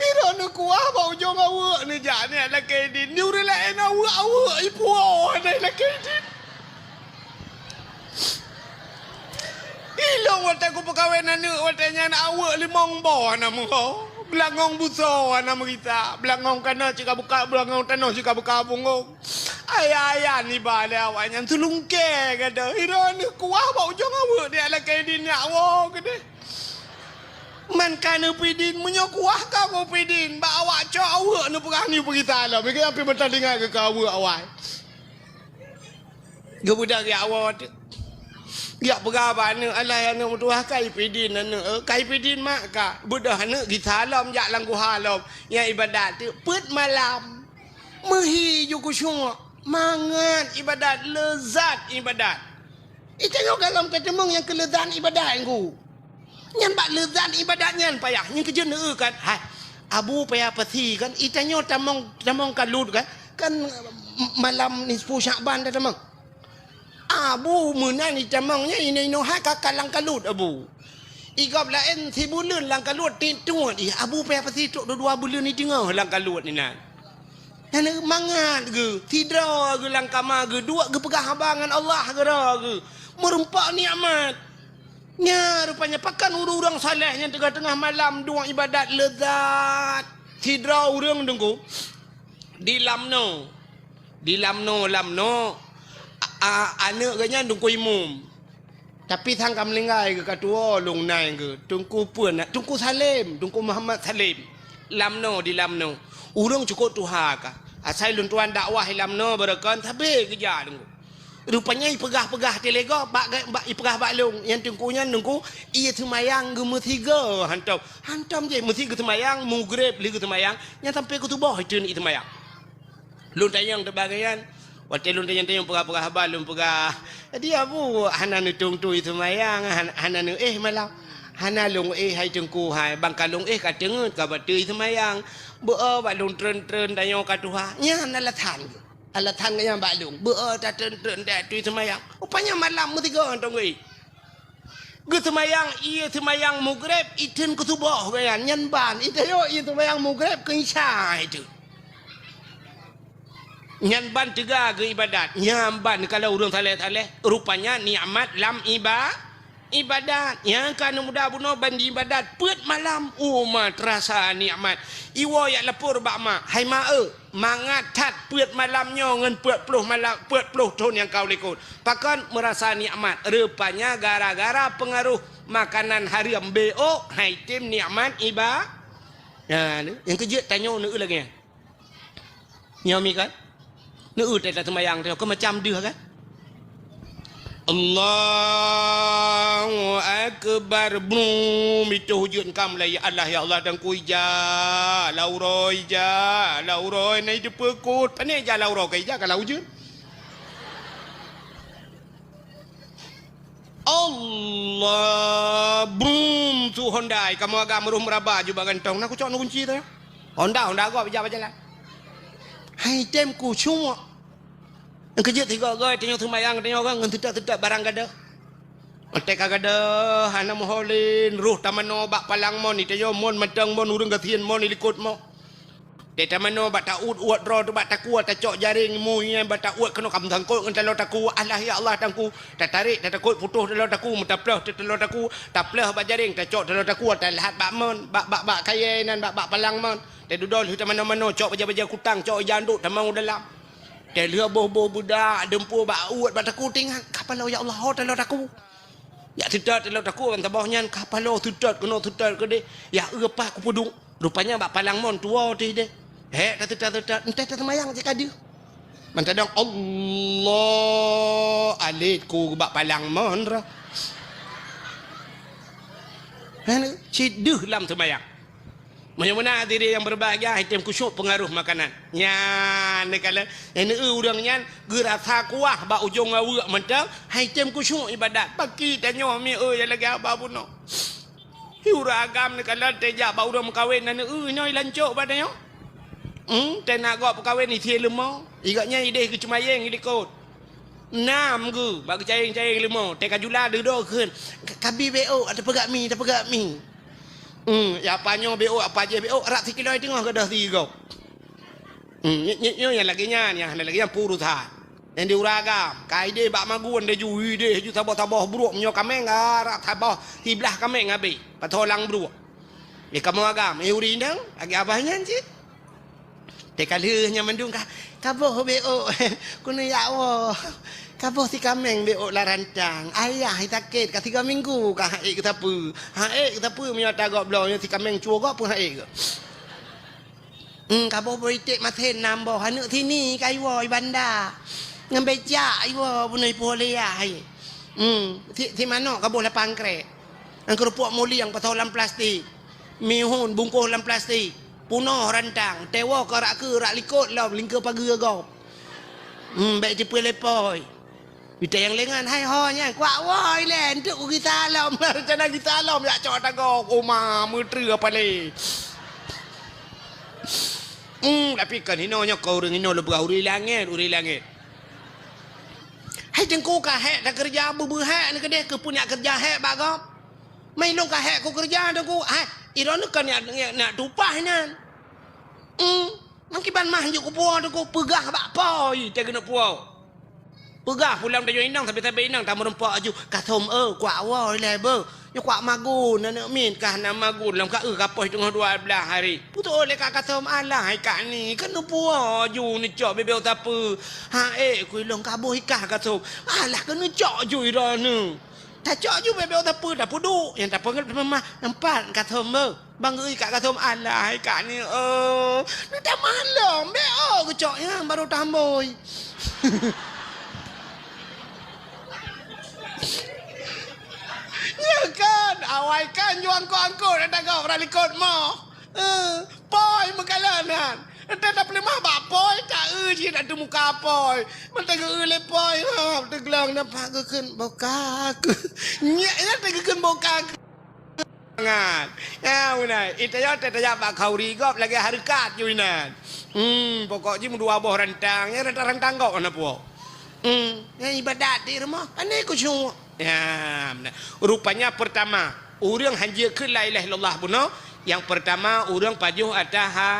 Droeneuh kuah bak ujong aweuek neujak neujak lakée idin. Di ureuëng laén aweuek-aweuek ipuwoe hana lakée idin. Ilôn watée kupeukawen aneuk watée nyan aweuek limong boh hana meuho. Beulangong busoe hana meugisa. Beulangong kana cit ka buka, beulangong tanoh cit ka buka bungong. Ayah-ayah niba lé awaknyan seulungkée gata. Droeneuh kuah bak ujong aweuek neujak lakée idin nyak woe keudeh. Man ka neupidin, meunyoe kuah ka neupidin, bak awak cok aweuek neupeugah nyoe peugita lom, meukeue pih meutalinggai keu aweuek awai. Geubeudôh jak woe teuk. Jak peugah bak aneuk, alah aneuk meutuah ka ipidin aneuk, eh, ka ipidin mak ka. Beudôh aneuk gisa lom jak lam guha lom, nyang ibadat teuk peuet malam. Meuhi ju khusyuk, mangat ibadat, leuzat ibadat. Itanyoe gohlom tateumeung nyang keu leuzat ibadat nyan ku. Nyan bak leuzat ibadat nyan payah. Nyan keujeuet neueu kan. Hai, Abu payah pasi kan. Itanyoe tamong, tamong kalut kan. Kan malam nisfu Syakban tatamong. Abu meunan itamong nyan inoe-inoe hai ka kalang kalut Abu. Igob laén sibuleuen lam kalut tiep tuet ih Abu payah pasi trok dua buleuen i teungoh lam kalut inan. Nyan mangat geuh, sidroe geuh lam kama geuh duek geupeugah haba ngon Allah keudroe geuh. Meureumpok nikmat. Nya rupanya pakon ureuëng-ureuëng saleh nyang teungoh-teungoh malam duek ibadat leuzat. Sidroe ureuëng teungku di Lamno. Di Lamno, Lamno, a, a, aneuk geuh nyan Teungku Imum. Tapi sang ka meuninggai geuh ka tuwoe lôn nai geuh, Teungku peue na, Teungku Salem, Teungku Muhammad Salem. Lamno di Lamno. Ureuëng cukôp tuha ka. Asai lôn tuan dakwah i Lamno beureukan sabe geuja Teungku. Rupanya ipeugah-peugah teulego bak, bak ipeugah bak lôn. Nyang Teungku nyan Teungku ie seumayang geumeusigoe hantom. Hantom jih meusi geuseumayang, mugreb lheueh geuseumayang, nyan sampoe keu suboh itreun ie seumayang. Lôn tanyong teuh bak geuh nyan. Watée lôn tanyong-tanyong peugah-peugah haba lôn peugah, "Di Abu hana neutueng tui seumayang, han-, hana neuéh malam. Hana lôn éh hai Teungku hai, ban ka lôn éh ka teungeut ka bateue seumayang. Beu-o bak lôn treun-treun tanyoe ka tuha." Nyan alasan geuh. Alasan geuh nyan bak lôn. Beu-o tatreun-treun tui seumayang. Rupanya malam meusigoe tong geuh. Geuseumayang ie seumayang mugreb, itreun keu suboh geuh nyan, nyan ban. Itanyoe ie seumayang mugreb keu isya itu. Nyan ban teuga geuh ibadat. Nyan ban kalau ureuëng saleh-saleh, rupanya nikmat lam iba-, ibadat. Nyang ka neumuda bunoe ban di ibadat peuet malam, uma teurasa nikmat. Iwoe jak lapor bak mak, "Hai mak eu, mangat that peuet malam nyoe ngon peuet ploh malam, peuet ploh thon nyang ka u likot." Pakon meurasa nikmat? Rupanya gara-gara peungaroh makanan hareuem B O, hai tem nikmat iba-, nah, nyang keujeuet tanyoe neueu lagée nyan. Nyoe mi kan? Neueu teuh taseumayang teuh, keu macam deuh kan? Allahu Akbar. Brum, itu hujeuen kam lai Allah, ya Allah, dan ku ija, lau roe ija, lau roe nai deupeukot. Pane ija lau roe ka ija ka lau hujeuen. Allah, brum, su Honda, kamoe agam roh meuraba jubah gantong. Na kucok na kunci teuh. Honda, Honda gob ija bajalan. Hai tem kucok. Nyang keujeuet sigoe-goe tanyoe seumayang tanyoe ngon teutak-teutak barang gadoh. Watée ka gadoh hana meuholén, roh tamanoe bak palang mon, itanyoe mon mantong mon ureuëng gasien mon ilikot mo. Teutamanoe bak ta-uet-uet droe teuh bak takue tacok jareng mu nyan bak ta-uet keunoe ka meusangkot ngon taloe takue. Alah ya Allah tangku, tatarek tatakot putoh taloe takue, meutaploh teuh taloe takue, taploh bak jareng tacok taloe takue, talahat bak mon, bak, bak, bak kayée nan bak, bak palang mon. Tadudoe lheueh tamanoe-manoe cok baja-baja kutang, cok ija andok tamong u dalam. Talheueh boh-boh beudak deumpue bak uet bak takue tingat, kapaloe ya Allah ho taloe takue. Jak teutot lom takue ban saboh nyan, ka paloe teutot keunoe teutot keudeh. Ya eu pat kupeuduek. Rupanya bak palang mon tuwoe teuh deh. Hek tateutot-teutot, enteh taseumayang cit ka deuh. Mantadong Allah alet ku bak palang mon ra. Hana, cit deuh lam seumayang. Meunyoe meunan hadirin yang berbahagia, hai tem khusyuk pengaruh makanan. Nyan neukalon, nyang neu ureuëng nyan geurasa kuah bak ujong aweuëk mantong, hai tem khusyuk ibadat. Baki tanyoe mi eu nyang lagée haba bunoe. Hi ureuëng agam neukalon teuh jak bak ureuëng meukawen na neu nyoe lancok bak tanyoe. Hmm, teuh na gob peukawen isie leumo. Igak nyan ideh geuceumayeng ilikot. Nam geu bak geucayeng-cayeng leumo, teuka jula deudoe kheun, "Ka-, kabi B O, tapeugah mi, tapeugah mi." Hmm, ya apa nyoe B O, apa jih B O, rak sikilo teungoh gadôh sigoe. Hmm, nyoe, nyoe, nyoe nyang lagée nyan, nyang hana lagée nyan puru that. Nyang di ureuëng agam, ka ideh bak magun deh ju, ideh ju saboh-saboh brok, meunyoe kaméng, ah, rak saboh siblah kaméng habéh, pasoe lam brok. Di kamoe agam, eh, ureuëng inong, lagée abah nyan cit. Teuka lheueh nyan mandum ka, "Kaboh B O, keuneuk jak woe. Kaboh si kaméng B O lam rantang. Ayah sakét ka tiga minggu ka han ék geusapeue. Han ék geusapeue meunyoe ata gob bloe nyoe si kaméng cue gob pun han ék geuh. Hmm, kaboh beuiték masen nam boh, aneuk sini ka iwoe i banda. Ngon becak iwoe bunoe ipoh lé yah hai. Hmm, si, si manok kaboh lapan krek. Ngon keurupuk mulieng pasoe lam plastik. Mihun bungkôh lam plastik. Punoh rantang, tewoe keu rak keu rak likot lom lingkeu pageue gob. Hmm, bék jipeue lé poi. Bita nyang lengan, hai ho nyan, kuak woe ilée, enteuk ku gisa lom, rencana gisa lom, jak cok tagoe, oma, meutreu apa lé. Hmm, tapi kan hinoe nyoe keu ureuëng hinoe leubeh ureuëng langét, ureuëng langét. Hai teungku ka hék takeureuja beubeue hék ni keudeh keu peue nyak keureuja hék bak gob. Mai lôn ka hék kukeureuja teungku, hai, iroe nyoe kan nyak, nyak, nyak tupah nyan. Hmm, mangkiban mah jeuet kupuwoe teungku peugah bak poi teuh keuneuk puwoe. Peugah pulang tanyoe inong sabe-sabe inong tameurumpok aju, "Kathom eu, kuak woe ilée beuh. Nyoe kuak magun, aneuk miet kah na magun lom ka eu ka poh teungoh dua blaih hari." Putôh lé ka Kathom, "Alah hai kak ni, keuneuk puwoe aju neucok bebek sapeue." "Ha ék ku ilong kaboh ikah Kathom." "Alah keuneuk cok aju iroe nyoe." Tacok ju bebek sapeue tapeuduek, nyang tapeugét teuma mah empat Kathom beuh. Bang geuikat Kathom, "Alah hai kak ni eu, neutamah lom beo geucok nyan barô tambôi." Nyan kan awai kan ju angkot-angkot ata gob rak likot moh. Eh, poi meukalon nyan. Ata tapeuleumah bak poi, ta eu cit ata muka poi. Mantong geu lé poi, ha, teuglong nampak geukheun boka. Nyak nyan teugeukheun boka. Nyan, ya, meunan. Ita yo teutajak bak khauri gob lagée hareukat ju inan. Hmm, pokok jih meudua boh rantang, ya rantang-rantang gob hana puwoe. Hmm, ya ibadat di rumoh, pandai khusyuk. Ya, meunan. Rupanya pertama, ureuëng hanjeuet kheun la ilaha illallah bunoe, yang pertama ureuëng pajoh ata ha.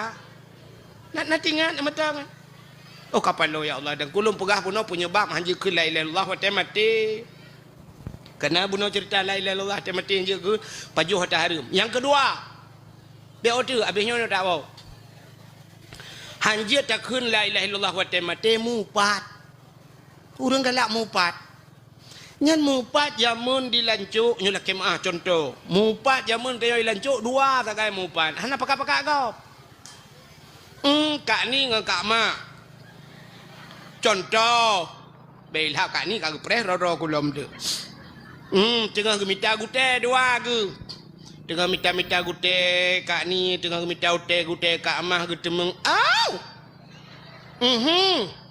Na, na tingat na mata kan? Oh, kapalo ya Allah, dan kulung peugah bunoe penyebab hanjeuet kheun la ilaha illallah watée maté. Karena bunoe cerita la ilaha illallah watée maté jeuet keu pajoh ata hareuem. Yang kedua, beo teu habéh nyoe tak bau. Hanjeuet takheun la ilaha illallah watée maté mupat. Ureuëng galak mupat. Nyan mupat jameun di lancok nyoe lakée meuah contoh. Mupat jameun tanyoe di lancok dua sagai mupat. Hana pakat-pakat gob. Hmm, kak ni ngon kak mak. Contoh, bela kak ni ka geupreh roro kulom tu. Hmm, teungoh geumita gutée dua geu. Teungoh mita-mita gutée kak ni, teungoh geumita utée gutée kak mah geuteumeung. Au! Mhm.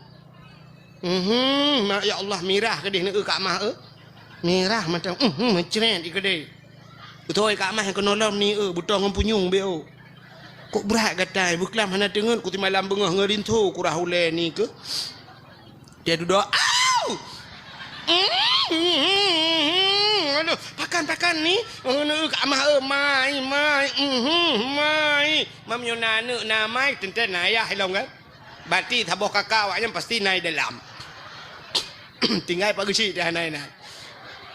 Mhm, ma-, ya Allah, mirah keudeh neu kak mah eu. Mirah mantong, mhm, meucret keudeh. Beutôi kak mah nyang keunolom ni eu, beutoh ngon punyueng beo. Kok brat gatai, beuklam hana teungeut, ku simalam beungoh ngon rinso kurah ulée ni keuh. Dia dudoe, au! Mhm, aduh, pakan, pakan ni, neu kak mah eu, mai, mai, mhm, mai. Mam nyoe na aneuk na mai, teuntée na ayah ilong kan? Berarti saboh kakak awaknyan pasti na i dalam. Tinggai pak geuchik dah na inan.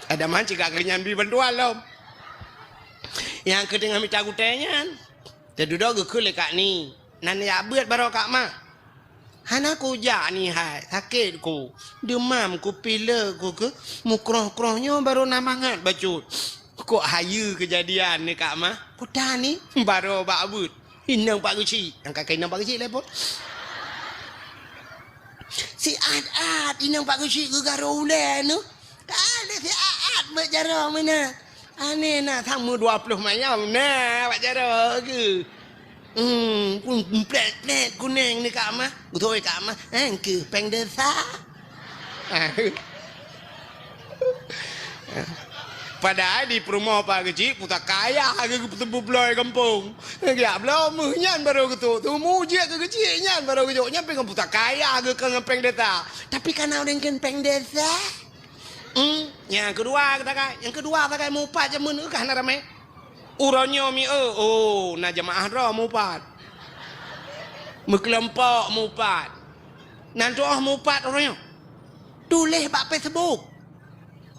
Ada man cigak keu nyan bri bantuan lom. Nyang keu teungoh mita gutée nyan. Teududoe geukheun lé kak ni. Nan ya beuet baroe kak mah. Hana kujak ni hai, sakét ku. Deumam ku, pilek ku keu, mukroh-kroh nyoe barô na mangat bacut. Kok hayeue keujadian ni Kak Mah? Kuta ni, barô bak beuet. Inong Pak Geuchik. Nyang ka keu inong Pak Geuchik lé phôn. Siat-at inong Pak Geuchik geugarô ulèe nyoe. Ka lé siat-at bak jaroe meunan. Aneh na, sama dua ploh mayam na bak jaroe geuh. Hmm, pun plét-plét kunéng ni Kak Mah. Beutôi Kak Mah. Eh, keu péng desa. Padahai di peurumoh Pak Geuchik pusaka ayah geuh geupeuteumpeue bloe gampông. Geujak bloe meuh nyan barô geutrôk. Teumu jeuet keu Geuchik nyan barô geujok. Nyan pih ngon pusaka ayah geuh keu ngon péng desa. Tapi kana ureueng kheun péng desa. Hmm, nyang keudua sagai, nyang keudua sagai meuupat jameun ka hana ramé. Uroe nyoe mi eu, oh, na jeumaáh droe meuupat. Meukeulompok meuupat. Nan tuoh meuupat uroe nyoe. Tuléh bak Facebook.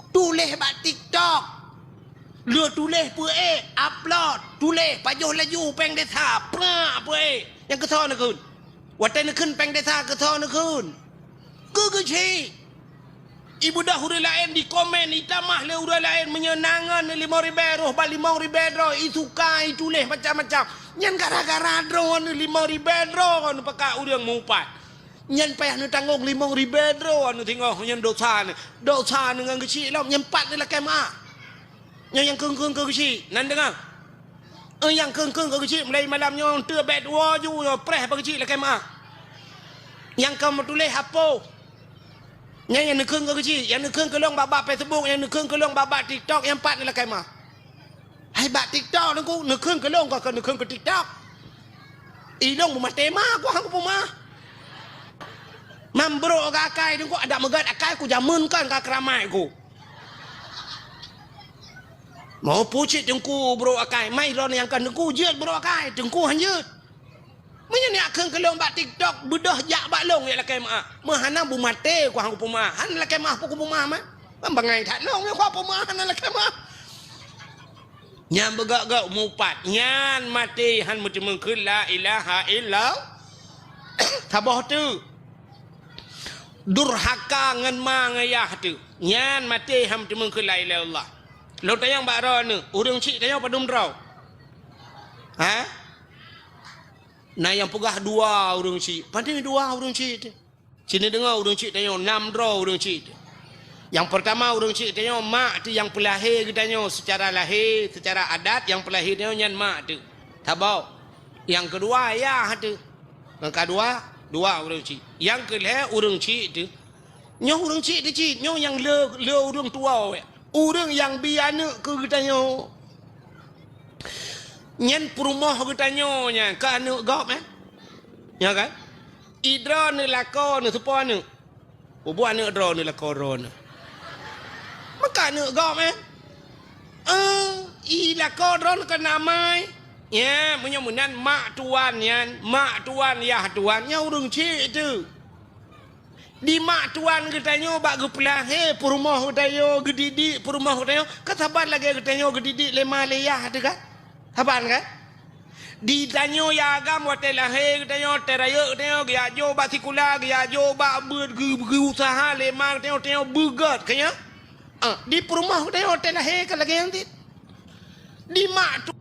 Tuléh bak TikTok. Lheueh tuléh peuék, upload, tuléh pajoh laju péng desa, prak peuék. Nyang keusoe neukheun. Watèe neukheun péng desa keusoe neukheun. Keu Geuchik. Ibeudôh ureueng laén dikomén, itamah lé ureueng laén meunyoe na ngon limong ribèe roh bak limong ribèe droe, isuka, ituléh macam-macam. Nyan gara-gara droeneuh limong ribèe droe neupakat ureueng meuupat. Nyan payah neutanggong limong ribèe droe neuh singoh nyan dosa neuh. Dosa neuh ngon Geuchik lom, nyan pat neulakèe meu'ah. Nyoe nyang kheun-kheun keu Geuchik, nan deungoe. Eh, nyang kheun-kheun keu Geuchik, mulai malam nyoe teuk bèk tuwoe ju nyoe preh bak Geuchik lakèe meu'ah. Nyang ka meutuléh hapôh. Nyan nyang neukheun keu Geuchik, nyang neukheun keu lôn bak-bak Facebook, nyang neukheun keu lôn bak-bak TikTok, nyang pat neulakèe meu'ah. Hai bak TikTok Teungku, neukheun keu lôn, kon keu neukheun keu TikTok. I lôn beumaté ma, ku han kupeumeu'ah. Mam brôk akai Teungku, adak meugat akai ku jameun kan ka keuramai ku. Mau pucit Teungku brôk akai, mai lôn nyang keu Teungku jeuet brôk akai, Teungku han jeuet. Meunyoe neukheun keu lôn bak TikTok, beudôh jak bak lôn jak lakèe meu'ah. Meuhana beumaté ku han kupeumeu'ah, han lakèe meu'ah pun kupeumeu'ah mah. Kan bangai that lôn nyang ku peumeu'ah hana lakèe meu'ah. Nyan beugak-gak meuupat, nyan maté han meuteumeung kheun la ilaha illallah. Saboh teuk. Durhaka ngon ma ngon yah teuk. Nyan maté han meuteumeung kheun la ilaha illallah. Lôn tanyong bak droeneuh, ureueng chik tanyoe padum droe? Ha? Na nyang peugah dua ureueng chik. Pane dua ureueng chik teuh? Sinoe deungoe ureueng chik tanyoe, nam droe ureueng chik teuh. Nyang peurtama ureueng chik tanyoe mak teuh nyang peulahé geutanyoe seucara lahé, seucara adat nyang peulahé tanyoe nyan mak teuh. Saboh. Nyang keudua yah teuh. Nyang keudua, dua ureueng chik. Nyang keulhèe ureueng chik teuh. Nyoe ureueng chik teuh cit, nyoe nyang le, le ureueng tuwoe. Ureueng nyang bi aneuk keu geutanyoe. Nyan peurumoh geutanyoe nyan, keu aneuk gob, eh? Nyo kan? I droeneuh lakoe neuh soe po aneuk? Peue buet aneuk droeneuh lakoe droeneuh? Meuka aneuk gob, eh? Eh, i lakoe droeneuh kan amai. Nya, meunyoe meunan mak tuan nyan, mak tuan, yah tuan, nyan ureueng chik teuh. Di mak tuan geutanyoe bak geupeulahé peurumoh geutanyoe, geudidik peurumoh geutanyoe, ka saban lagèe geutanyoe geudidik lé ma lé yah teuh kan? Saban kan? Di tanyoe yah agam watèe lahé geutanyoe, watèe rayeuk geutanyoe, geujak jok bak sikula, geujak jok bak beuet, geu-, geuuseuha lé ma geutanyoe, tanyoe beugèt keu nyan. Ah, di peurumoh geutanyoe watèe lahé ka lagèe nyan cit. Di mak tu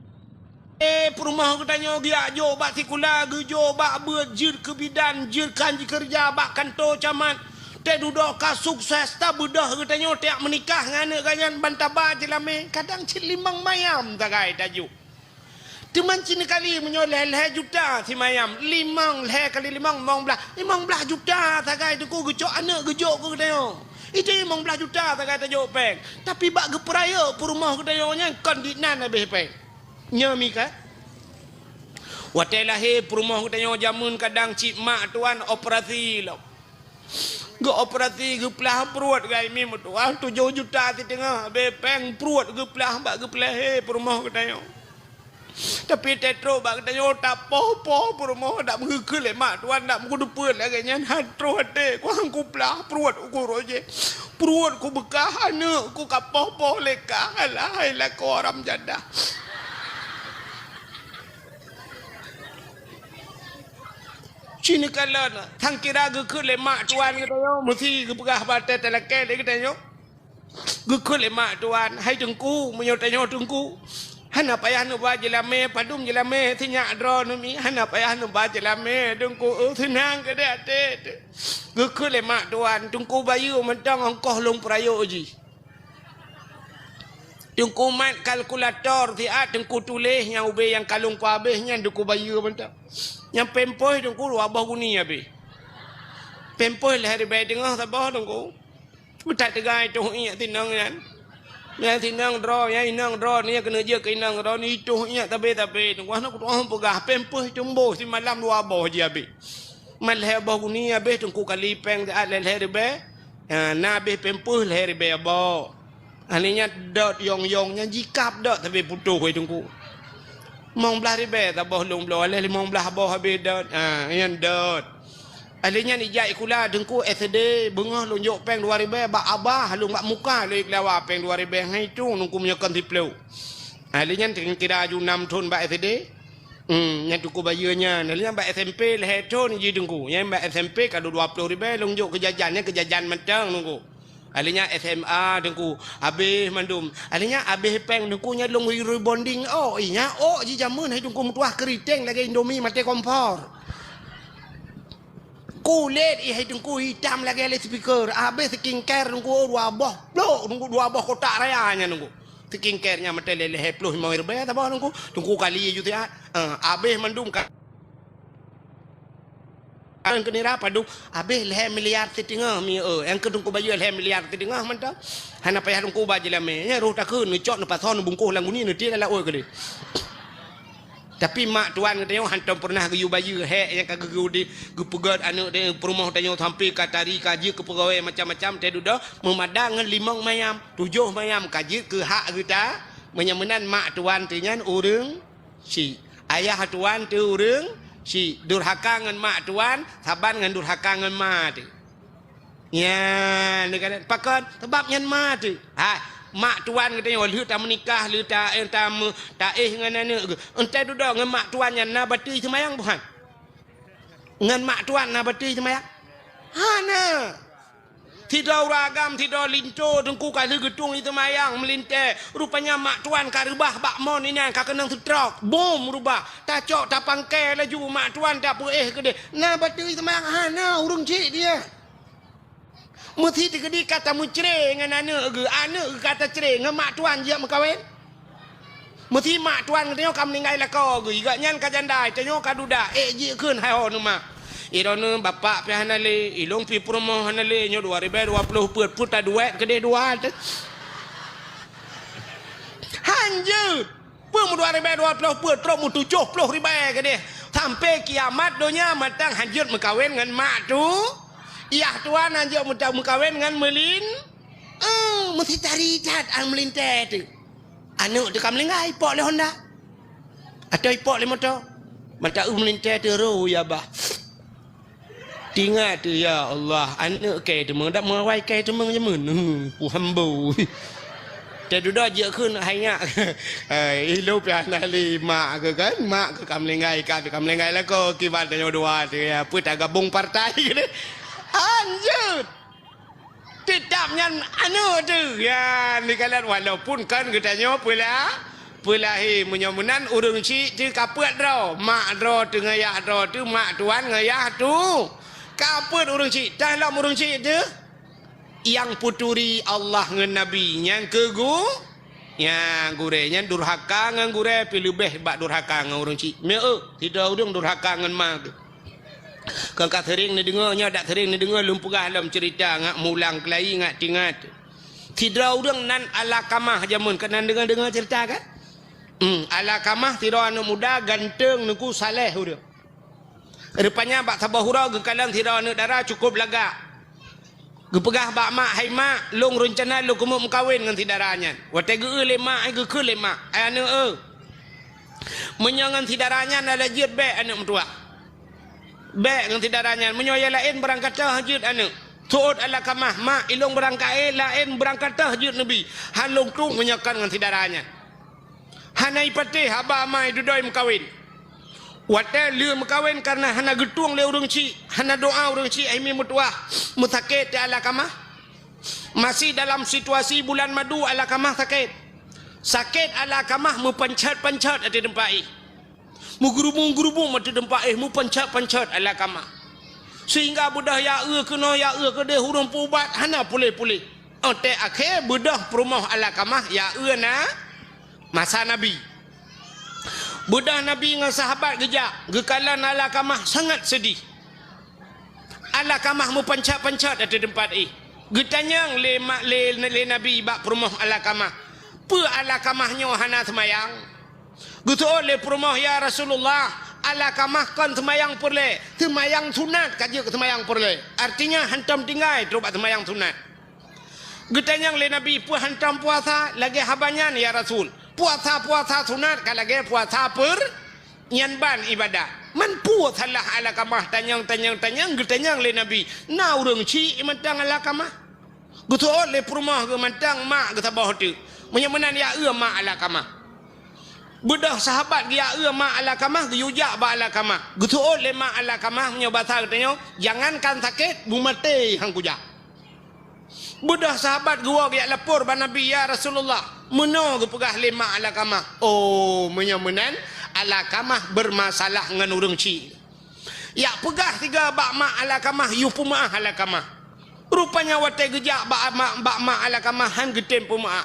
Eh, peurumoh geutanyoe geujak jok bak sikula, geujok bak beuet, jeuet keu bidan, jeuet kan jikeureuja bak kantô camat. Teududoe ka sukses, tabeudôh geutanyoe tajak meunikah ngon aneuk geuh nyan ban taba jilamé, kadang cit limong mayam sagai tajok. Teuma cit kali meunyoe lhèe-lhèe juta simayam, limong, lhèe kali limong, limong blaih, limong blaih juta sagai teungku geucok aneuk geujok keu geutanyoe. Itu limong blaih juta sagai tajok péng. Tapi bak geupeurayeuk peurumoh geutanyoe nyan kon di nan habéh péng. Nyoe mi ka. Watèe lahé peurumoh geutanyoe jameun kadang cit mak tuan operasi lom. Geuoperasi geuplah pruet gai mi meutuah tujoh juta siteungoh, habéh péng pruet geuplah bak geupeulahé peurumoh geutanyoe. Tapi teutrok bak geutanyoe tapoh-poh peurumoh dak meugeukheun lé mak tuan dak meugeudeupeue lagèe nyan han troh até ku han kuplah pruet uku roh jih. Pruet kubeukah aneuk ku kapoh-poh lé kah alah hai lakoe haram jadah. Ci neukalon, sangkira geukheun lé mak tuan geutanyoe, meusi geupeugah bak watèe talakèe lé geutanyoe. Geukheun lé mak tuan, "Hai Teungku, meunyoe tanyoe Teungku, hana payah neuba jeulamé, padum jeulamé sinyak droeneuh mi, hana payah neuba jeulamé Teungku, eu, seunang keudéh até teuh." Geukheun lé mak tuan, "Teungku bayeue mantong ongkoh lôn peurayeuk jih." Teungku mat kalkulator siat, Teungku tuléh nyang ubé nyang ka lôn peuhabéh nyan Teungku bayeue mantong. Nyang pampers Teungku dua boh guni habéh. Pampers lhèe ribèe teungoh saboh Teungku. Meutat teuga itoh iék sinong nyan. Nyang sinong droe, nyang inong droe, nyang keuneuk jeuet keu inong droe, itoh iék sabé-sabé Teungku. Hana kutu'oh peugah, pampers tumboh simalam dua boh jih habéh. Mat lhèe boh guni habéh Teungku kali pèng siat lhèe-lhèe ribèe. Ha, na habéh pampers lhèe ribèe boh. Akhé nyan dot yong-yong nyan jikab dot sabé putôh, hai Teungku. Limong blah ribèe saboh lôn bloe, akhé limong blah boh habéh dot. Ha, nyan dot. Akhé nyan ijak sikula Teungku S D, beungoh lôn jok pèng dua ribèe bak abah, lôn bak muka lôn ikhlawa pèng dua ribèe, hai tu Teungku meunyoe kon siplôh. Akhé nyan kira aju nam thôn bak S D. Hmm, nyan Teungku bayeue nyan. Akhé nyan bak S M P lhèe thôn jih Teungku. Nyan bak S M P ka dua ploh ribèe lôn jok keu jajan, nyan keu jajan mantong Teungku. Akhé nyan S M A Teungku, habéh mandum. Akhé nyan habéh pèng Teungku nyan lôn rebonding ôk. Ih, nyan ôk jih jameun hai Teungku meutuah keuriteng lagèe Indomie maté kompor. Kulét ih hai Teungku itam lagèe loudspeaker. Habéh skincare Teungku dua boh plôk Teungku, dua boh kotak raya nyan Teungku. Skincare nyan maté lhèe-lhèe ploh limong ribèe saboh Teungku. Teungku kali ju siat. Ah, habéh mandum ka. Nyang keu nira padum, habéh lhèe miliar siteungoh mi, eu, nyang keu Teungku bayeue lhèe miliar siteungoh mantong. Hana payah Teungku ba jeulamé. Nyan roh takheun, neucok, neupasoe, neubungkôh lam guni, neutiek lam laôt keudéh. Tapi mak tuan geutanyoe hantom peureunah geuyue bayeue, hék nyang ka geugeu-, geupeugöt aneuk di peurumoh tanyoe sampoe ka tari, ka jeuet keu peugawée macam-macam, teududoe meumadang ngon limong mayam, tujoh mayam ka jeuet keu hak geuta. Meunyoe meunan mak tuan teuh nyan ureuëng Syik. Ayah tuan teuh ureuëng syik, durhaka ngon mak tuan saban ngon durhaka ngon ma teuh. Nyan, neukalon pakon? Sabab nyan ma teuh. Ha, mak tuan geutanyoe lheueh tameunikah, lheueh ta-, eh, tameu-, taéh ngon aneuk geuh. Enteuk dudoe ngon mak tuan nyan na bateue seumayang buhan? Ngon mak tuan na bateue seumayang? Hana. Sidroe ureuëng agam, sidroe linto teungku ka lheueh geutueng iseumayang meulintée. Rupanya mak tuan ka reubah bak mon inan ka keunong seutrok. Bom reubah. Tacok tapangkai laju mak tuan tapeuéh keudeh. Na bateue iseumayang hana ureuëng cit dia. Meusi teukeudi ka tameucre ngon aneuk geuh, aneuk geuh ka tacre ngon mak tuan jijak meukawen. Meusi mak tuan geutanyoe ka meuninggai lakoe geuh, gobnyan ka janda, tanyoe ka duda, ék jikheun hai ho neumak. Droeneuh bapak pih hana lé, ilôn pih peurumoh hana lé, nyoe dua ribée dua ploh peuet, peue taduek keudeh dua teuh. Hanjeuet! Peue meudua ribée dua ploh peuet, trok meutujoh ploh ribée keudeh. Sampoe kiamat donya mantong hanjeuet meukawen ngon mak tu. Yah tuan hanjeuet meuta-, meukawen ngon meulin. Eh, meusi tari that an meulintée teuh. Aneuk teuh ka meulinggai, ipok lé honda. Atau ipok lé moto. Mantong eu meulintée teuh ro ya bah. Tingat teuh, ya Allah, aneuk kée teumeung, dak meuawai kée teumeung jameun. Hmm, ku hambo. Teududoe jikheun hai nyak. Eh, ilôn pih hana lé mak keuh kan, mak keuh ka meulinggai, ka, ka meulinggai lakoe, kiban tanyoe dua teuh, ya, peue tagabong partai keudeh. Hanjeuet! Teutap nyan aneuk teuh. Ya, neukalon walaupun kon geutanyoe peula-, peulahé. Meunyoe meunan ureuëng chik teuh ka peuet droe. Mak droe teuh ngon yah droe teuh, mak tuan ngon yah tu. Ka peuet ureuëng chik, tah lom ureuëng chik teuh. Nyang peuturi Allah ngon Nabi, nyang keu gu-, nyang gurée nyan durhaka ngon gurée pih leubeh bak durhaka ngon ureuëng chik. Meu, sidroe ureuëng durhaka ngon ma teuh. Kon ka seuring neudeungoe, nyoe dak seuring neudeungoe lôn peugah lom ceurita ngat mulang keulayi ngat tingat. Sidroe ureuëng nan Alakamah jameun, keunan deungoe-deungoe ceurita kan? Hmm, Alakamah sidroe aneuk muda ganteng teungku saleh ureuëng. Rupanya bak saboh uroe geukalon sidroe aneuk dara cukup lagak. Geupeugah bak mak, "Hai mak, lôn reuncana lôn keumeung meukawen ngon si dara nyan." Watée geu-eu lé mak, ai geukheun lé mak, "Ai aneuk eu, meunyoe ngon si dara nyan hana jeuet bék aneuk meutuwah. Bék ngon si dara nyan, meunyoe nyang laén beurangkat toh jeuet aneuk." Seuôt Alakamah, "Mak, ilôn beurangkat laén beurangkat toh jeuet neubi. Han lôn tueng meunyoe kon ngon si dara nyan." Hana ipatéh haba ma idudoe meukawen. Watée lheueh meukawen kareuna hana geutueng lé ureuëng chik, hana doá ureuëng chik, hai mi meutuwah, meusakét teuh Alakamah. Masih dalam situasi bulan madu Alakamah sakét. Sakét Alakamah meupanchat-panchat ateueh teumpat éh. Meugeurubung-geurubung ateueh teumpat éh, meupanchat-panchat Alakamah. Sehingga beudôh ya eu keunoe, ya eu keudeh, ureuëng peuubat hana puléh-puléh. Óh tée akhé beudôh peurumoh Alakamah ya eu na masa Nabi. Beudôh Nabi ngon sahabat geujak, geukalon Alakamah sangat seudeh. Alakamah meupanchat-panchat ateueh teumpat éh. Geutanyong lé ma-, lé, lé Nabi bak peurumoh Alakamah, "Peue Alakamah nyoe hana seumayang?" Geuseuôt lé peurumoh, "Ya Rasulullah, Alakamah kon seumayang peureulée, seumayang sunat ka jeuet keu seumayang peureulée. Artinya hantom tinggai trok bak seumayang sunat." Geutanyong lé Nabi, "Peue hantom puasa lagée haba nyan, ya Rasul?" "Puasa-puasa sunat ka lagée puasa peur-, nyan ban ibadah." Man peue salah Alakamah? Tanyong, tanyong, tanyong, geutanyong lé Nabi. Na ureuëng chik mantong Alakamah. Geuseuôt lé peurumoh geuh mantong mak geuh saboh teuk. Meunyoe meunan ya eu mak Alakamah. Beudôh sahabat geuya eu mak Alakamah, geuyue jak bak Alakamah. Geuseuôt lé mak Alakamah, meunyoe basa geutanyoe, jangankan sakét, beumaté han kujak. Beudôh sahabat geuwoe geujak lapor bak Nabi, "Ya Rasulullah, meunoe geupeugah lé mak Alakamah." Oh, meunyoe meunan, Alakamah beurmasalah ngon ureuëng chik. Jak peugah sigoe bak mak Alakamah, yue peumeuáh Alakamah. Rupanya watée geujak bak mak, bak mak Alakamah han geutem peumeuáh.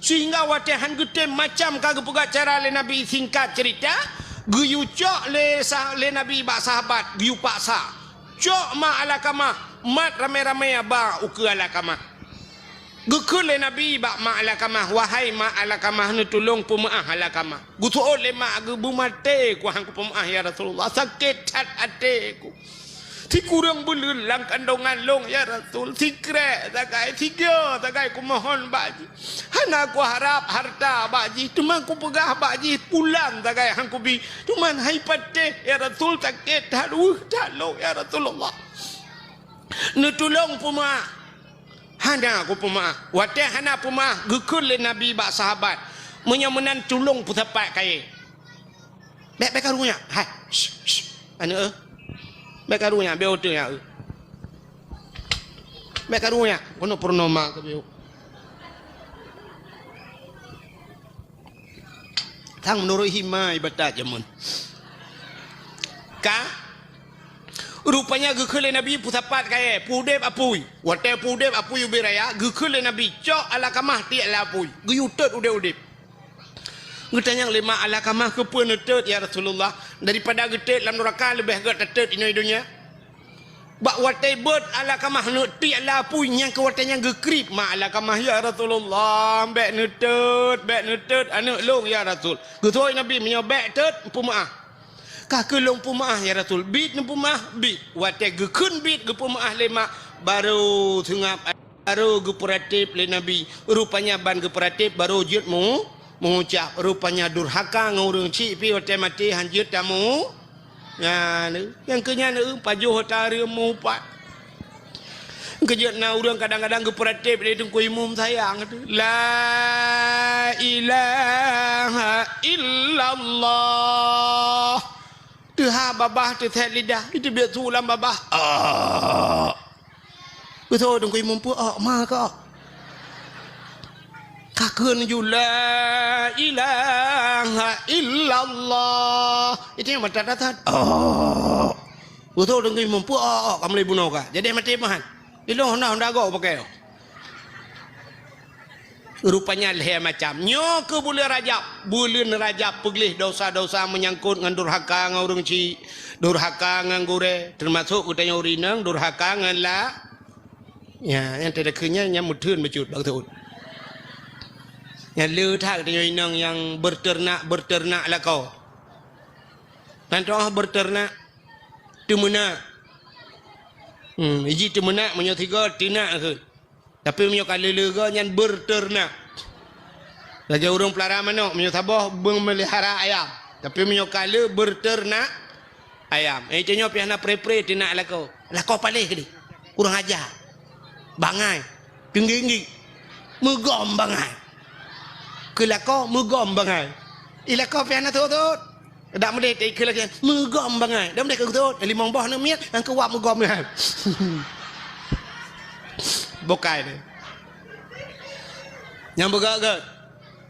Sehingga watée han geutem macam ka geupeugah cara lé Nabi, singkat ceurita, geuyue cok lé sa-, lé Nabi bak sahabat, geuyue paksa. Cok mak Alakamah, mat ramé-ramé ba ukeue Alakamah. Geukheun lé Nabi bak mak Alakamah, "Wahai mak Alakamah, neutulông peumeuáh Alakamah." Geuseuôt lé mak geuh, "Beumaté ku han kupeumeuáh, ya Rasulullah. Sakét that até ku. Sikureueng buleuen lam kandongan lôn, ya Rasul. Sikrek sagai, sigoe sagai kumohon bak jih. Hana kuharab hareuta bak jih, teuma kupeugah bak jih pulan sagai han kubi. Teuma hai patéh, ya Rasul, sakét that, weueh that lôn, ya Rasulullah. Neutulông peumeuáh." Hana kupeumeuáh. Watée hana peumeuáh, geukheun lé Nabi bak sahabat, "Meunyoe meunan, tulông peusapat kayée." "Bék, bék karu nyak. Hai, shh, shh, aneuk, eh. Bék karu nyak, bék uteuen nyak, eh. Bék karu nyak, keunoe peurunoe ma keubieu." Sang meunurot hima ibadat jameun. Ka? Rupanya geukheun lé Nabi peusapat kayée, peuudeb apui. Watée peuudeb apui ubé raya, geukheun lé Nabi, "Cok Alakamah tiek lam apui, geuyue tôt udeb-udeb." Geutanyong lé mak Alakamah, "Keupeue neutot, ya Rasulullah? Daripada geutot lam nuraka leubeh gét tatot inoe donya." Bak watée beuet Alakamah neutiek lam apui, nyang keu watée nyan geukrieb mak Alakamah, "Ya Rasulullah, bék neutot, bék neutot aneuk lôn, ya Rasul." Geuseuôt Nabi, "Meunyoe bék tot, peumeuáh." "Ka keuh lôn peumeuáh, ya Rasul." "Biet neupeumeuáh?" "Biet." Watée geukheun biet geupeumeuáh lé mak, barô seungab. Barô geupeuratéb lé Nabi. Rupanya ban geupeuratéb barô jeuet meu-, meuucab. Rupanya durhaka ngon ureuëng chik pih watée maté han jeuet tamu. Nyan, nyang keu nyan, eh, pajoh ata reuem meuupat. Keujeuet na ureuëng kadang-kadang geupeuratéb lé Teungku Imum sayang tu. La ilaha illallah. Teuha babah teusét lidah, iteubiet su lam babah. Ah. Beutôi Teungku Imum peuok ma kok. Ka kheun ju, "La ilaha illallah." Itu yang mata datat. Oh. Beutôi Teungku Imum peuok, ka mulai bunoe ka. Jadi maté mahan. Ilong honda-honda gok pakai. Rupanya lhée macam. Nyoe keuh buleuen Rajab. Buleuen Rajab peugleh dosa-dosa meunyangkot ngon durhaka ngon ureuëng chik, durhaka ngon gurée, teumasok geutanyoe ureuëng inong durhaka ngon la-, ya, nyang teudeukheun nyan, nyan meutheun bacut bak teuôt. Nyan le that geutanyoe inong nyang beuteunak-beuteunak lakoe. Nan toh beuteunak, teumeunak. Hmm, iji teumeunak meunyoe sigoe teunak kheun. Tapi meunyoe ka le-le goe nyan beuteunak. Lagée ureuëng peulara manok, meunyoe saboh beumeulihara ayam. Tapi meunyoe ka le beuteunak ayam. Eh, tanyoe pih hana pre-pre teunak lakoe. Lakoe paléh keudeh. Kurang aja. Bangai. Teunggi-nggi. Meugom bangai. Keu lakoe meugom bangai. Eh, lakoe pih hana sot-sot. Dak meudeh teuka lagèe meugom bangai. Dak meudeh keu beutôi. Limong boh aneuk miet, nyang keu wab meugom nyan. Bukai deh. Nyang beugèt-gèt.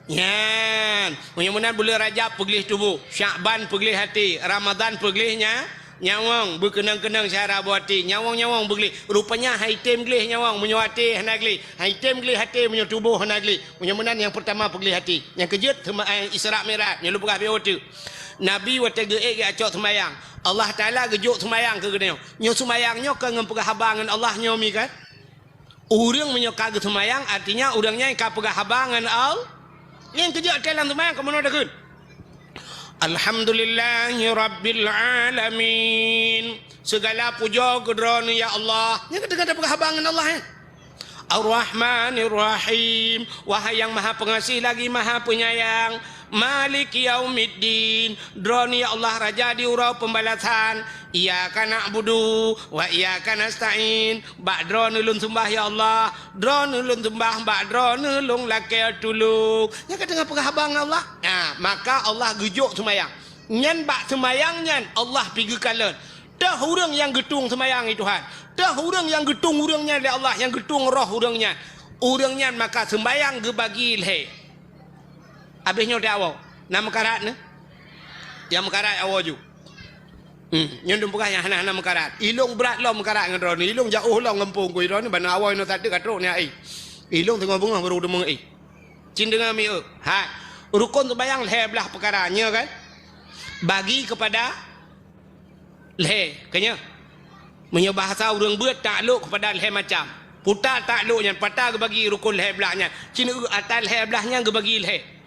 Nyan. Meunyoe meunan buleuen Rajab peugleh tuboh, Syakban peugleh até, Ramadhan peugleh nya, nyawöng, beukeunong-keunong syara boh até, nyawöng-nyawöng beugleh. Rupanya han item gleh nyawöng meunyoe até hana gleh, han item gleh até meunyoe tuboh hana gleh. Meunyoe meunan nyang peurtama peugleh até. Nyang keujeuet teuma, eh, Isra Mi'raj, nyoe lôn peugah beu teuk. Nabi watèe geuék geuacok seumayang, Allah Taala geujok seumayang keu geutanyoe. Nyoe seumayang nyoe ka ngon peugah haba ngon Allah nyoe mi kan? Ureueng meunyoe ka geuseumayang, artinya ureueng nyan ka peugah haba ngon Allah. Nyang keujeuet watèe lam seumayang ka meunoe takheun, "Alhamdulillahirabbil alamin." Segala pujoe keu Droeneuh ya Allah. Nyan ka teungoh tapeugah haba ngon Allah, eh. Ar-Rahmanir Rahim, wahai nyang maha peungaséh lagi maha peunyayang. Maliki yaumiddin, Droeneuh ya Allah raja di uroe peubalasan. Iyyaka na'budu wa iyyaka nasta'in, bak Droeneuh lôn seumbah ya Allah, Droeneuh lôn seumbah, bak Droeneuh lôn lakèe tulông. Nyan ka teungoh peugah haba ngon Allah. Nah, maka Allah geujok seumayang. Nyan bak seumayang nyan Allah pi geukalon. Teuh ureueng nyang geutueng seumayang, ya Tuhan. Teuh ureueng nyang geutueng ureueng nyan lé Allah, nyang geutueng roh ureueng nyan. Ureueng nyan maka seumayang geubagi lhèe. Abéh nyoe teuh awoe. Na meukarat nyoe? Nyang meukarat awoe ju. Hmm, nyoe lôn peugah nyang hana-hana meukarat. Ilông brat lom meukarat ngon droeneuh. Ilông jiôh lom gampông keu droeneuh, ban awoe nyoe that ka trok nyan, eh. Ilông teungoh beungoh barô deungoe, eh. Cit deungoe mi, eh. Hai. Rukon seumayang lhèe blaih peukara, nyoe kan? Bagi keupada lhèe, ka nyoe. Meunyoe bahasa ureueng beuet, taklok keupada lhèe macam. Peue taklok nyan, peue geubagi rukon lhèe blaih nyan. Cit, eh, ata lhèe blaih nyan geubagi lhèe.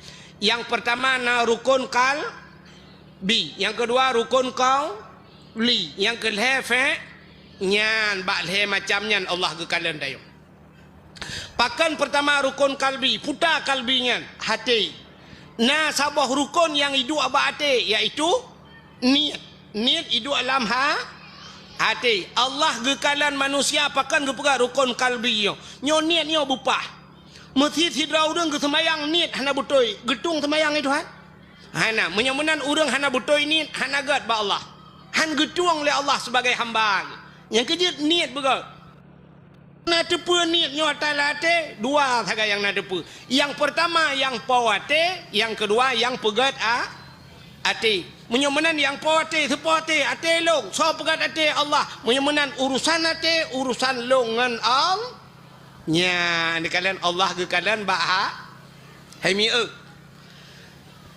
Nyang peurtama na rukon qalbi, nyang keudua rukon qauli, nyang keulhèe fi', nyan bak lhèe macam nyan Allah geukalon tanyoe. Pakon peurtama rukon qalbi, peue qalbi nyan, até. Na saboh rukon nyang iduek bak até, yaitu niet. Niet iduek lam ha-, até. Allah geukalon manusia pakon geupeugah rukon qalbi nyoe. Nyoe niet nyoe beupah. Meusit sidroe ureueng geuseumayang niet hana beutôi, geutueng seumayang nyan Tuhan? Hana. Meunyoe meunan ureueng hana beutôi niet, hana gèt bak Allah. Han geutueng lé Allah sibagai hamba. Nyang keujeuet niet beugèt. Na teupeue niet nyoe ata lam até, dua sagai nyang na teupeue. Nyang peurtama nyang po até, nyang keudua nyang peugèt a-, até. Meunyoe meunan nyang po até, soe po até, até lôn, soe peugèt até, Allah. Meunyoe meunan urusan até, urusan lôn ngon Allah. Nyan, geukalon Allah geukalon bak ha-, hai mi, eh.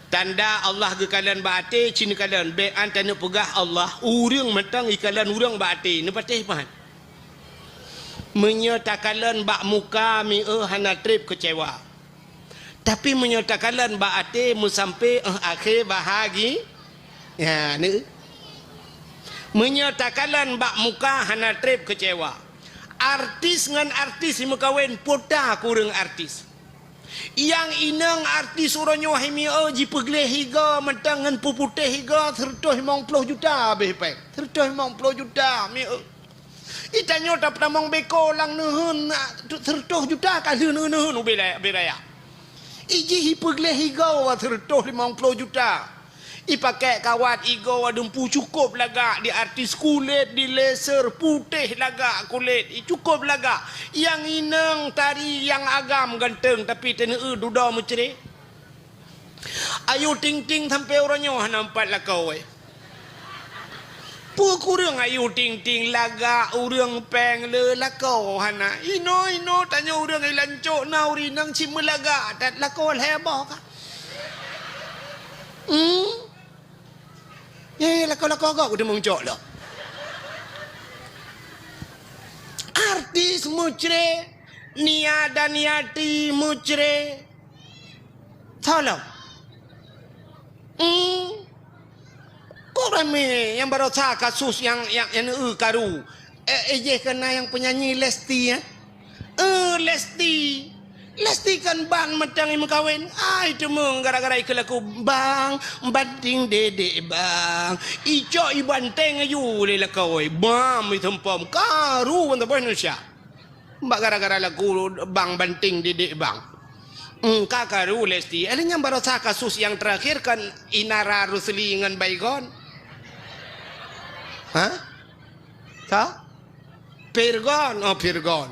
Tanda Allah geukalon bak até, cit neukalon, bèk an taneuk peugah Allah, ureueng mantong ikalon ureueng bak até, neupatéh pahan. Meunyoe takalon bak muka mi, eh, hana trép keucewa. Tapi meunyoe takalon bak até meusampé, eh, akhé bahagi-, ya, ni. Meunyoe takalon bak muka hana trép keucewa. Artis ngon artis jimeukawen, peue ta keu ureueng artis. Nyang inong artis uroe nyoe hai mi, oh, jipeugleh igoe mantong ngon peuputéh igoe, seureutôh limong ploh juta abéh pèng. Seureutôh limong ploh juta mi, oh. Itanyoe tapeutamong beko lam neuheun, ah, seureutôh juta ka lheueh neuheun ubé la-, ubé raya. Ijih ipeugleh igoe seureutôh limong ploh juta. Ipakék kawat igoe dumpu cukôp lagak, di artis kulét, di laser, putéh lagak kulét, i cukôp lagak. Nyang inong tari nyang agam ganteng, tapi teuneu dudoe meucré. Ayu Ting Ting sampoe uroe nyoe hana meupat lakoe. Peue kureueng Ayu Ting Ting lagak ureueng péng le lakoe hana. Inoe-inoe tanyoe ureueng i lancok na ureueng inong cit meulagak that lakoe lhèe boh ka. Hmm? Eh, lakoe-lakoe gob keudeung cok lom. Artis meucré, Nia Daniati meucré. Tolong. Hmm. Kok ramé nyang barosa kasus nyang, nyang, nyang neueu karu. Eh, eh, jih keu na nyang penyanyi Lesti, eh? Eh, Lesti. Lesti kan ban mantong imeukawen. Ai, teuma gara-gara ikeu laku, "Bang, banting dedek, Bang." Icok ibanteng aju lé lakoe. Bam, itumpom. Karu ban saboh Indonesia. Bak gara-gara laku, "Bang, banting dedek, Bang." Hmm, ka karu Lesti. Eh, nyan barosa kasus nyang terakhir kan Inara Rusli ngon Baygon. Hah? Sa? Pirgon. Oh, Pirgon.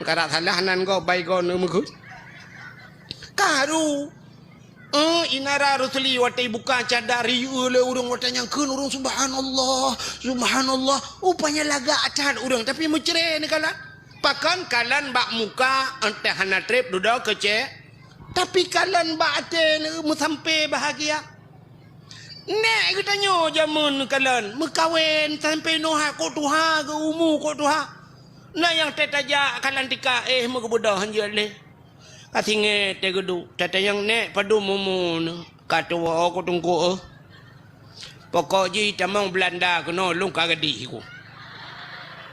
Karap salah nan gob Baygon meukeue. Karu. Eh, Inara Rusli watèe buka cadar riyeue lé ureueng watèe nyang kheun ureueng, "Subhanallah, subhanallah." Rupanya lagak that ureueng, tapi meucre neukalon. Pakon kalon bak muka, entah hana trép dudoe keucék. Tapi kalon bak até meusampé bahagia. Nèk geutanyoe jameun kalon meukawen sampé noe kok tuha geu umu kok tuha. Na nyang teutajak kalon tika éh meugeubeudoh hanjeuet lé. Ka singét teuh geuduek, tatanyong nèk padum umu neuh, ka tuwoe ku teungku, eh. Pokok jih tamong Belanda keunoe lôn ka gadih ku.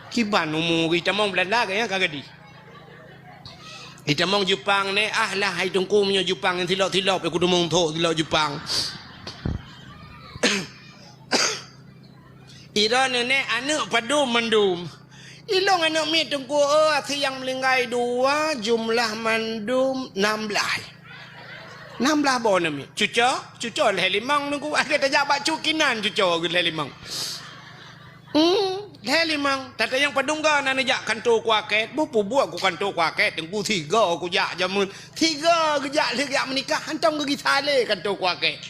Kiban umu jih tamong Belanda keu nyang ka gadih. Itamong Jepang nèk, ah lah hai teungku meunyoe Jepang nyang silop-silop, ku teumong thok silop Jepang. Ira neunek aneuk padum mandum. Ilong aneuk miet teungku, oh, asie nyang meuninggai dua, jumlah mandum nam blaih. Nam blaih boh aneuk miet. Cuco, cuco lhèe limong teungku. Akhé tajak bak cut kinan cuco lhèe limong. Hmm, lhèe limong. Tatanyong padum go na neujak kanto kuakét. Boh peubuet ku kanto kuakét teungku, sigo kujak jameun. Sigo geujak lheueh geujak meunikah, hantom geugisa lé kanto kuakét.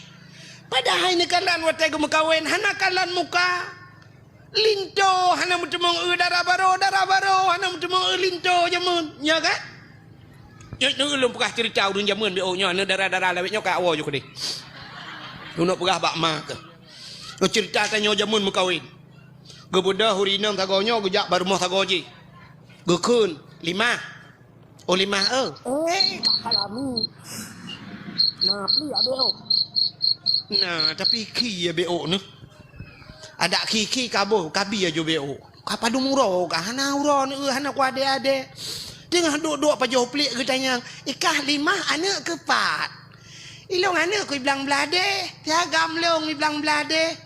Padahai neukalon watèe geumeukawen hana kalon muka. Linto hana meuteumong eu dara barô, dara barô hana meuteumong eu linto jameun. Nya kan? Nyoe, nyoe lôn peugah cerita ureueng jameun B O nyoe, aneuk dara-dara lawét nyoe ka awoe ju keudeh. Lôn peugah bak ma keuh. Nyoe cerita tanyoe jameun meukawen. Geubeudoh ureueng inong sagoe nyoe geujak bak rumoh sagoe jih. Geukheun, "Limah." "Oh, Limah, eu." "Eh, Kak Salami. Nah, pli abéh oh." Nah, tapi khi ya B O neuh. Adak khi-khi ka boh, ka bi aju B O. Ka padum uroe ka, hana uroe neuh, hana kuadé-adé. Teungoh duek-duek pajoh pliek geutanyong, "Ikah Limah aneuk keu pat?" "Ilong aneuk keu Iblang Bladeh, si agam lôn Iblang Bladeh."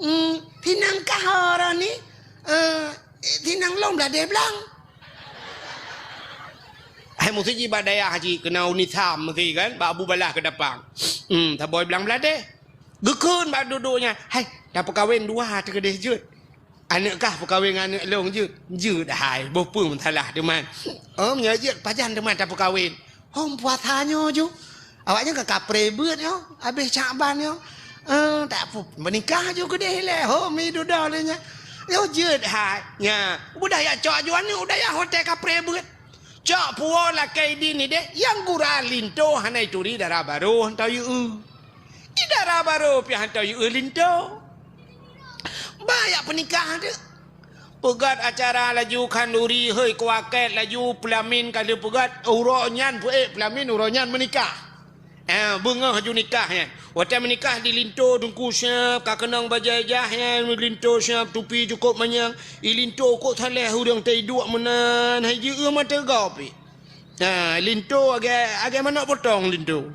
"Hmm, sinang kah oroe ni?" "Eh, sinang lôn Bladeh Blang." Hai musti jih bak dayah jih keunoe Unisam musti kan, bak Abu Balah Keudapang. Hmm, saboh Iblang Bladeh. Geukheun bak duek-duek nyan, "Hai, tapeukawen dua teuh keudeh jeuet. Aneuk kah peukawen ngon aneuk lôn jeuet?" "Jeuet hai, boh peue meusalah teuma." "Oh, meunyoe jeuet pajan teuma tapeukawen?" "Hom puasa nyoe ju. Awaknyan ka kapreh beuet nyoe, abéh Syakban nyoe. Eh, tak pu-, meunikah ju keudeh ilèe, hom i dudoe lé nyan." "Yoh jeuet hai." Nya, udah jak cok aju aneuk u dayah watèe kapreh beuet. Cok puwoe lakèe idin ideh, nyang gura linto hana ituri dara barô hantom jieu. Di dara barô pih hantom jieu linto. Ba jak peunikah teuk. Peugöt acara laju khanduri, hei kuakét laju peulamin ka lheueh peugöt, uroe nyan peuék peulamin, uroe nyan meunikah. Eh, beungoh ju nikah nyan. Watèe meunikah di linto teungku siap, ka keunong bajèe jah nyan, linto siap, tupi cukôp manyang. I linto kok saléh ureueng teuiduek meunan, hai jieu mata gob pih. Ha, linto agèe, agèe manok potong linto.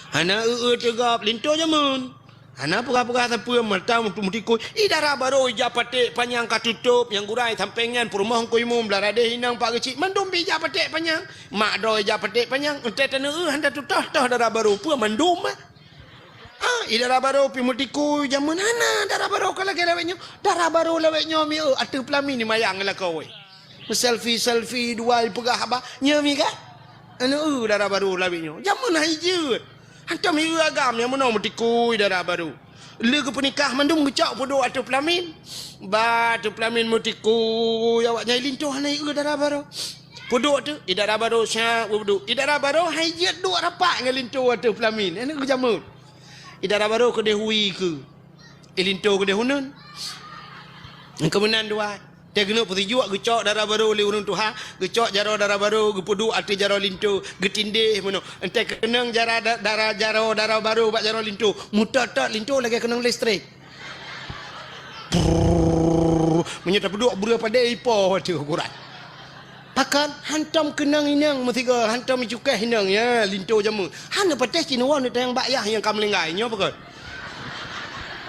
Hana eu-eu teugab linto jameun. Hana peugah-peugah sapeue mata meutikui. I dara barô ija paték panyang ka tutôp, nyang gura i sampéng nyan peurumoh Teungku Imum, blah radeh inong Pak Geuchik, mandum pih ija paték panyang. Mak droe ija paték panyang, entée taneu-eu hana tutoh-toh dara barô peue mandum. Ah, i dara barô pih meutikui jameun hana dara barô ka lagèe lawét nyoe. Dara barô lawét nyoe mi eu ateueh peulamin imayang lakoe. Selfie-selfie dua ipeugah haba, nyoe mi ka? Anu eu dara barô lawét nyoe. Jameun hai jeuet. Hantom i eu agam nyang meunoe meutikui dara barô. Lé geupeunikah mandum geucok peuduek ateueh peulamin. Ba ateueh peulamin meutikui awak nyan linto hana i eu dara barô. Peuduek teuh, i dara barô siap peuduek. I dara barô hai jeuet duek rapat ngon linto ateueh peulamin. Anu geujameun. I dara barô keudeh ui keu. I linto keudeh uneun. Keu meunan dua. Teuh keuneuk peusijuek geucok dara barô lé ureueng tuha, geucok jaroe dara barô, geupeuduek ateueh jaroe linto, geutindéh meunoe. Entée keunong jara da-, dara jaroe dara barô bak jaroe linto, meutot-tot linto lagèe keunong listrik. Prrrr, meunyoe tapeuduek breueh padé ipo ateueh ukuran. Pakon hantom keunong inong meusigoe, hantom icukéh inong, ya, linto jameun. Hana patéh cit neuwoe neutanyong bak yah nyang ka meuninggai, nyoe pakon?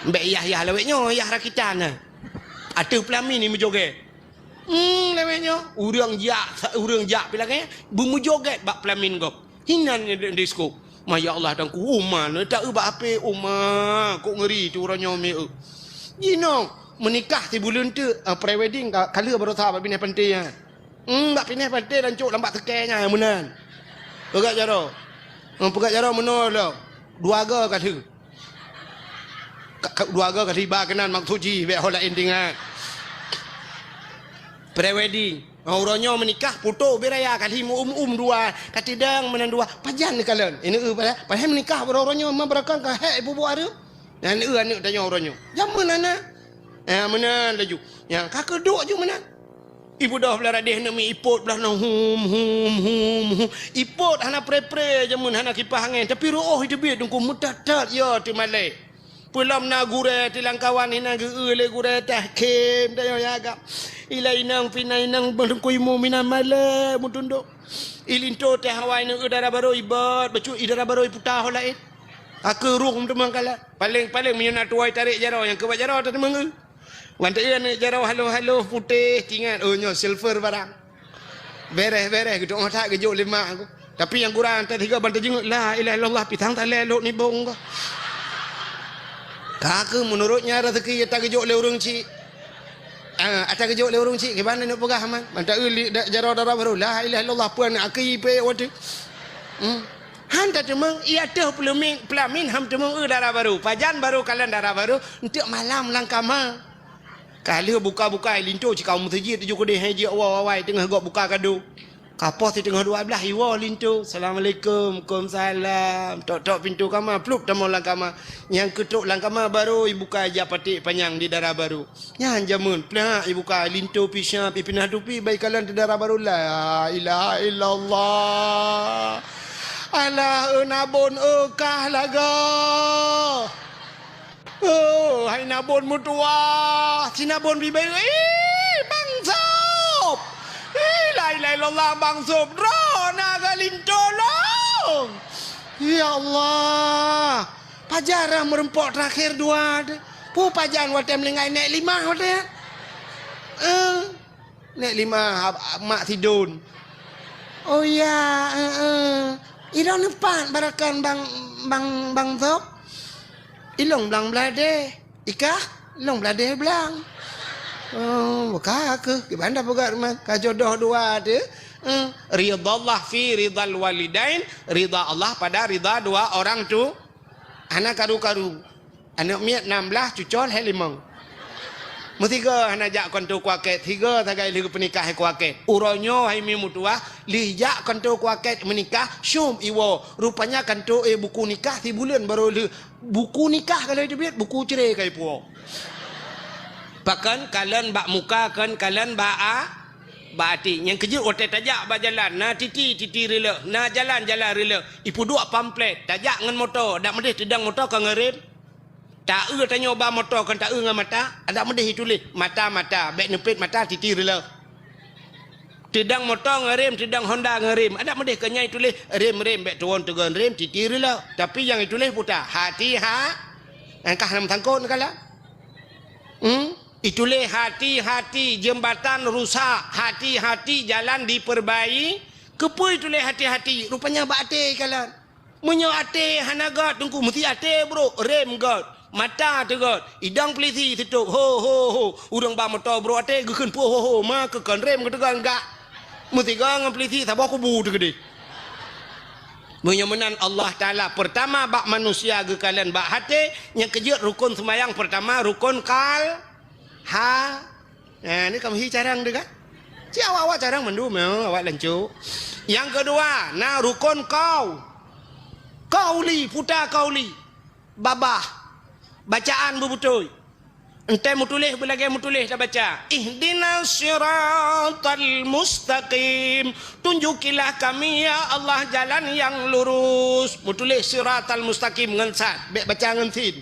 Bèk yah-yah lawét nyoe, yah rakitan, ha. Ateueh peulamin ni meujogét. Hmm, lawét nyoe, ureueng jak, ureueng jak pih lagèe, beumeujogét bak peulamin gob. Hinan di, di skop. Ma ya Allah, Teungku, uma na ta eu bak H P, uma, kok ngeri tu uroe nyoe meu. Jinoe meunikah sibuleuen teuk, ah, pre-wedding ka, ka lheueh baroesa bak binéh panté nyan. Hmm, bak binéh panté lancok lam bak seukée nyan meunan. Peugah jaroe. Hmm, peugah jaroe meunoe lom. Dua go ka lheueh. Ka, ka, dua go ka lheueh iba keunan maksud jih, bék ho laén teuingat. Pre-wedding. Oh, uroe nyoe meunikah, putôh ubé raya ka lheueh meu-um-um dua, ka tidang meunan dua. Pajan neukalon? Ineuk eu padahai, padahai meunikah uroe nyoe ma beurakon ka hék ibu-bu areuem. Nyan eu aneuk tanyoe uroe nyoe. Jameun hana. Eh, meunan laju. Nyan ka keuduek ju meunan. Ibu doh blah radeh neumi ipot blah nang hum, hum, hum, hum. Ipot hana pre-pre jameun hana kipah angén, tapi reuôh iteubiet Teungku meutat-tat ya teumalée. Peulom na gurée tilang kawan hinan geu-eu lé gurée tah khém tanyoe ya agam. Ilai inong pina inong beulungkui mu mina malée meutundok. Ilinto teh awai neu dara barô ibot, bacut i dara barô iputa ho laén. Akeurung teuma kala. Paléng-paléng meunyoe na tuwai tarek jaroe nyang keubat jaroe tateumeung. Wan teu aneuk jaroe halo-halo putéh tingat, oh nyoe silver barang. Bereh-bereh geuduek mata geujok lima aku. Tapi nyang gura anta tiga ban teujingeuk la ilaha illallah pisang talé lok nibong ko. Ka keu menurutnya rezeki ata geujok lé ureueng cik. Ah, ata geujok lé ureueng cik kiban neuk peugah man. Mantap eu li da- jaroe dara barô la ilaha illallah puan aki pe waktu. Hmm. Han tateumeung ia teuh pelamin, pelamin ham teumeung eu dara barô. Pajan barô kalon dara barô enteuk malam lam kama. Ka lheueh buka-buka linto cit ka u meuseujid tujoh keudeh hai jeuet awai-awai teungoh gob buka kado. Ka poh siteungoh dua blaih iwoe linto. Assalamualaikum. Waalaikumsalam. Tok-tok pintoe kama, plup tamong lam kama. Nyang keutok lam kama barô ibuka ija paték panyang di dara barô. Nyan jameun plak ibuka linto pisang ipinah tupi bai kalon di dara barô. La ilaha illallah. Alah eu nabon eu kah lagoe. Oh, hai nabon meutuwah, si nabon bibeu, ih, Bang Sop! Ih, la ilaha illallah, Bang Sop, droe na galintô lôn! Ya Allah, pajan rhah meureumpok teurakhir dua deh. Peue pajan watée meuninggai nèk limah watée? Eh. Nèk limah, ab-, ab-, mak sidon. Oh ya, eh, eh. Ilôn neupat barakan bang, bang, bang Sop. Ilôn blang bladeh. Ikah, ilôn bladeh blang. Oh, ka keuh. Kiban dah peugah rumah. Ka jodoh dua deh. Eh, ridha Allah fi ridhal walidain. Ridha Allah pada ridha dua orang tu. Hana karu-karu. Aneuk miet nam blaih, cucol hai limong. Meusigoe hana jak kantô kuakét, sigoe sagai lheueh peunikah hai kuakét. Uroe nyoe hai mi meutuwah, lheueh jak kantô kuakét meunikah, syom iwoe. Rupanya kantô, eh, buku nikah sibuleuen barô lheueh. Buku nikah ka lheueh teubiet, buku cre ka ipuwoe. Pakon kalon bak muka, kon kalon bak a-, bak até. Nyang keujeuet watée tajak bak jalan, na titi, titi rileuk, na jalan, jalan rileuk. Ipeuduek pamflet, tajak ngon moto, dak meudeh teudong moto ka ngon rem. Ta-eu tanyoe ba moto kon ta-eu ngon mata, adak meudeh ituléh mata-mata, bék neupet mata titi rileuk. Teudong moto ngon rem, teudong Honda ngon rem, adak meudeh kon nyan ituléh rem-rem, bék tuwon teugon rem titi rileuk. Tapi nyang ituléh puta, hati ha, angkah nam sangkot neukala. Hmm? Ituléh hati-hati, jeumbatan rusak, hati-hati, jalan dipeurbai-, keupeue ituléh hati-hati? Rupanya bak até kalon. Meunyoe até hana gét, Teungku, meusti até brok, rem gét, mata teugét, idong peulisi sitôb, ho, ho, ho. Ureuëng ba moto brok até geukheun peue ho, ho, ma keu kon rem geuteugon gak. Meusigoe ngon peulisi saboh kubu teukeudeh. Meunyoe meunan Allah Taala peurtama bak manusia geukalon bak até, nyang keujeuet rukon seumayang peurtama rukon kal-, ha. Ha, ni kamoe hi carang teuh kan? Ci awak-awak carang mandum, ya, awak lancok. Nyang keudua, na rukon kau. Kauli, puta kauli. Babah. Bacaan beubeutôi. Entée meutuléh beulagée meutuléh tabaca. Ihdinas siratal mustaqim. Tunjukilah kami, ya Allah, jalan yang lurus. Meutuléh siratal mustaqim ngon sad. Bék baca ngon sin.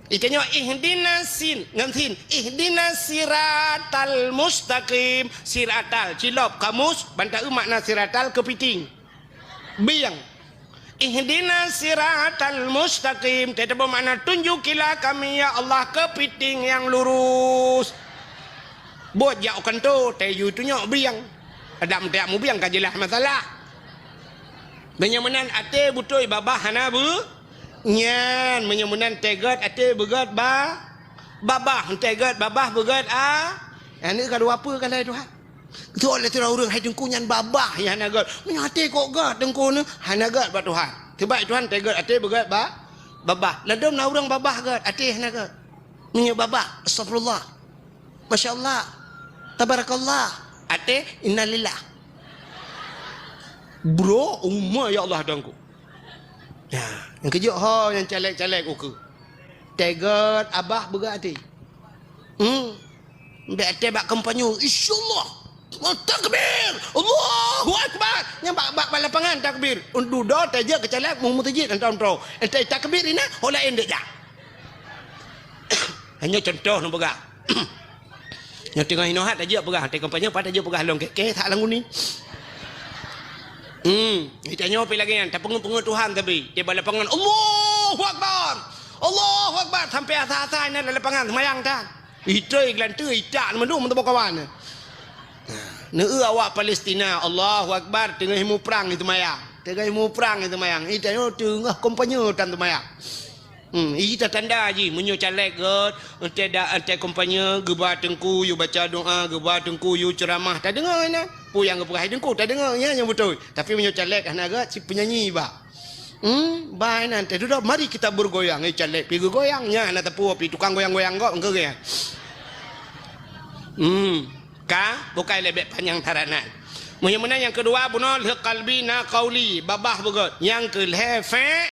Itanyoe ihdinas sin, ngon sin. Ihdinas siratal mustaqim. Siratal, cilop, kamus, ban ta-eu makna siratal keupiting. Bieng. Ihdinas siratal mustaqim. Teutabeuet makna tunjukilah kami, ya Allah, keupiting nyang lurus. Buet jak u kantô, tayue tunyok bieng. Adak meuteuk mubieng ka jeulaih masalah. Meunyoe meunan até beutôi babah hana beu-, nyan, meunyoe meunan teuh gét até beugét ba-, babah, teuh gét babah beugét a-, aneuk ka dua peue ka lhée Tuhan. Teuh lé sidroe ureuëng hai teungku nyan babah nyang hana gét. Meunyoe até kok gét teungku nyoe hana gét bak Tuhan. Teuh bak Tuhan teuh gét até beugét ba-, babah. Ladôm na ureuëng babah gét, até hana gét. Meunyoe babah, astagfirullah. Masya Allah. Tabarakallah. Até, innalillah. Bro, uma ya Allah dangku. Ya, nyang keujok ho nyang caleg-caleg ukeue. Teuh gét babah beugét até. Hmm. Bèk até bak kampanye, insyaallah. Takbir! Allahu Akbar! Nyang bak, bak, bak lapangan takbir. Dudoe tajak keu caleg mu meuseujid hantom troe. Enteuk takbir inan, ho laén dek jak. Hanya contoh nyoe peugah. Nyoe teungoh inoe hat tajak peugah, teuh kampanye pat tajak peugah lôn keh-keh that lam guni. Hmm, ita nyoe pi lagèe nyan, tapeungeuet-peungeuet Tuhan tapi. Di bak lapangan, Allahu Akbar! Allahu Akbar! Sampai asa-asa inan lam lapangan seumayang tan. Itoi geulanteue itak mandum meuteumé kawan. Nah, neueu awak Palestina, Allahu Akbar, teungoh muprang itu mayang. Teungoh muprang itu mayang. Ita nyoe teungoh kampanye tan seumayang. Hmm, ita tanda jih meunyoe caleg gét, enteuk da-, enteuk kampanye geuba teungku yue baca doa, geuba teungku yue ceuramah, tadeungoe inan. Peue nyang geupeugah teungku tadeungoe, nyan nyang beutôi. Tapi meunyoe caleg hana gét, cit peunyanyi ba. Hmm, ba inan teuh dudoe, mari kita bergoyang. Eh, caleg pi geugoyang, nyan hana teupeu pi tukang goyang-goyang gét, geugoyang. Hmm, ka bukai leubeh panyang syarat nyan. Meunyoe meunan nyang keudua bunoe lheueh kalbi na kauli, babah beugét. Nyang keu lhée fe-,